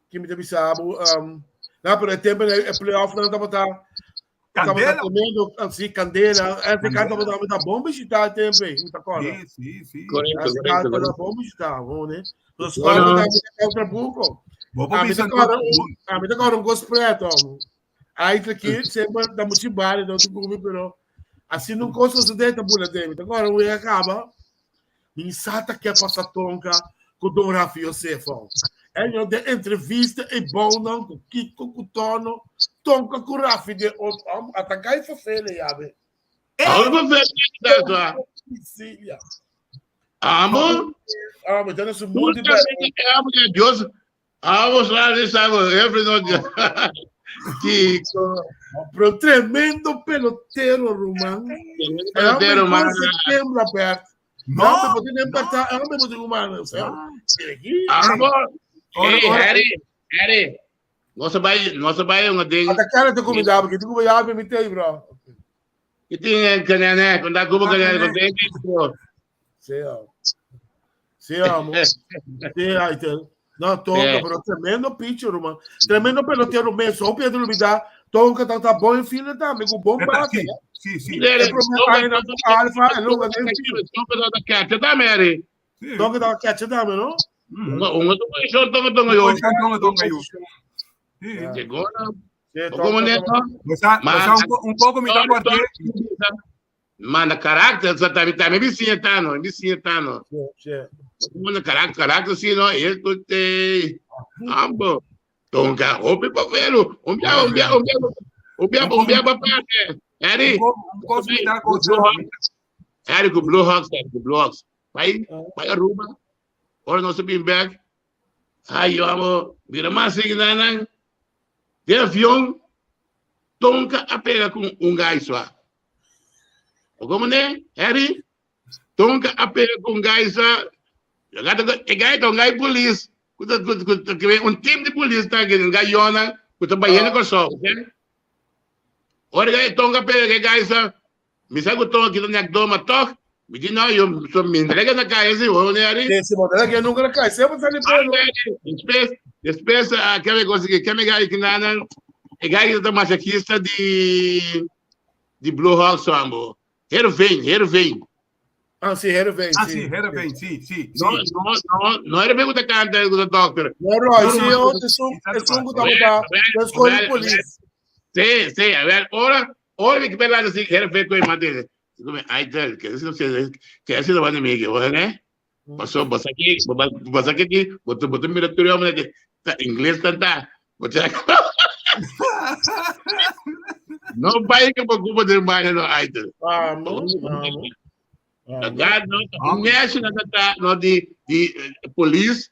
que me te bisabo, um, no, pero el tempo el playoff no tabata Candela. Tabata tremendo, sí, candela. Este cara tabata tabata bom visitar el tempo, me te acorda. Sí, sí, sí. Correcto, Este cara correcto, tabata correcto. bom visitar, bom, né? Los No, cuatro no. tabata contra Buco. Bo por A mim bisa te acorda un, a mim te acorda un gos preto. Aí aqui sempre dá muito bar, não te come, pero assim não custa se dentro bula dele. Agora o acaba. Mi sata quer passar tonka com Dom Rafa Yosefo. É eu de entrevista e bom não com Kiko com Tono, tonka com Rafa de outro, atacar e fazer já be. Amo ver que Sicília. Amo. Ah, mas então esse mundo Amo que Deus. Amo lá de sabe, every no Kiko. Pero tremendo pelotero, Román. Pelotero, man. Sembra perto. No, Não, me nem empatar, eu não me botei humano, sabe? Amo. Hey, Harry, Harry. Nossa vai, nossa vai uma ding. Até cara te convidava, porque tu convidava me tem, bro. Que tem canha, quando dá cuba canha, quando tem Sí, ó. Sí, amo. Sí, ahí te. No, Tonka, pero tremendo pitcher, man. Tremendo pelotero mesmo. O Pedro Luvidá, Tonka tá, tá bom em fila também, com bom bate. Sí, sí. Alfa, é longa Tonka tá catcher também, Harry. Tonka tá catcher também, não? Um outro posição, Tonka, Tonka, eu. Tonka, Tonka, eu. Chegou, não? Como neto? Mas um pouco me dá quarteto. Mano, carácter, también, también me tano, me tano. Mano, carácter, carácter, sí, no, esto te. Ambo. Tonka, hopi pa velo. Um bia, um bia, um bia, um bia, um bia pa parte. Harry. Harry com Blue Hawks, Harry com Blue Hawks. Vai, vai Aruba. Ora não se bem back. Ai, eu amo. Vira mais assim, De avião, Tonka a pega com um gás lá. Como né? Harry? Tonka a pega com gás lá. E gás um gás polícia. Um time de polícia tá aqui, um gás yona, que tá baiano com sol. Ora gás Tonka pega gás lá. Me sabe que Tonka aqui no Nyakdoma toque. Me diz, não, eu sou me entrega na caia, assim, vou, né, Harry? Esse modelo aqui nunca cai, sempre tá limpando. Depois, depois, aquela coisa que quer me ganhar aqui na, e gás tá masoquista de de Blue Hawks, amor. Heerenveen, Heerenveen. Ah, sim, Heerenveen. Ah, sim, Heerenveen, sim, sim. Não, não, não, não era bem o que canta o doctor. Não, Roy, sim, eu sou um que tá da escola de polícia. Sim, sim, a ver, ora, ora que pega assim, Heerenveen com o dele. Ai, que isso que isso não vai nem me né? Passou, você aqui, você aqui, você você mira tudo, homem, inglês tanta, você No vai que preocupa de mais no idol. Vamos, vamos. God, no, national no di di police,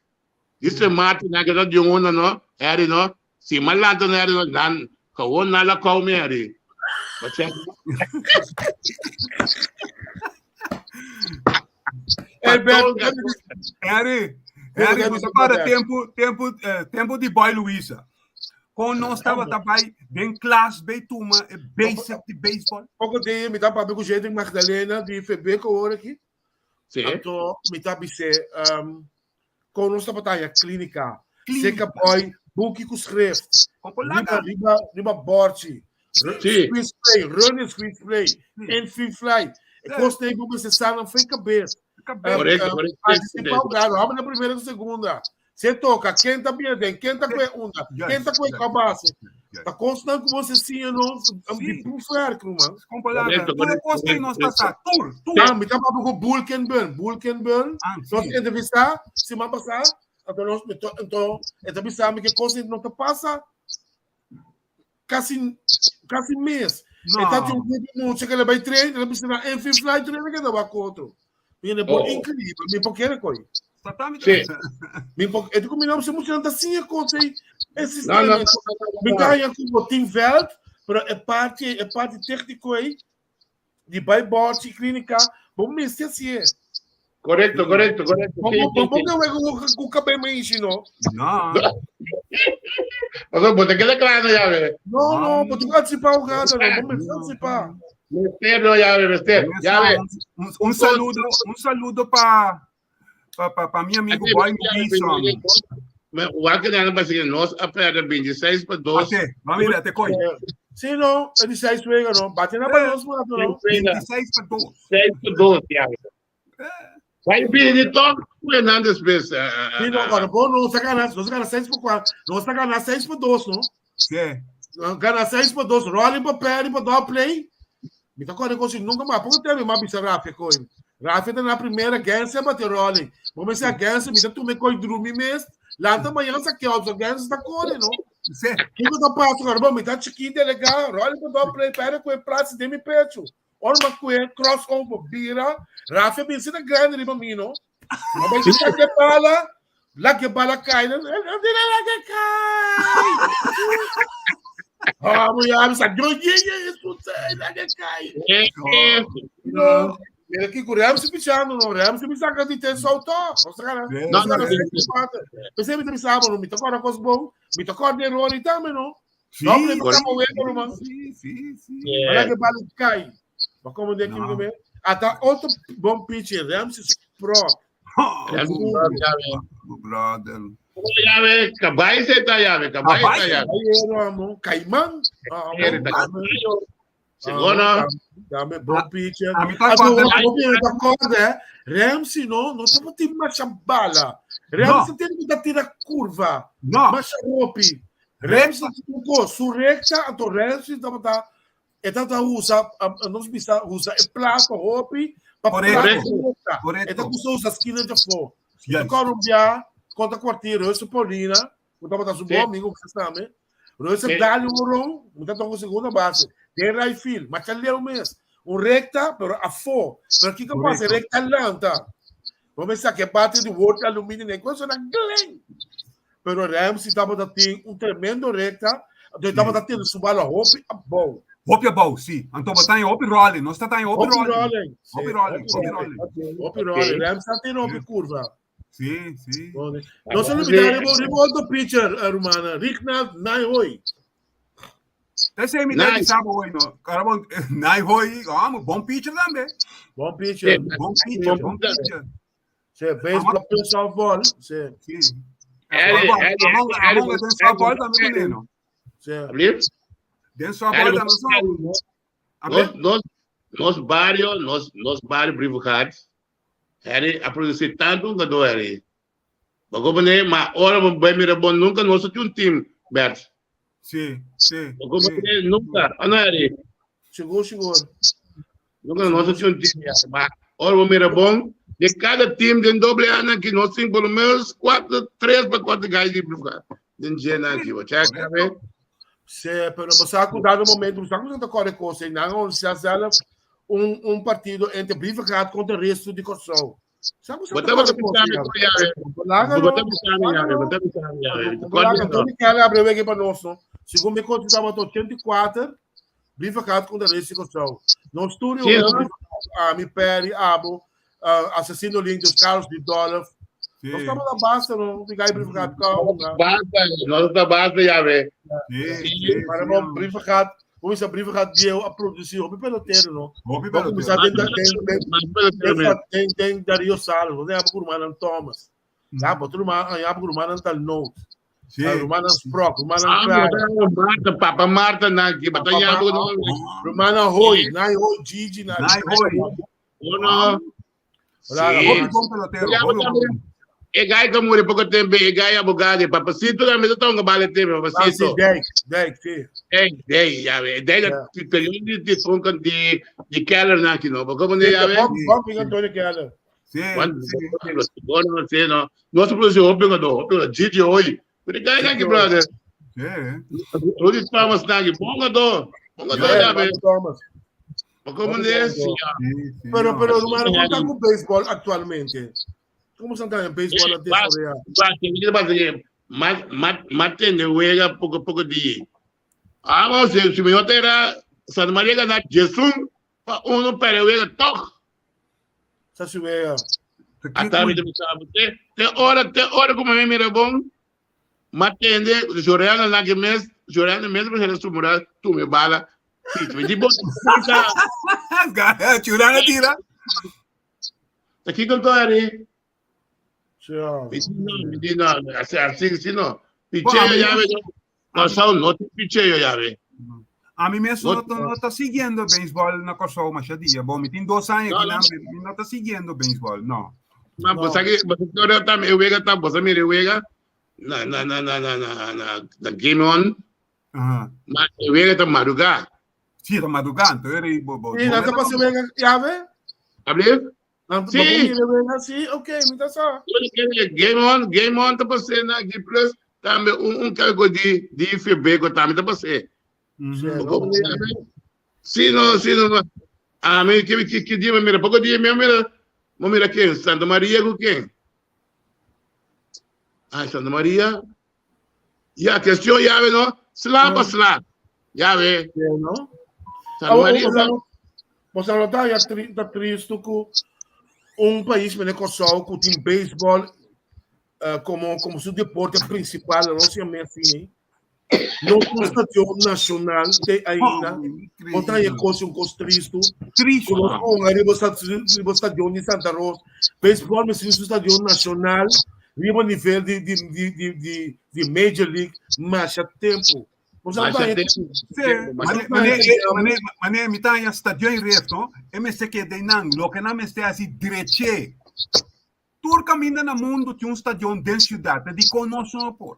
di se mati na que no di una no, eri no, si malanta no eri no, nan kawon na la kaw me eri. Eri, Eri, você para tempo, tempo, tempo de boy Luísa. Com nós estava também bem class, bem turma, basic de baseball. Pouco dia me dá para ver jeito Magdalena de FB com hora aqui. Sim. Então, me dá para um, com nós estava a clínica. Seca boy, boek com schrift. Riba, riba, riba bordje. Squeeze play, run and squeeze play, and free fly. E custa aí como você sabe, não foi cabeça. Correto, correto. Antecipar o na primeira e segunda. Você toca, quem tá bem, quem tá com onda, quem tá com a base. Tá constante com você sim, eu não, de proefwerk, man. Comparado, tudo costa e nós passar, tudo, tudo. Ah, me tá para o Bulkenburn, Bulkenburn. Nós entrevistar, semana passada, então nós, então, entrevistar, que coisa não te passa, quase, quase mês. Então, tem um grupo muito que ele vai treinar, ele precisa em fly treino que dá contra. Minha é incrível, me porque coisa. Sim. Me porque, eu combinamos se muito assim contra esse sistema. Me ganha com o Team Veld, Pero e parti, e parti técnico ei, di bai bòrchi klínika, bo mester hasié. Korekto, korekto, korekto. Bo Sí, bo sí, bo sí. ke wega ku ku kabé meishi no. No. Pasobra bo ta keda kla no yawe. No, no, bo tin ku antisipá hugada no, bo mester antisipá. Mester no yawe, mester. Yawe. Un, un saludo, un saludo pa pa pa, pa mi amigo Boy Wilson. Me wak na pa sige nos a perde 26 pa 2. Ate, va mira, te koi. Sí, no, e di seis wega no. Bate na pa nos mato no. 26 pa 2. 6 pa 2 yawe. Vai bini di top ku Hernandez bes. Sí, no, agora bom, nos a gana, nos a gana 6 pa 4, nos a gana 6 pa 2, no? Sí. Nos gana 6 pa 2, Rolling pa Perry pa dog play. Mi ta kore kosi nunca mas. Poko tempo mi a bisa Rafi koi. Rafi ta na primera Gense bate Rolling. Bo me sa Gense mi ta tume koi drumi mes. Lanta mañana sa ke so Gense ta kore, no? Sí. Kiko ta pasa agora? Bom, mi ta chiki delega, Rolling pa dog play, Perry koi plaats den mi pecho. Ora mi a kue crossover bira, Rafi a bin asina grandi riba mi no. Mi a bai saca e bala, laga e bala kai. No tira laga kai. Ah, mi a bisa, yo ye ye escucha, laga kai. No, mira kiko Ramsey pichando no, Ramsey mi saca di ten souto. No saca na. No, no, no. Pensei mi ta bisa, no, mi ta kora kos bon, mi ta kora de error tambe no. Sí, No, pero tá moendo, ruman. sí, sí, sí. Olha que bala cai. Maar como de aqui, No. no. Até outro bom pitcher, Ramses Sprock. Oh, Ramses Sprock, já vem. brother. Llave, cabai se tá llave, cabai Cabai tá se- llave. Aí era, amo. Caimán. Ah, Ele tá amo. Segona. Dame bom pitcher. A mi tá Ah, corda- não, não, tá corda, é. Ramsey não, não tá tem marcha bala. Ramsey tem que dar tira curva. No, Marcha rope. Ramsey tem su recta, então Ramsey tá tá e ta usa, nos bisa usa e plato hopi pa Correcto. plato. Correcto. E ta usa usa esquina de fo. Yes. Colombia contra kwartier, Russo Paulina, ku tabata su bon amigo ku sabe. Russo dale un ron, mu ta toca segunda base. Den right field, ma leu mes. Un recta, pero afó. Pero kiko pasa? Recta lanta. Bo mester sa ke bate di world aluminium e cosa na glen. Pero Ramsey tabata tin un tremendo recta, entonces tabata tin su bala hopi abou. Hopi abou, sí. Anto bo ta en hopi rolling. Nos ta en hopi Hopi rolling. rolling. Hopi rolling, hopi rolling. Hopi rolling. Ramsey tin hopi curva. Sí, sí. No se olvida riba riba otro pitcher, eh, rumana. Rignald Nijhoy. Ese mi ta Nice. bisa bo hoy no. Carabon, nai hoy, amo, bon pitcher tambe. Bon pitcher. Bon pitcher, bon pitcher. Sí, baseball plus softball. Sí, Sí. Eddie, Amon, Eddie, Amon, Eddie, Amon, den softball tambe kuné no. sí. Ablief? Den softball tambe so. A Nos, ver, nos, nos barrio, nos, nos barrio Brievengat, Harry a produci tanto jogador, Harry. Maar como nee, maar ora bij Mirabon nunca nos tinha um team, Bert. sí, sí. Maar como sí. nee, nunca, ah, não, Harry. Sigur, sigur. Nunca nós tinha um time, maar ora bij Mirabon, de cada team de doble A aqui, nós temos pelo menos quatro, três para quatro guys de Brievengat. De Gena aqui, vou check, sabe? Sí, pero bo sa ku dado momento, bo sa ku ta kore kos, nan a anuncia zelf un, un partido entre Brievengat contra e resto di Kòrsou. Sa ku Bota você pensar, ya, Laga Bota no. pensar, ya, bota pensar, ya. Laga, Tony Kelly abre wega pa nos, no? Segun mi konta tabata 84, Brievengat contra e resto di Kòrsou. Nos tur Sí, no? Ami, Perry, Abo, uh, Assassino Link, Carlos de Dolph. Sí, Nos tabata basta, no? Fica Brievengat, calma. Basta, nós tá basta, ya, ve. sí, sí. Maar bom, Brievengat, hoe is dat Brievengat Geo a produci hopi pelotero, no? Hopi Vamos começar pelotero. den den den den den den Dario Salas, você é por rumanan Thomas. Ja, bot ruman, ja, por rumanan tal note. Sí. Rumanan Sprock, rumanan Ah, Clara, Marta, Papa Marta, na aqui, batalha, rumanan Roy, Nai Roy, Gigi, Nai Nai Roy. Uno. Olha, Sí. Hopi bon pelotero. Ya, Hopi bon. E gai que muri pouco tempo, e gai abogado, papacito da mesa tá um gabale tempo, papacito. Dijk, Dijk, sim. Ei, ei, ya ve, dei da período de de tronca de de Keller na aqui não, como ne ya ve. Bom, bom, Antônio Keller. Sí, Quando sí. não sei não. Nosso produtor hopi do, hopi Gigi hoje. Por gai aqui brother. Sí. Rudy Thomas na aqui, bom do. Bom do ya ve. Thomas. Como ne Sí, sí. Pero, no. pero, Romano, ¿cómo está con béisbol actualmente? ¿Cómo se está en béisbol antes? Mas mas mas tem wega pouco pouco dia. Ah, bon, si, si mi no tera Santa Maria gana 11 pa 1 perde wega toch. Sa si wega. Ata mi ta bisa, te, te ora, te ora ku mi mira bon, ma tende, Joreana na ke mes, Joreana mes me sera sumura, tu me bala. Si, mi di bon. Churana tira. Ta kiko to ari? Sí. Mi di no, mi di no, así, así, así no. Picheo ya ve, Kòrsou no tin picheo ya ve. Ami mes no, no, no ta siguiendo baseball na Kòrsou masha dia. Bon, mi tin dos aña aki nan, mi no ta siguiendo baseball, no. Ma bo sa ki, bo sa ki ora tam e wega ta, bo sa mira e wega na na na na na na na na Game On. Ma e wega ta madrugá. Sí, ta madrugá, anto era bo bo. Sí, nan ta pasa wega ya ve? Ablief? Nan Sí. bo mira wega sí, ok, mi ta sa. Game On, Game On ta pasé na G Plus, tambe un un cargo di di Febeco tambe ta pasé. Sí, Bo no. mira ve? Sí, no, sí, no. no. A mi ki ki ki dia mi mira, poko dia mi mira, mi mira ken, Santa Maria ku ken? Ay, Santa Maria. Ya, cuestión llave, no? Sla pa sla. Llave. Sí, no? Santa Maria. Bo sa no ta ya tri, ta tristo ku un pais mene Kòrsou ku tin baseball eh, como como su deporte principal, no se llama así. No tin stadion nacional te ainda. Bo ta ya kos un kos tristo. Tristo. Ku nos ponga riba riba stadion di Santa Rosa. Baseball mester su stadion nacional riba nivel di di di di di di Major League masha tempo. Bo sa Masha ta tempo. Sí, mane, mane, mane, mane, mi ta haña stadion i ref, no? E mester keda einan. Loke nan mester hasi dreché. Tur kaminda na mundu tin un stadion den siudat, ta dikon nos no por?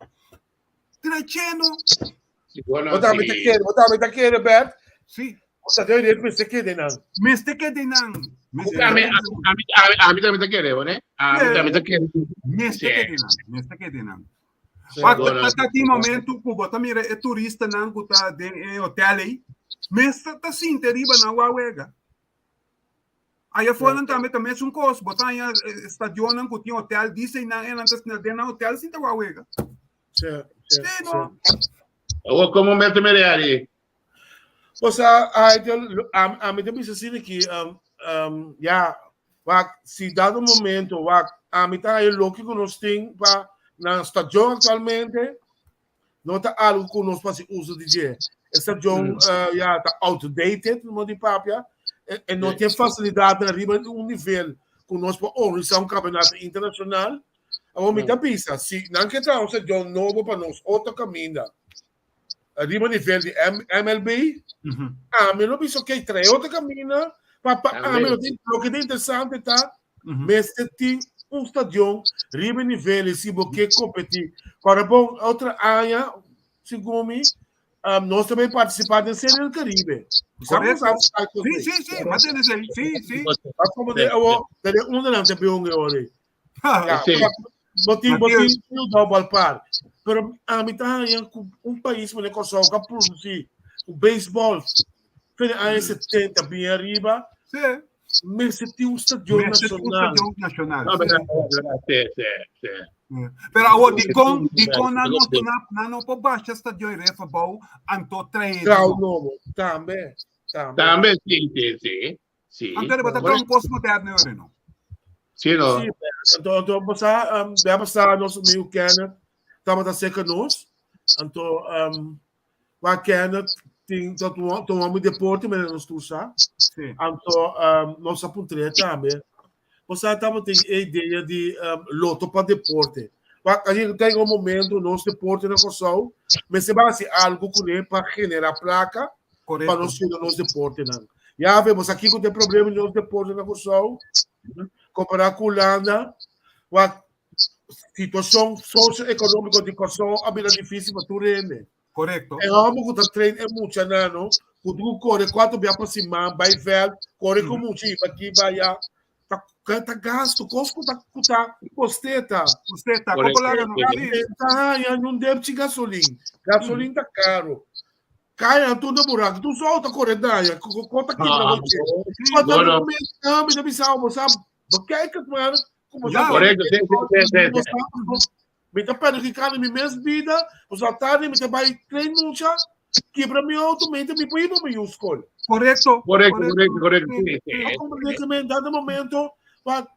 Dreché no. Bo tambe ta kere, bo tambe ta kere, Bert. Sí. Stadion i ref mester keda einan. Mester keda einan. Mester Ami, keda einan. ami, ami, ami tambe ta kere, bo ne? Ami tambe ta kere. Mester keda einan. Mester keda einan. Wak, ta, ta tin momento ku bo ta mira e turistanan ku ta den e hotel ei, mester ta sinta riba nan wak wega. Aya afuera tambe ta mesun kos, bo ta haña stadionnan ku tin hotel, dise nan e nan ta den nan hotel sinta wak wega. Sí, sí, Sí, no. Awor komo mester mira ari? Osa, ai, ami ta bisa asina ki, um, um, ya, wak, si dado momento, wak, ami ta haña loke ku nos tin pa na stadion aktualmente, no ta algo ku nos por hasi uso di dje. E stadion, uh, ya, ta outdated, no di papia, e, e no tin fasilidatnan riba un nivel ku nos por organisá un kampeonato internashonal. Awor mi ta bisa, si nan ke traha un stadion nobo pa nos otro kaminda, riba nivel di MLB, ami lo bisa ok, trae otro camina, pa pa ami lo tin, lo que ta interesante ta, mester tin un stadion riba nivel y si bo ke competi. Ora bon, otro aña, segun mi, um, nos también participa den Serie del Caribe. Correcto. Sí, sí, sí, maar dit is sí, sí. Como de, oh, de onderaan te bij hoor. Ja, Sí. Bo tin, bo Matias. tin un ballpark. Pero ami ta haña ku un pais manera Kòrsou ka produsí ku baseball fe den aña 70 bien ariba, Sí. mester tin un stadion Mester tin un nacional. stadion nacional. No, Sí. verdad, verdad, sí, sí, sí. Pero awor, dikon, dikon nan no, nan, nan no por basha stadion Refa bou anto trae Trao nobo. Tambe, tambe. Tambe, sí, sí, sí. Sí. Anto riba ta un kos moderno ore no. Sí, no. Sí, anto, anto, basa, um, bia basa nos amigo Kenneth, tabata cerca nos. Anto, um, wa Kenneth tin tot un tot un homem deporte, maar nos tur sa. Sí. Anto, um, nos a puntre tambe. Bosa tabata tin e idea di um, loto pa deporte. Wa a ten un momento nos deporte na Kòrsou, mester ba hasi algo kuné pa genera plaka pa Correcto. nos yuda nos deportenan. Ya vemos aki ku tin problema di nos deporte na Kòrsou, kompará ku Hulanda, wak situashon sosioekonómiko di Kòrsou a bira difísil pa tur hende. Correcto. E hòmber ku ta train e muchanan no, ku tin ku kore kuater bia pa siman, bai vèlt, kore ku mucha i bai aki bai aya, ta ta gasto, kos ku ta ku ta kosteta. Kosteta, Correcto. kopo laga no. Sí. Ta haña un depchi gasolin, gasolin ta karo. Kaya tur na buraku, tur su auto kore daña, ko ta kibra Ah, bo dje. Ma no, ta no. momento mi ta bisa bo sa, bekijk het maar, como Ja. sa Correcto, sí, sí, sí, sí. Mi ta perjudicando mi mes vida, bo sa tarde mi ta bai train mucha. Kibra mi auto, mi mi por hiba mi yu skol. Korekto. Korekto, korekto, korekto. Sí, sí. A comprende que men dado momento, pa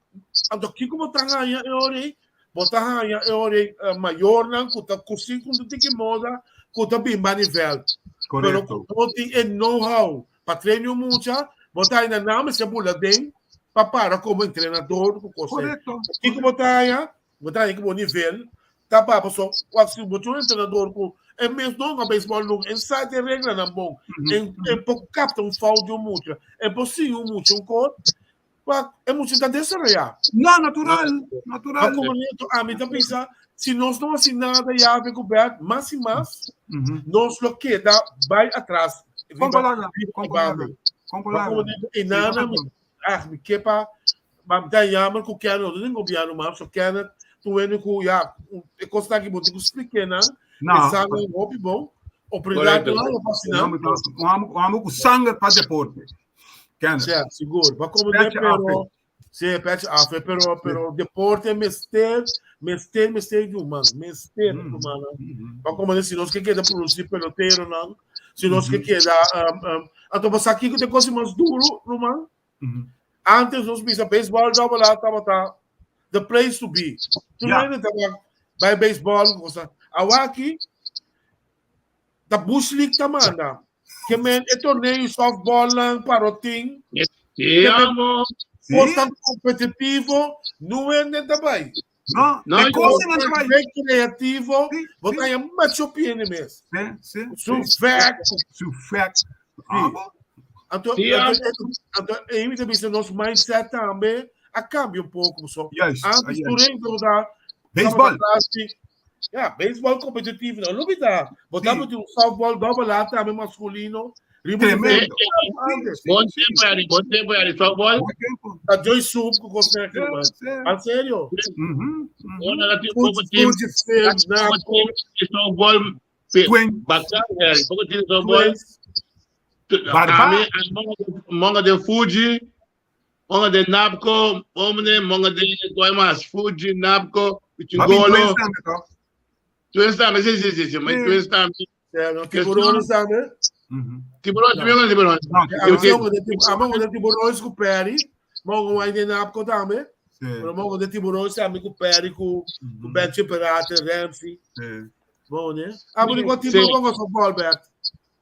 anto kiko bo ta haña e ora ei? Bo ta haña e ora ei eh, mayornan ku ta kusin ku ta tiki moda ku ta bin bani veld. Pero Korekto. ku no tin e know-how pa train un mucha, bo ta haña nan mester bula den pa para komo entrenador ku kos ei. Korekto. Kiko bo ta haña? Bo ta haña ku bo nivel ta baha paso wak si bo tin un entrenador ku e mes no hunga beisbòl nunka, e sa e reglanan bon, e e por kapta un fout di un mucha, e por siña un mucha un kos, wak e mucha ta desaroyá. No, natural, Pa natural. komo ami ta bisa si nos no hasi nada yawe ku bèt mas i mas nos lo keda bai atras Kon riba palaga, riba kon e palaga, banda. kon Pa palaga. komo e nana mi ah mi ke pa Ma mi ta jammer ku Kenneth, no ta den gobièrnu mas, so Kenneth tur hende ku ya, e kosnan aki bo tin ku splik'é nan, No. e sa nan hopi bon, oportunidat Correcto. nan lo hasi Un nan. amo, un amo, un amo ku sanger pa deporte. Kenneth. Sè, sigur. Pa komprendé, Petje pero, af. sí, petje af, pero, pero deporte mester, mester, mester di human, mester di human. Pa komprendé, si nos ke keda produsí peloteronan, si nos ke keda, um, um, anto bo sa kiko ta e kos mas duru, ruman? Antes nos bisa baseball double A tabata the place to be. Tur Ja. hende tabata bai baseball cosa. Awaki ta Bush League ta manda. Ke men e torneo softball nan parotin. Te amo. Sí. Cosnan competitivo, no hende ta bai. No, No, e yo- cosa nan bai. Recreativo, Sí, bo sí. ta haña macho piene mes. Sí, sí, Su sí. vek. Su vek. Ah, bo. Anto, Sí, anto, anto, e mi ta bisa nos mindset tambe a cambia un poco. So, Juist, antes juist. tur hende tabata Baseball. tabata tras Ja, baseball competitivo. No lubida. Bo Sí. tabata un softball double A tambe masculino. Riba Tremendo. Antes. Bon tempo, Ari. Bon tempo, Ari. Softball. Buen tempo. Ta Joy Soup ku kos na Sí, man. sí. En serio. Mhm, mhm. Ona la tin poco team. Fuji Film, Poco Napo, team de softball. Twin. Bacán, Ari. Poco team de softball. Twins. Barba. Ami, monga de Fuji, monga de Napco, omne, monga de Guaymas, Fuji, Napco, Babin Chingolo. Twins tambe, toch? Twins tambe, sí, sí, sí, sí, maar Sí. Twins tambe. Ja, no, tiburones tambe. Mhm. Tiburones, tiburones, tiburones. No, Ja, amo de tiburones ku Perry. Mongo wai de Napco tambe. Sí. Pero mongo de tiburones tambe ku Perry, ku ku Benji Perate, Ramsey. Sí. Bom, né? Ah, por enquanto, Sí. tiburão com softball, Bert.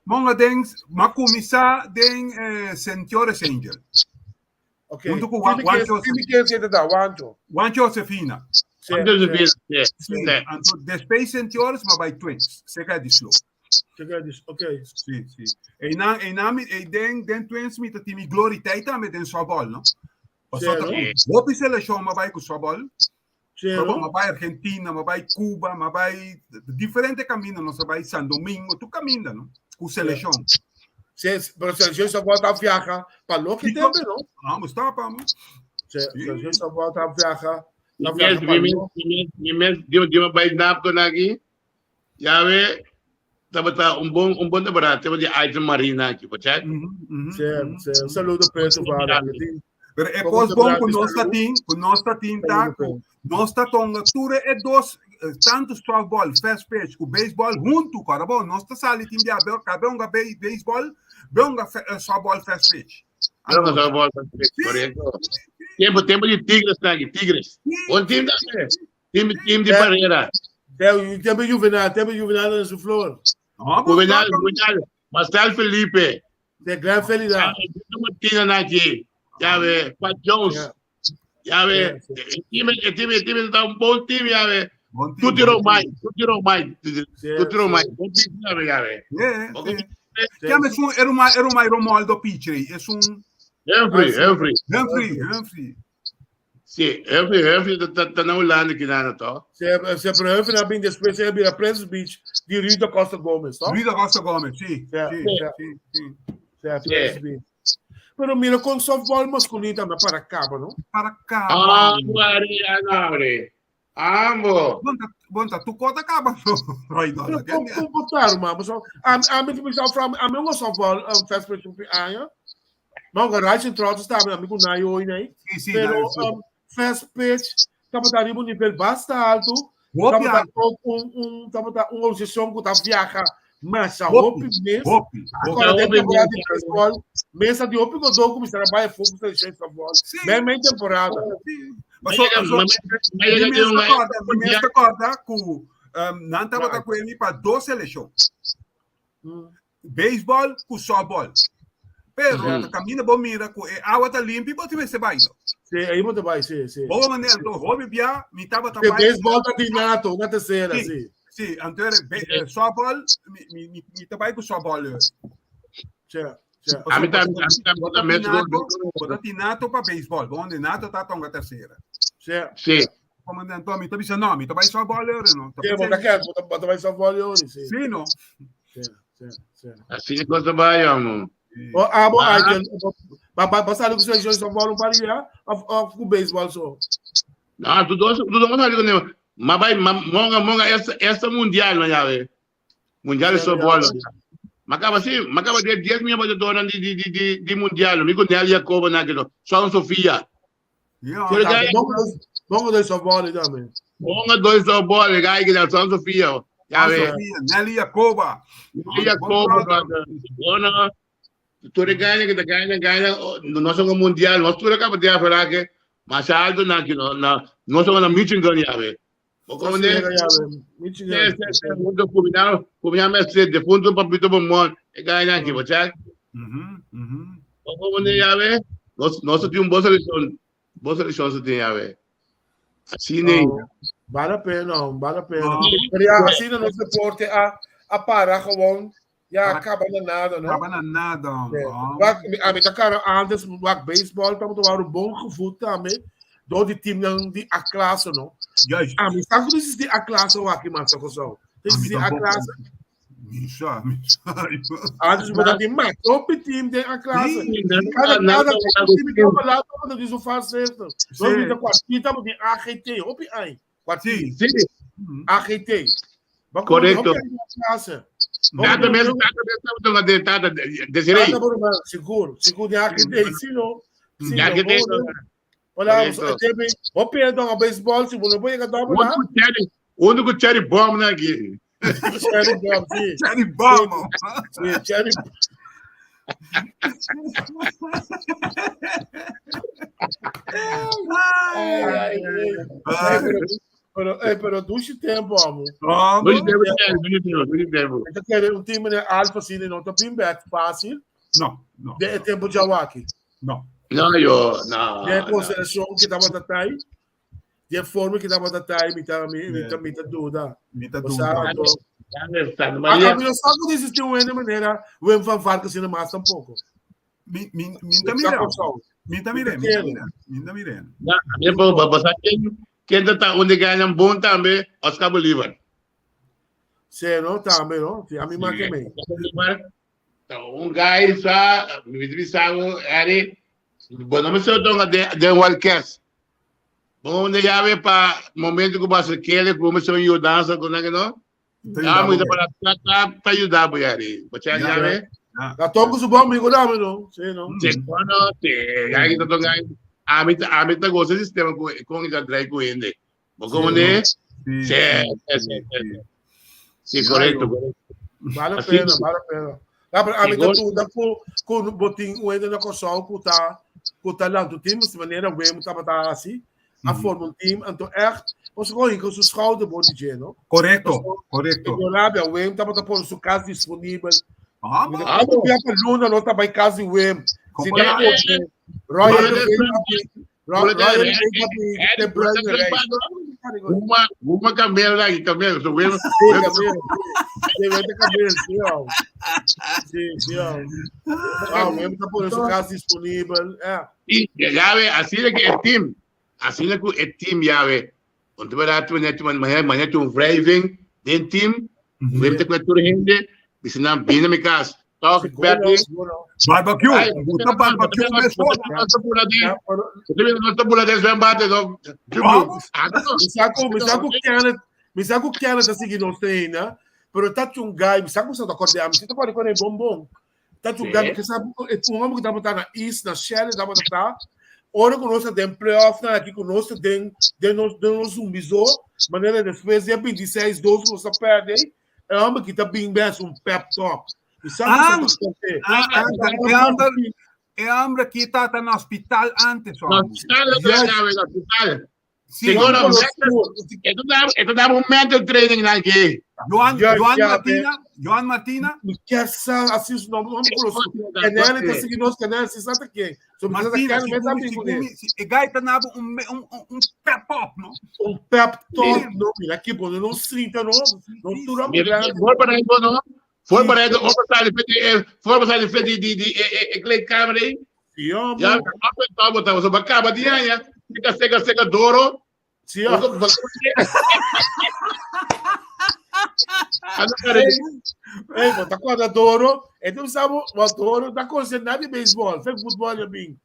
Monga den, ma kuminsá den eh, Sentiores Angel. Ok. Junto ku Time Juan que Joseph. time que se da Wancho. Juan Josefina. Sí, Antes de vir, sí, Sí. sí. Anto, después Sentiores, ma bai Twins. Seca di slow. Ok. Sí, sí. E na, e na, mi- e den, den Twins mi ta timi Glory Taita me den softball, no? Pasó Sí, ta, hopi selección ma bai ku softball. Sí, Pero no? ma bai Argentina, ma bai Cuba, ma bai diferente camino, no se bai San Domingo, tu camina, no? Ku selección. Sí, pero selección softball ta viaja pa loke Kiko? tempo, no? Vamos, stop, vamos. Sí, Sí. selección softball ta viaja. Mi Ta mes, viaja pa mi mes, loke. mi mes, mi mes, di di bai Napco naki. Ya ve, tabata un bon un bon temporada, tema di Ayrton Marina aki, pachai? Mhm, mhm, Sí, mhm. sí. Un saludo preto para Pero é Como cos te bom bratis, ku nos salu. tin, ku nos tin ta, ku nos ta tonga ture e dos, eh, tanto softball, fast pitch, ku baseball junto, cara bom, nos ta sali tin bia, be, ka be unga be, baseball, be unga fe, eh, softball fast pitch. Pero no softball, correcto. Tempo, tempo di Tigres naki, Tigres. Bon team tambe. Team, team di Ja. Parera. Tempo Juvenal, tempo Juvenal en su flor. Ah, bom, Juvenal, tá, Juvenal, Marcel Felipe. De gran felicidad. Martina naki. Ya ve, Pat Jones. Ja. Ya ve, Ja, sí. el team, el team, el team está un buen team, ya ve. Bom team, Tutti bom Romai, team. Tutti Romai, Sí, Tutti Romai. sí. Buen team, ya ve, ya ve. Yeah, Ok. sí. Chiama es un, era uma, era uma Romualdo Picceri, es un Humphrey, Ah, sí. Humphrey. Humphrey, Humphrey. Sí, Humphrey, Humphrey está está na Holanda aqui na toch? Se, se pero bin después se bira Prince Beach di Rita Costa Gomez, toch? Luis Acosta Gomes, sí, Ja, sí, ja. sí, sí. Sí, Prince Beach. Pero mira con softball masculino también para acá, ¿no? Para cá. Ah, Ari, Amo. Bonta, bonta, tu cota acaba, Roy Pero Dollar. como como botar, mano? So, a a mim que from a mim um softball um, fast pitch um año. Maar um garage trots está a mim com naio hoje, né? Sí, sí, Pero não, sí. um, fast pitch, tá botar um nível bastante alto. Hopi Tá alto. botar um um tá botar uma organização que tá viaja. Masha hopi mes. Hopi. Agora den temporada di baseball, mes a di hopi godó kuminsá a bai fokus na selekshon di softball. Sí. Mei mei temporada. Sí. Paso, paso, mi mes ta kòrda, mi mes ta kòrda ku um, nan tabata ku mi pa dos selekshon. Baseball ku softball. Pero ta kaminda bo mira ku e awa ta limpi, bo tin mester bai. Sí, ahí bo ta bai, sí, sí. Bo manera, anto hopi bia mi tabata De bai. baseball ta di nato, na tercera, Sí. sí. Sí, anto era softball, mi, mi, mi ta bai ku softball. Sí, sí. A mi tambe, a mi tambe, Bo ta tambe. tinato, bo ta tinato pa baseball. Bo onde nato ta tonga tercera. Sí. Sí. Como anto mi ta bisa no, mi ta bai softball ore no. Ta Sí, bo ta pensei- kèr, bo ta, bo ta bai softball yori, sí. Sí, no. Sí, sí, sí. Así es cosa bai, amo. O abo, Ah. ai, ba, ba, ba sali ku selección softball un par di dia, of, of ku baseball so. No, tu dos, tu dos sali con él. Ma bai, ma monga, monga, esta, esta mundial, no ya ve. Mundial de softball. Ma acaba sí, ma acaba de 10 mil batedores di, di, di, di, di mundial. Mi con Nelly Jacobo na que no. Só Sofia. Ja. Pero Tá, gai, bongo dois, bongo dois softball também. monga dois softball, gai que da São Sofia. Ya ve. Sofia, Nelly Jacoba. Nelly Jacobo, brother. Bueno, tur e gana que ta gana, gana, no son mundial, no tur acaba de afera que mas alto na que no, na, no son na Michigan ya ve. Bo como ne? Michigan. Sí, sí, sí, junto combinado, combinado me se defunto papito bomón, e gana que bo check. Mhm, mhm. Bo como ne ya ve? No no se tiene un boa selección, boa selección se tiene ya ve. Así ne. No, vale a pena, no, vale a pena. No. Pero ya, asina nos deporte a, a para gewoon. Ya, kaba na nada, no? Kaba na nada, Sí. hombre. Wak, mi- a mi ta cara antes, wak baseball, tamo tomar un bon gevoel tambe, door die team dan die A-klasse, no? Juist. A mi sa ku di A-klasse wak, man, sa koso. A mi Di tampoco. A-klasse. Mi sa, mi sa. Antes we dat die maak, op die team de A-klasse. Sí. Cada, Na- cada na- team die op laat, dat is zo vast zitten. Sí. Nos mi kwartita, die AGT, op die ei. Kwartier. Sí. Sí. AGT. Maar Correcto. Klasse. Tata mesmo, tata mesmo, tata de tata Desiree. Tata, bro, sigur, sigur di AGT, si no. Si no, AGT. Olha, Correcto. teve, vou perder um baseball, se você não pode jogar dobra, Onde com cherry, onde com cherry bomb na aqui. Cherry bomb, sim. Cherry bomb. Sim, cherry Ai, ai, ai. Ai. Pero, pero, eh, pero dushi tempo, amo. Hombre. Muito tempo, Cherry, muito tempo, muito tempo. Então, quer um time de alfa, assim, não tá bem back fácil. No, no. De tempo de Jawaki. No. Não, eu, não. De consideração que tava tatai. De forma que tava tatai, me tá, me, me tá, me tá dúvida. Mi ta O duda. sea, Santa A Maria. mim não sabe que existe um de maneira, o M van Vargas ainda mais tampouco. Mi, mi, mi ta mira. Mi ta mira, mi ta mira. Mi ta mira. Não, pô, você quem quem tá onde ganha um bom também, Oscar Bolívar. Sim, não, também, não. A mim mais que bem. Oscar Bolívar. Então, um guy só, me disse, era, bom, não me sei o de de Wildcats. Bom, onde já vê para momento que você quer, como se eu dança com ele, não? Ah, muito para tá tá ajudar, boiari. Você já vê? Tá toco su bom amigo, dame, não. Sim, não. Sim, bueno, sim. Aí tá tocando. A mim a mim tá gostando do sistema com com já trai com ele. Bom, como né? Sí. Sim, sim, sim. Sim, correto, correto. Vale a Assim, pena, vale a pena. Ah, pero A mim tá Igual- tudo com com botin o ainda na console que tá que tá lá do time, de maneira o M tá tá assim. A forma um team, então echt, você gewoon com seu schouder bom DJ, não? Correcto, correcto. Eu lá, o M tá tá por sua casa disponível. Vamos. Ah, não para Luna, não tá em casa o M. Se Como tá lá? Royal Royal Royal Uma uma camela aí, camela, sou eu. Sim, cabelo, sim, ó. Sim, sim, ó. Ah, o M tá por sua casa disponível. É. E já vê, assim é que é team. Assim é que é team, já vê. Want we daar toen net maar maar net een wrijving, den team, we hebben het met gente, die zijn dan binnen elkaar. Toch, Bertie? Barbecue. Gusta barbecue mes Ja, pero- Vamos. Me saco, me saco Kenneth, me saco Kenneth assim que não tem, né? Pero tá um guy, me saco você tá acordando, me saco acordando é bombom. Tá um guy que sabe, é um homem que tá botando na East, na Shell, tá botando Ora conosco tem playoff na aqui conosco tem tem nos tem nos zumbizou, maneira depois é 26 12 você perde. E homber ki ta bin bes un pep talk. Mi sa Ah, ku sa ta ah, ah, e homber, e homber ki tata na hospital antes, Na homber. hospital, Yes. na hospital. Sí, Seguro, Joan e ta daba un mental training na aki. Joan, Ja, Joan ja, Martina, Joan Martina, Mi kier sa así su nombre, no me conozco. Canel ta sigui nos, Canel si sa ta ken. So mi sa ta Martina, Canel, mi sa según, bin según, kuné. si, e gai ta nabo un, un, un, un pep up, no? Un pep talk, no, mira aquí, pone no sinta, no, no tura muy Mira, grande. voor bereid, no? Voor bereid, overstaan de voor bereid de die die die e kleedkamer aí. Sí, hombre. Ja, altijd tabo tabo, so bakaba di anya. Seka seka seka doro. Sí, hombre. Ei, bo ta kòrda Doro, e ta bisa bo, bo Doro ta konsentrá di beisbòl, fe futbòl ya bin.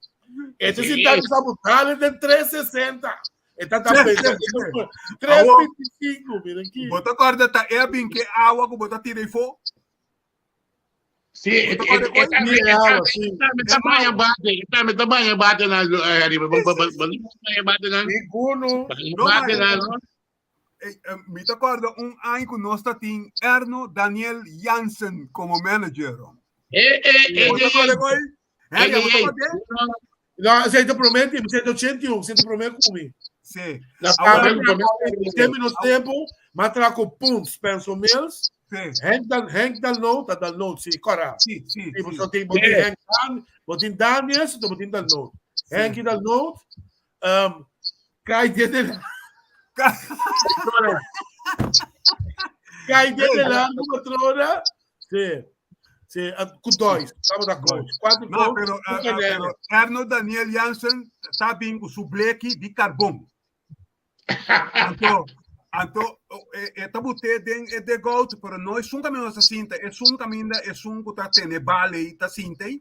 E ta sinta bisa bo, dale den 360. E ta ta pensa, 325, mira aki. Bo ta kòrda ta e a bin ke awa ku bo ta tira ifó? Sí, e ta baña bate, e ta baña bate na arriba, baña bate na. Ninguno. Bate na, no? Mi ta kòrda un aña ku nos ta tin Erno Daniel Jansen komo manager. Eh, eh, eh, Bo ta kòrda koi? Henry, bo ta kòrda? No, esei ta promé tim, esei ta 81, esei ta promé ku mi. Sí. Na tempo nos tempo, m'a traha ku Punt, Spencer Mills, Sí. Henk Dan, Henk Dalno, ta Dalno, sí, kòrda. Sí, sí, Sí, sí. bo tin, bo tin Henk Dan, bo tin Daniels, bo tin Dalno. Henk Dalno, um, Kai de Kai de largo patrona. Sí. Sí, ku dois. Tabata coach. Cuatro No, coach. pero, ku eh, eh, Canelo. pero Erno Daniel Jansen ta bin ku su bleki di karbon. Anto, anto e, e ta bute den e de gout, pero no es un camino ta sinta, es un caminda, es un ku ta tene bale i ta sinta i.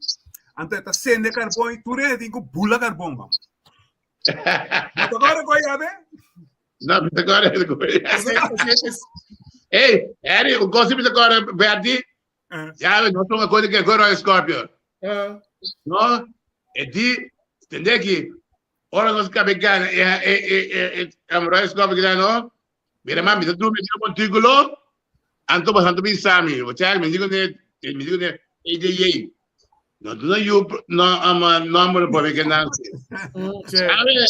Anto e ta sende karbon i tur e tin ku bula karbon. Vamos. Bo ta kòrda koi abe? No, mi ta kòrda e koi. Hey, Harry, un cosa mi ta kòrda, Bertie. Ya, no toma koi ke koi Royal Scorpio. No, e di, tende ki, ora nos kabe gana, e, e, e, e, e, Royal Scorpio gana, no? Mira, man, mi ta drumi den montículo, anto boso bisa mi, bo check, mi digo ne, mi digo ne, AJJ, no duna yu no ama nomber pa mi ke nan. Sabe,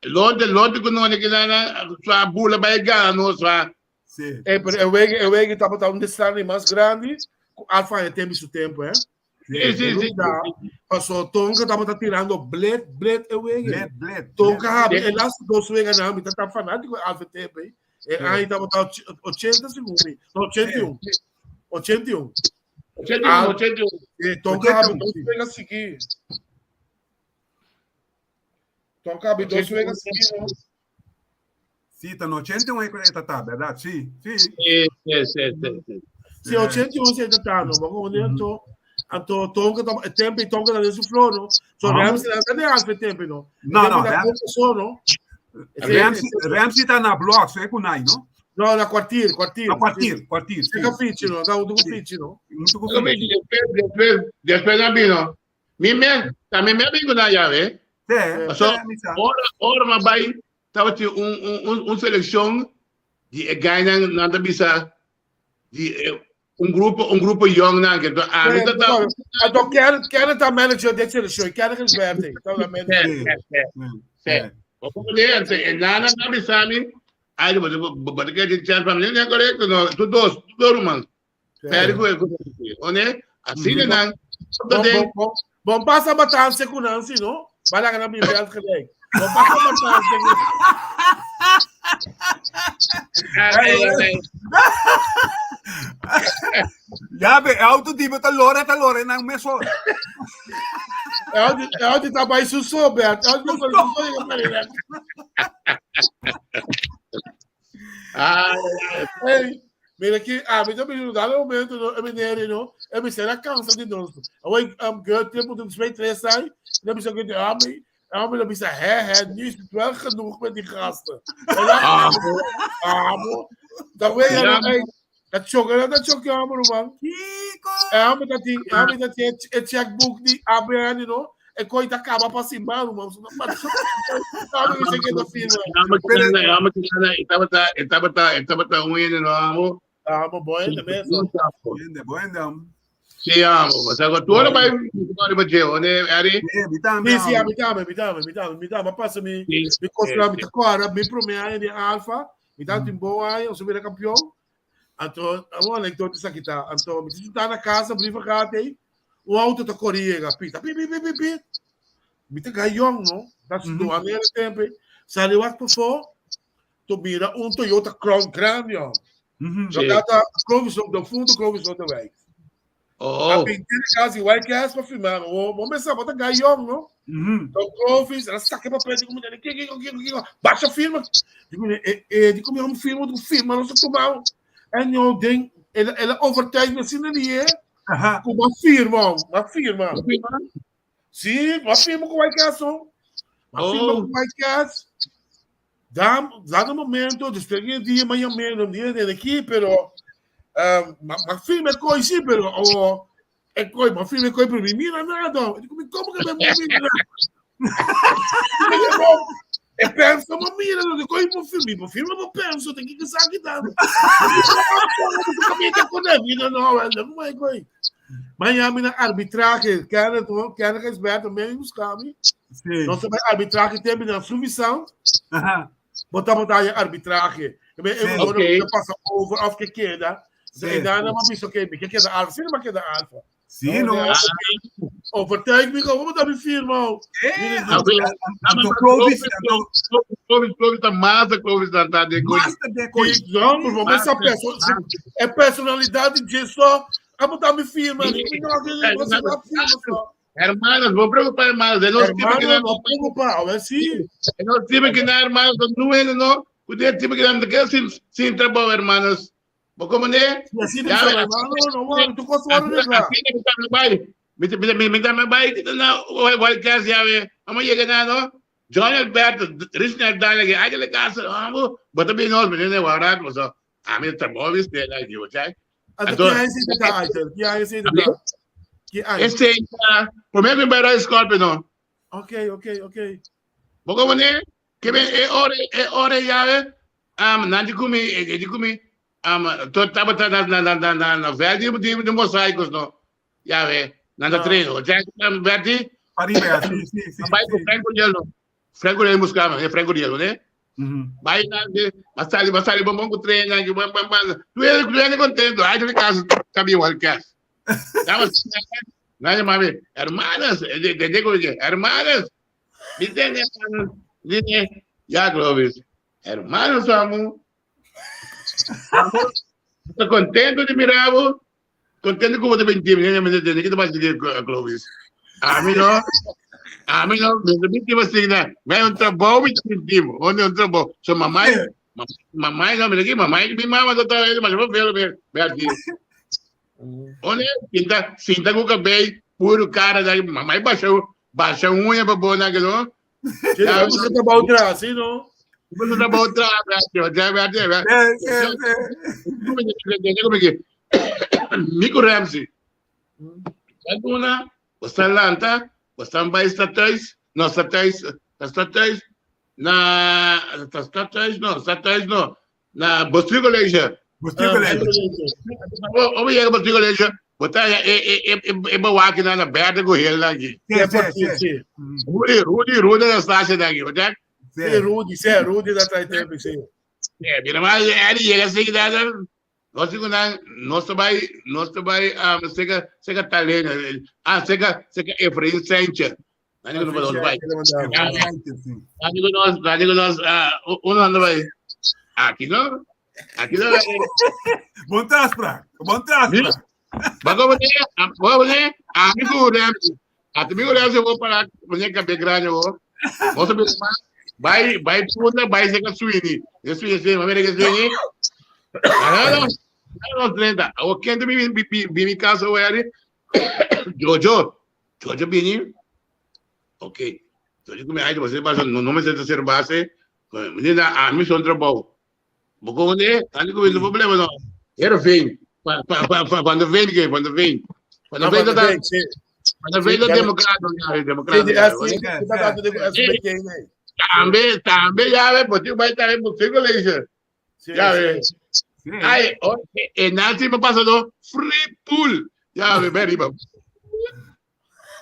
lonte, lonte ku no ne ke nan, swa bula bai gana no swa. Sí. Eh, pero e wege, e wege tabata un desastre mas grandi ku Alfa e tempo su tempo, eh. Sí, sí, sí. Paso Tonka tabata tirando bled, bled e wege. Bled, bled. Tonka habi e laatste dos wega na mi tata fanatico Alfa TP. E aí tabata 80 segun mi. No, 81. 81. 81, 81. E Tonka habi dos wega sigui. Tonka habi dos wega sigui, no? Sí, ta no 81 e tata, verdad? Sí, sí. Sí, sí, sí, sí, sí. Sí, 81 se tata, no. Bako onde anto, anto Tonka ta, e tempo Tonka ta den su flor, no. So Ah. Ramsey ta den alfe tempo, no. No, no, Tempo ta Ram- Tonka so, no. Ramsey, Ramsey ta na blok, so e kunai, no? No, na kwartier, kwartier. Na kwartier, kwartier. Sí. Ka fichi, no. Ta un fichi, no. Muito ku Después, después, después na bino. Mi me, también me bingo na llave. Sí, So, sí, mi sa. ora, ora ma bai, tabata un, un, un, un selección di e gainan nan ta bisa di eh, un grupo, un grupo young nan que a mi ta ta Anto Kenneth, Kenneth ta manager de selección, Kenneth is verde, ta la manager. Sí, sí, sí. Opo de ante e nana na bisa mi, ai bo bo bo ke di chance pa mi, ne correcto no, tu dos, tu dos ruman. Very good, good. One, asina nan. Bon, bon, bon, bon pasa batanse ku nan si no. Bala ka na bin veld gelijk. Bon pasa batanse ku. Ja, be, auto di ta lora, ta lora nan meso. Auto, auto ta bij su so, Bert. Auto ta bij su so, Ah, Hey, mira aqui, ah, mi también dale un momento, no, e meneer, no, e mi será cansa de nos. Away, um, girl, tempo de 2, 3 zijn. Dan heb ik zo, ah, mi, ah, mi, dan is hè, hè, nu is het wel genoeg met die gasten. En dan, Ah. ah, mo, dan weet je, Ja. hey, dat chokken, dat chokken, man. Kiko! Ah, mi dat die, ah, mi dat die, het checkbook die ABN, no, en kon je dat kaba pas in man, man. Maar zo, ah, mi, zeg dat firma. amo que tabata, tabata, tabata un no amo. Amo bon hende mes. Hende, bon hende. Sí, amo. O sea, tu ora bai riba dje, one, Ari? Sí, mi tambe. Sí, sí, mi tambe, mi tambe, mi tambe, mi tambe. Pasa mi, mi kostra, mi ta kora, mi promé aña di Alfa, mi ta tin bon aña, ons bira kampeon. Anto, un anekdota esaki ta. Anto, mi ta sintá na casa, brievengaat ei, un auto ta kore yega, pita, pi, pi, pi, pi, pi. Mi ta gai yong, no? Ta mm -hmm. douanero tempo. Sali wak pafó, to mira un Toyota Crown grande, yo. Mm -hmm. So, dat Clovis op de fundo, Clovis op de wijk. Oh. A pinté de casa e white gas para filmar. O, vamos pensar, bota gai yong, no? Mm -hmm. Então, Clovis, ela saca papel, digo, mulher, que, que, que, que, baixa firma. Digo, eh, eh, digo, mi firma, digo, firma, não se tomar. En yo den, ela, ela overtuigt me assim ali, eh? Aha. Com uma firma, uma firma. Sí, m'a firma ku White Castle. M'a firma Oh. ku White Castle. Da, dado momento, después de dia, mañana menos, dia de aquí, pero uh, m'a, m'a firma koi sí, pero oh, e koi, m'a firma koi, pero mi mira nada. E digo, como que me mira? E penso, ma mira, no, koi mo firma, mo firma mo penso, tem que sabe dar. No, no, no, no, koi. Miami na arbitrahe, Kenneth, Kenneth Gisberto tambe busca mi. Sí. Nos bai arbitrahe tempo na Suvisound. Aha. Bo tabata haya arbitrahe. E Sí. ora Oké. ku pasa over of ke keda. Sí. E daarna ma bisa, oké, mi ke keda alfa. Sí, ma keda alfa. Sí, no. Overtuig mi, como ta mi firma? Eh, Ah, anto Clovis, anto Clovis, Clovis ta massa, Clovis ta ta de coisa. master de coi. No, por favor, essa pessoa, é personalidade de só. Amo tá mi firma. Não, você não firma só. Hermanos, vou preocupar, hermanos. De nós time que Hermano, não, não preocupa, a si. de nós time que não, hermanos, não é, não. O dia time que não, que sin, sin trabalho, hermanos. Vou como né? E assim, Ya, hermano, não, mano, tu consegue arreglar. Así que me vai. Me me me me vai, não, o que ya ve. Vamos llegar no. John Alberto, Richard Dale, ay le casa, vamos. Bota bem nós, menino, guardar, o sea, a mim trabalho, viste, lá, digo, ya. Até que aí se tá, Aitor, que aí se tá. Que aí. Este, primeiro me vai Scorpio, no. Ok, ok, ok. Boko mane, que me e ore e ore ya ve. Am nandi kumi, e di kumi. Am to taba ta na na na na na verdi di di mosaicos no. Ya ve, na na Ah. treino. Ya am verdi, Pariba, sí, sí, sí. vai com sí. Franco Dielo. Franco Dielo buscava, é Franco Dielo, né? Mhm. Vai na de, mas sali bom bom com treino, que bom bom bom. Tu é contento, ai de casa, sabia o que é. Tava Nada mais, hermanas, de de de hermanas, dicen hermanos, dicen, ya Clovis, hermanos amo. Estou contento de mirar, contento com você bem time, né? Mas que tu vai seguir Clovis. A mim não, a mim não, me time assim, né? Vai um trabalho, me time, onde um trabalho. So mamãe, mamãe não, me aqui, mamãe, minha mamãe tá aí, mas eu vou ver, ver, ver aqui. Olha, sinta, sinta com o cabelo, puro cara, daí, mamãe baixou, baixou unha para boa naquilo. Já você tá bom atrás, não? Você tá bom atrás, já, já, já. Sí, sí, sí. Mico Ramsey. Alguna, você lanta, você vai estar thuis, não está thuis, está thuis, na, está thuis, não, está thuis, não, na Boston College. Bustiu College. Ô, chega Boston College, botar e e e e bawaki na na berda com ele aqui. Sí, sí, sí. Sí, Rudy, Rudy, Rudy na stasje daqui, tá? sí, Rudy, sí, Rudy da trai tempo, sí. É, mira, mas ele chega assim que dá, nós nós vai, nós vai, ah, chega, chega talento, ah, chega, chega Efraim Sanchez. Não digo não vai. Sí. Não digo nós, não digo nós, ah, uno anda vai. Aqui não, aqui não. Bom traspra, bom traspra. Bago você, você, amigo Ramsey, amigo Ramsey, eu vou parar, você cabelo grande, eu vou. Você vai, vai punda, vai seca Sweeney. Eu Sweeney, sim, mas que Sweeney. Ah, não, não, 30. O quem me me me me casa o era Jojo, Jojo Bini. Ok. Jojo come aí, você passa no nome de terceira base. Menina, a mim sou trabalho. Vou onde? Tá com o problema não. Era vem. Quando vem, quando vem. Quando vem, tá. Quando vem, democrata, democrata. Tambe, tambe, ya ve, pues vai estar en Boston College. Ya ve. Ai, oh, e Nancy me pasa do free pool. Ja, we ben riba.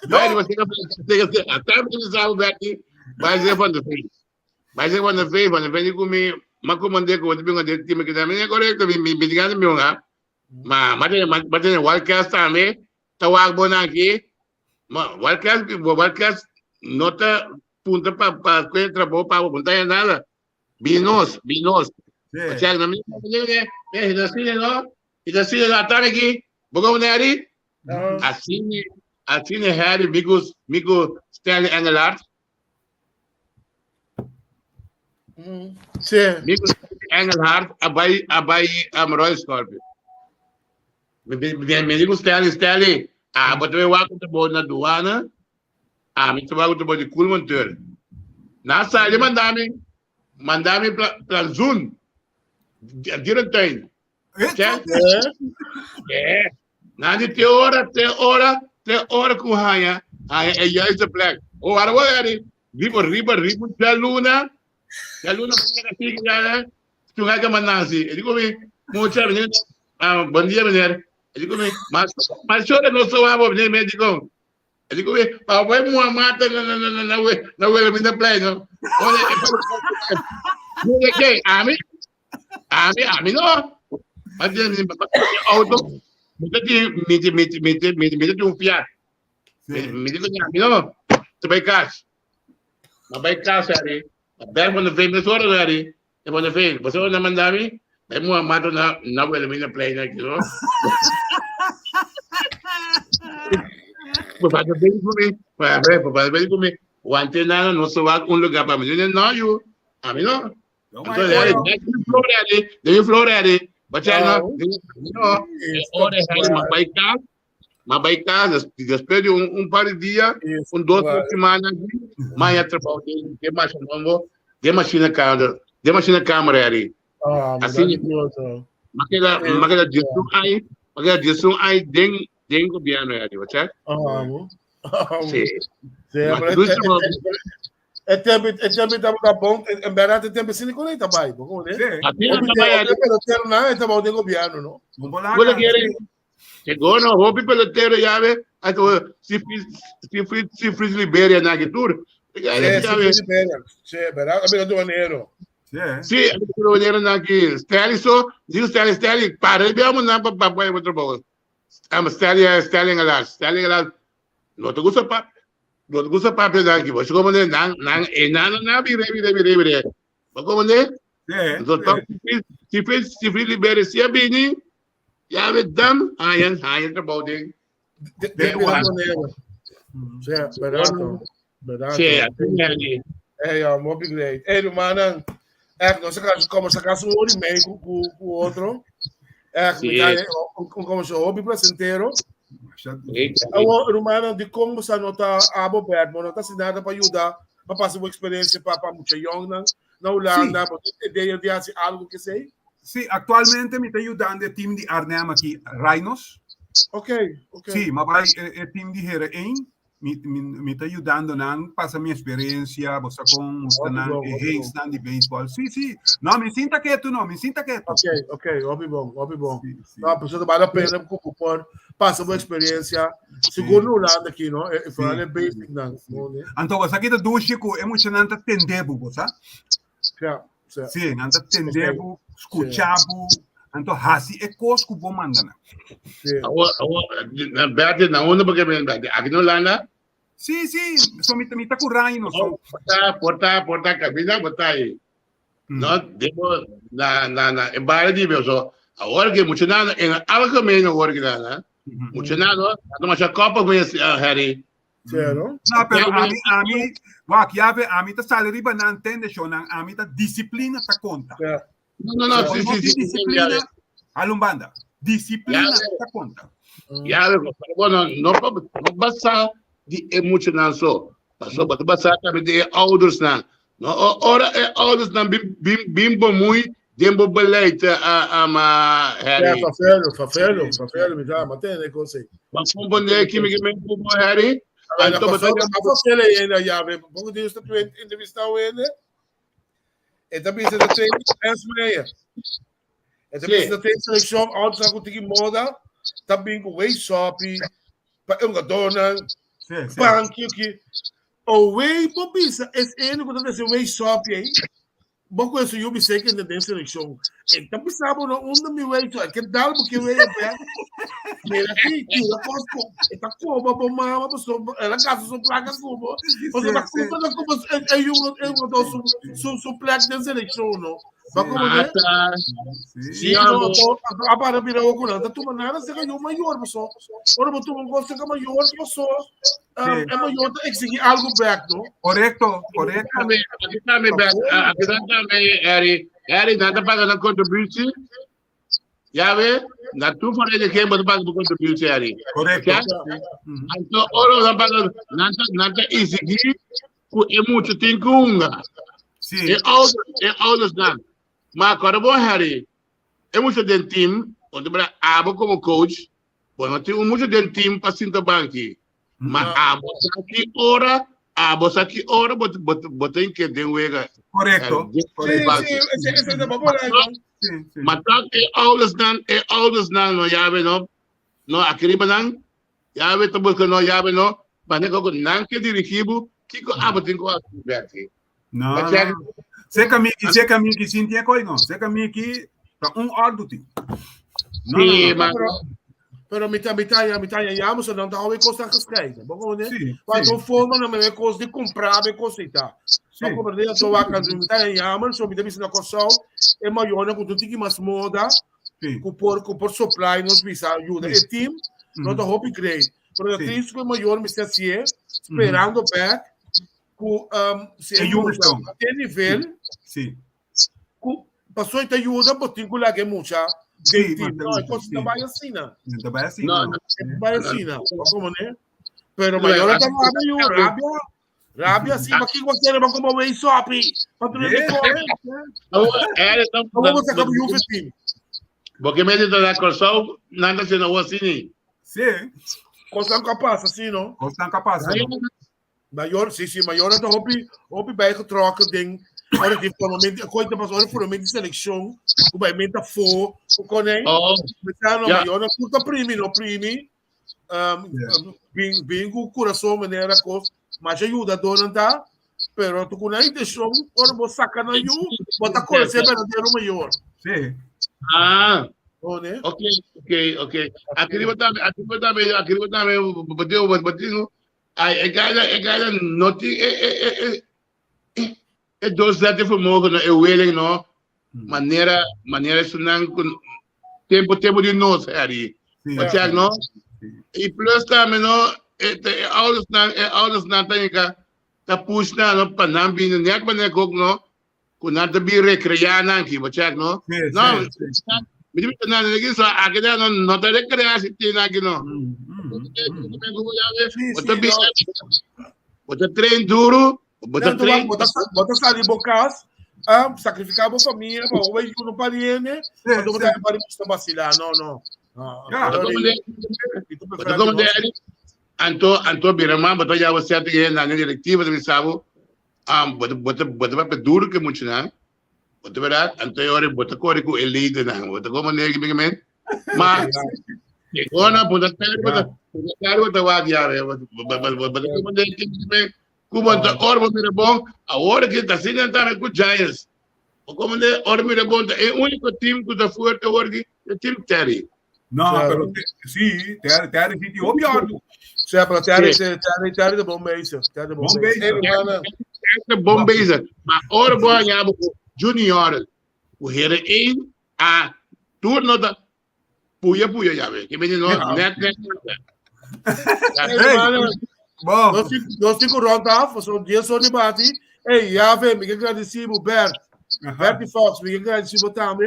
Bij riba, zeg, zeg, zeg, até me sabe Bertie, bij zeg van de vee. Bij zeg van de vee, van de vee ku mi, ma komande ku mi de team que también es correcto, mi mi mi diga mi onga. Ma ma tiene ma tiene wildcats tambe, ta wak bona aki. Ma wildcats wildcats no ta punta pa pa kue trabou pa punta ya nada. Binos, binos. Sí. O sea, no me eh, no sirve, no. Y no sirve la tarde aquí. ¿Vos cómo Harry? Así, así Harry, miku, miku Stanley Engelhard. Sí. Miku Engelhard, abai, abai, am Royal Scorpio. Mi, mi, mi digo Stanley, Stanley, ah, but we walk to bo na douane. Ah, mi trabajo te di koelmonteur. Na sali mandami, mandami plantsoen. Dierentuin. Tja? Eh. Na di te ora, te ora, te ora ku haya, haya e juiste plek. O waar wo eri? Riba, riba, riba, ja luna. Ja luna, toen ga ik maar nasi. Ik digo mi, mucha, meneer, ah, bon dia meneer. Ik digo mi, maar, maar sorry, no so abo, meneer, meneer, digo. E di ku mi, pa we mua mata na na na na we na Wilhelminaplein no. Ora e pa ke ami ami ami no. Ma tin mi auto mi ta tin mi mi mi mi mi ta tin un Fiat. Mi mi di ku ami no. Te bai kas. Ma bai kas ari. Ma bel van de Veen mes ora ari. E van de Veen, boso na manda mi? Bai mua mata na na Wilhelminaplein aki no. Papá ta beni ku mi, papá, papá ta beni ku mi. Wante nana no so wak un lugar pa mi. No, no, you. A mi no. Anto, de mi flor eri, de mi flor eri. Bacha no, no. Ora eri ma bai kas, ma bai kas, después de un, un par de dia, un dos tres semana, ma ya trabalho de, de machine novo, de machine câmera, de machine câmera eri. Ah, Asina, makela makela diesun ai, makela diesun ai den den gobierno ya digo, che? Ah, Sí. Sí, Maar pero dus e tempo e tempo tá bom, en verdad e tempo sin con ita bai, como ne? Sí. Asina ta bai ari. Pero na ita bom de gobierno, no? Bueno, quiere Chegou no hopi pelotero ya ve, ato si si si si Liberia na que tour. Sí, sí, Liberia. Sí, verdad, amigo duanero. Sí. Sí, amigo duanero na que Stanley so, digo Stanley Stanley, para veamos na pa pa pa otro bol. Am Stanley Stanley ngalas, Stanley ngalas. No te gusta pa no te gusta papia na aquí, vos como ne nan nan enano na bi re bi re bi re bi re. Vos como ne? Sí. Entonces, si si si Liberia si bini Ya we dam hayan hayan trabou den. De, de, de, Sí, verdad. Verdad. Sí, asina e. Hey, ja, hopi great. Hey, rumannan, echt, nos a como sa casa un hora y medio cu, cu, cu otro. Echt, Sí. mi ta un, un como so hopi placentero. Awo, rumannan, di con bo sa no ta abo Bert, bo no ta haci nada pa yuda, pa pasa bo experiencia pa pa mucha yongnan na Hulanda, bo tin idea di haci algo que sei? Sí, actualmente mi ta yudando e team di Arnhem aki, Rhinos. Ok, ok. Sí, ma bai e, e team di Heren 1, mi, mi, mi ta yudando nan, pasa mi experiencia, bo sa con mustra nan bon, e hopi hits nan di baseball. Sí, sí. No, mi sinta ketu no, mi sinta ketu. Ok, ok, hopi bon, hopi bon. Sí, sí. No, pues vale la pena ku ku por pasa bo experiencia. Sigur na Hulanda aki, no? E, e vooral e basic nan, no, ne? Anto, bo sa ki ta dushi ku e muchanan ta tende bo, bo sa? Ja, ja. Sí, nan ta tende bo, skucha bo, anto hasi e kos ku bo manda nan. Sí. Awor, awor, na Bertie, na unda porque men Bertie? Aki na Hulanda? Sí, sí, so mi, mi ta ku Rhino, so. Porta, porta, porta, cabina, porta ahí. No, debo, na, na, na, e barrio di meu, so, awor ke mucho nada, en algemeen awor ke nada, mucho nada, no mas a kopa me, Harry. Cero. No, pero ami, ami, wak, yabe, ami ta sali riba nan tende show nan, ami ta disciplina ta konta. Ja. No, no, no, sí, sí, sí, Disciplina, alumbanda. Disciplina ta konta. Ya, pero bueno, no, no basa di e mucho nan so. Paso, mm. basa tambe di e ouders nan. No, ora e ouders nan bim, bim, bim bemoei, den bo beleid, uh, um, uh, Harry. Ja, vervelen, vervelen, vervelen, mi ta, maar ten ik ook Maar komponde kimi ki men kubo Harry. Anto bata vervelen yena ja, we poco Dios ta tu entrevista wende. E ta bisa de twee Ernst Meijer. E ta bisa den selekshon ouders ku tiki moda ta bin ku wei sopi pa e hungadornan banki ki o wei bo bisa es ene ku ta desi wei sopi ei bo ku eso yu bisei kende den selekshon e ta bisa bo no unda mi wei so e ke dal bo ke wei ape mira ki tira kos ku e ta koba bo mama paso el a gasta su plaka ku bo paso ta kuta na kubo e yu e hungador su su su plek den selekshon no. Ba como ne? Ata. Sí, no, to, a para bira oco nan ta tuma nada seca yo mayor paso. Ora bo tuma un cosa seca mayor paso, um, e mayor ta exigir algo back, no? Correcto, correcto. Tambe, aki tambe, Bert, aki tambe, Harry. Harry, nan ta paga nan contributie. Ya ve, na tu vereniging bo ta paga bo contributie, Harry. Correcto. Ya? Anto, ora nan paga, nan ta, nan ta exigir ku e mucha tin ku hunga. Sí. E ouders, e ouders nan. Maar kòrda bon Harry, e mucha den team, want bra abo komo coach, bo no tin un mucha den team pa sinta banki. Ma abo sa ki ora, abo sa ki ora bo bo bo tin ke den wega. Correcto. Sí, Correcto. sí, ese, ese ta bon no? Sí, sí. Ma toch e ouders nan, e ouders nan no yabe no, no akriba nan, Yawe ta buska no, Yawe no, mane koko nan ke dirigí bo, kiko abo tin ku hasi, Bertie? No, Ba check. no. Seka mi ki, seka mi ki sinti e koi no. Seka mi ki ta un ordu ti. No, no, Sí, no. ma Pero, pero mi ta mi ta ya mi ta ya ya so dan ta hou kosta gescheiden. Bo gewoon ne? Sí, Maar sí. zo'n forma na me kos di comprar be cosita. Sí. Maar como de so waka mi ta ya jammer so mi ta bisa na Kòrsou e mayornan ku tiki mas moda Sí. ku por ku por supply nos bisa ayuda Sí. e team no ta hopi great. Pero Sí. triste ku e mayor mester hasié sperando back ku um, si E e yuda mucha stong. te nivel Sí. ku paso e ta yuda bo tin ku laga e mucha Sí, den team. mantén No, e mucha, kos sí. ta bai asina. No ta bai asina, No, no. no. E bai asina. Komo ne? Pero No, mayor eh, ta rabia yu, rabia. Rabia sí, ma kiko quiere ma como wei sopi. Pa tu ne corre. Awor, eh, Como você acaba Juve team? Porque me dice da Kòrsou, nan ta haciendo awor así ni. Sí, Cosa capaz así, no? kosnan ka pasa. No? Mayor, sí, sí, mayor ta hopi, hopi bijgetrokken ding. Ora die fundamento, koi te pas ora fundamento di selección, ku bij menta fo, ku konei. Oh, Meta no, Ja. mayor no kurta primi, no primi. Um, Ja. bin, bin ku corazón manera kos, mas ayuda donan ta, pero tu kuna intención, ora bo saca na yu, bo ta conocer verdadero mayor. Sí. ah, Oh, ne? ok, ok, ok. Aqui riba tambe, aqui riba tambe, aqui riba tambe, bateu, bateu, ai, e gaida, e gaida no tin e e e e e doorzettingsvermogen, no, e willing, no, manera, manera sunan ku tempo tempo di nos, Harry. Sí. Wat zeg no? Sí. E plus tambe no, e, e ouders nan, e ouders nan ta inka, ta push nan no, pa nan bini, nek manera ook no, ku nan ta bin recrear nan ki, wat zeg no? Sí, No, sí, sí. mi di nan nan so aki no no ta recreatie tin aki no. Sí, Bo ta sí, bin, no. bo ta train duro, bo ta Tanto train. bo ta bo ta sali bo cas, ah, sacrificar bo famia, pa bo bai no pariente, Sí, anto bo sí. ta pari ta vacilar. No, no. No, Ja. Bo ta como de- bo ta como de- Anto anto bira man bo ta yawa sete ye na directiva de sabo. Um bo ta bo ta bo ta papia duro ke mucho nan. Bo ta verdad anto yore bo ta kore ku e líder nan. Bo ta como negi mi men. Ma Ona bo ta teri bo ta bo ta teri bo ta wak ya bo bo bo bo ta como negi mi Ku bo ta ora bo mira bon awor ke ta asina ta ku Giants. Bo como de ora mira bon ta e único team ku ta fuerte awor ki e team Terry. No, Claro. pero sí, Terry, Terry sí, hopi ordu. Sea, pero Terry, Terry, Terry de bom bezig. Terry de bom Bom bezig. bezig. Hey, mannen. De bom bezig. Maar ora bo haña bo ku junior ku here één a turno ta puya puya ya ve. Ke meni no Ja. net net. Hey, Hey. mannen. Bom. Nos nos tin ku rond af, so 10 or di bati. Hey, Jave, mi ke gradisi bo Bert. Aha. Bertie Fox, mi ke gradisi bo tambe.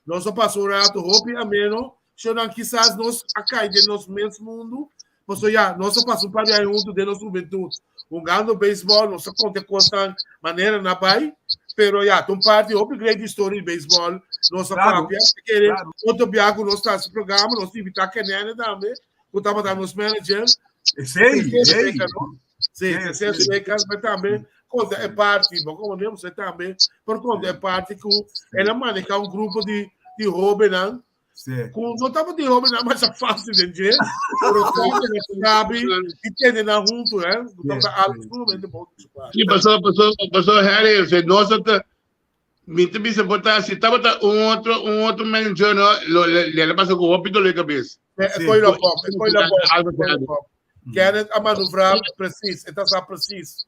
Nos a pasa un rato hopi ameno. Shonan kisas nos a kai den nos mes mundu. Paso ya, nos a pasa un par di aña huntu den nos hubentud. Hungando beisbòl, nos a konta kosnan manera na bai. Pero ya, ta un parti hopi great di historia di beisbòl. Nos a Claro, papia. Si kere claro. otro bia ku nos ta hasi programa, nos ta invitá Kenene tambe, ku tabata nos manager. Sí, sí. Sí, Sí, sí, sí. sí, tambe konta e parti, bo komo ne, você tambe por konta e parti ku el a maneha un grupo di di hóbennan. Sí. Ku no tabatin hóbennan masha fásil den dje, pero tabata sabi di tene nan huntu, hè. Ku tabata algu sumamente bon di su parti. Sí, pasó, pasó, pasó, Harry, se nos ta, mi ta bisa por ta, si tabata un otro, un otro manager, no, lo, le, le la pasa ku hopi dolor de cabeza. E koi la bom, e koi la bom, e koi la bom. Kenneth a manoeuvrar precies, e ta sa precies.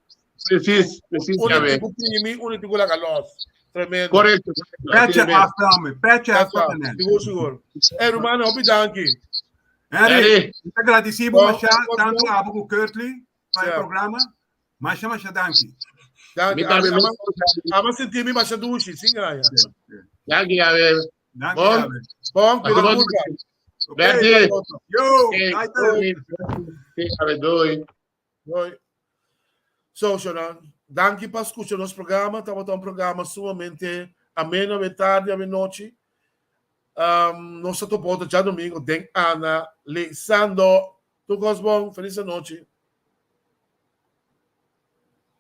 Precies, precies, Un ya tipo primi, un tipo laga los. Tremendo. Correcto. Petje af tambe, petje af That's all. tambe. Sigur, sigur. Hey, Romano, hopi danki. Henry, ik agradeci bo Bom, masha bom, tanto bom. abo ku Kurtley pa e Ja. programa. Masha masha danki. Danki. Mi tambe, Ama, ama senti mi masha dushi, sin gaña. Danki, Javier. Danki, Bom. Javier. Bon, cuida Bom. curva. Oké, Bertie. Yo, Oké, later. doei. Javier, doei. Doei. So, Shonan, danki pa skucha nos programa. Tabata un programa sumamente ameno awe tardi, awe nochi. Um, nos ta topa otro djadomingo den Analisando. Tur kos bon. Felis anochi.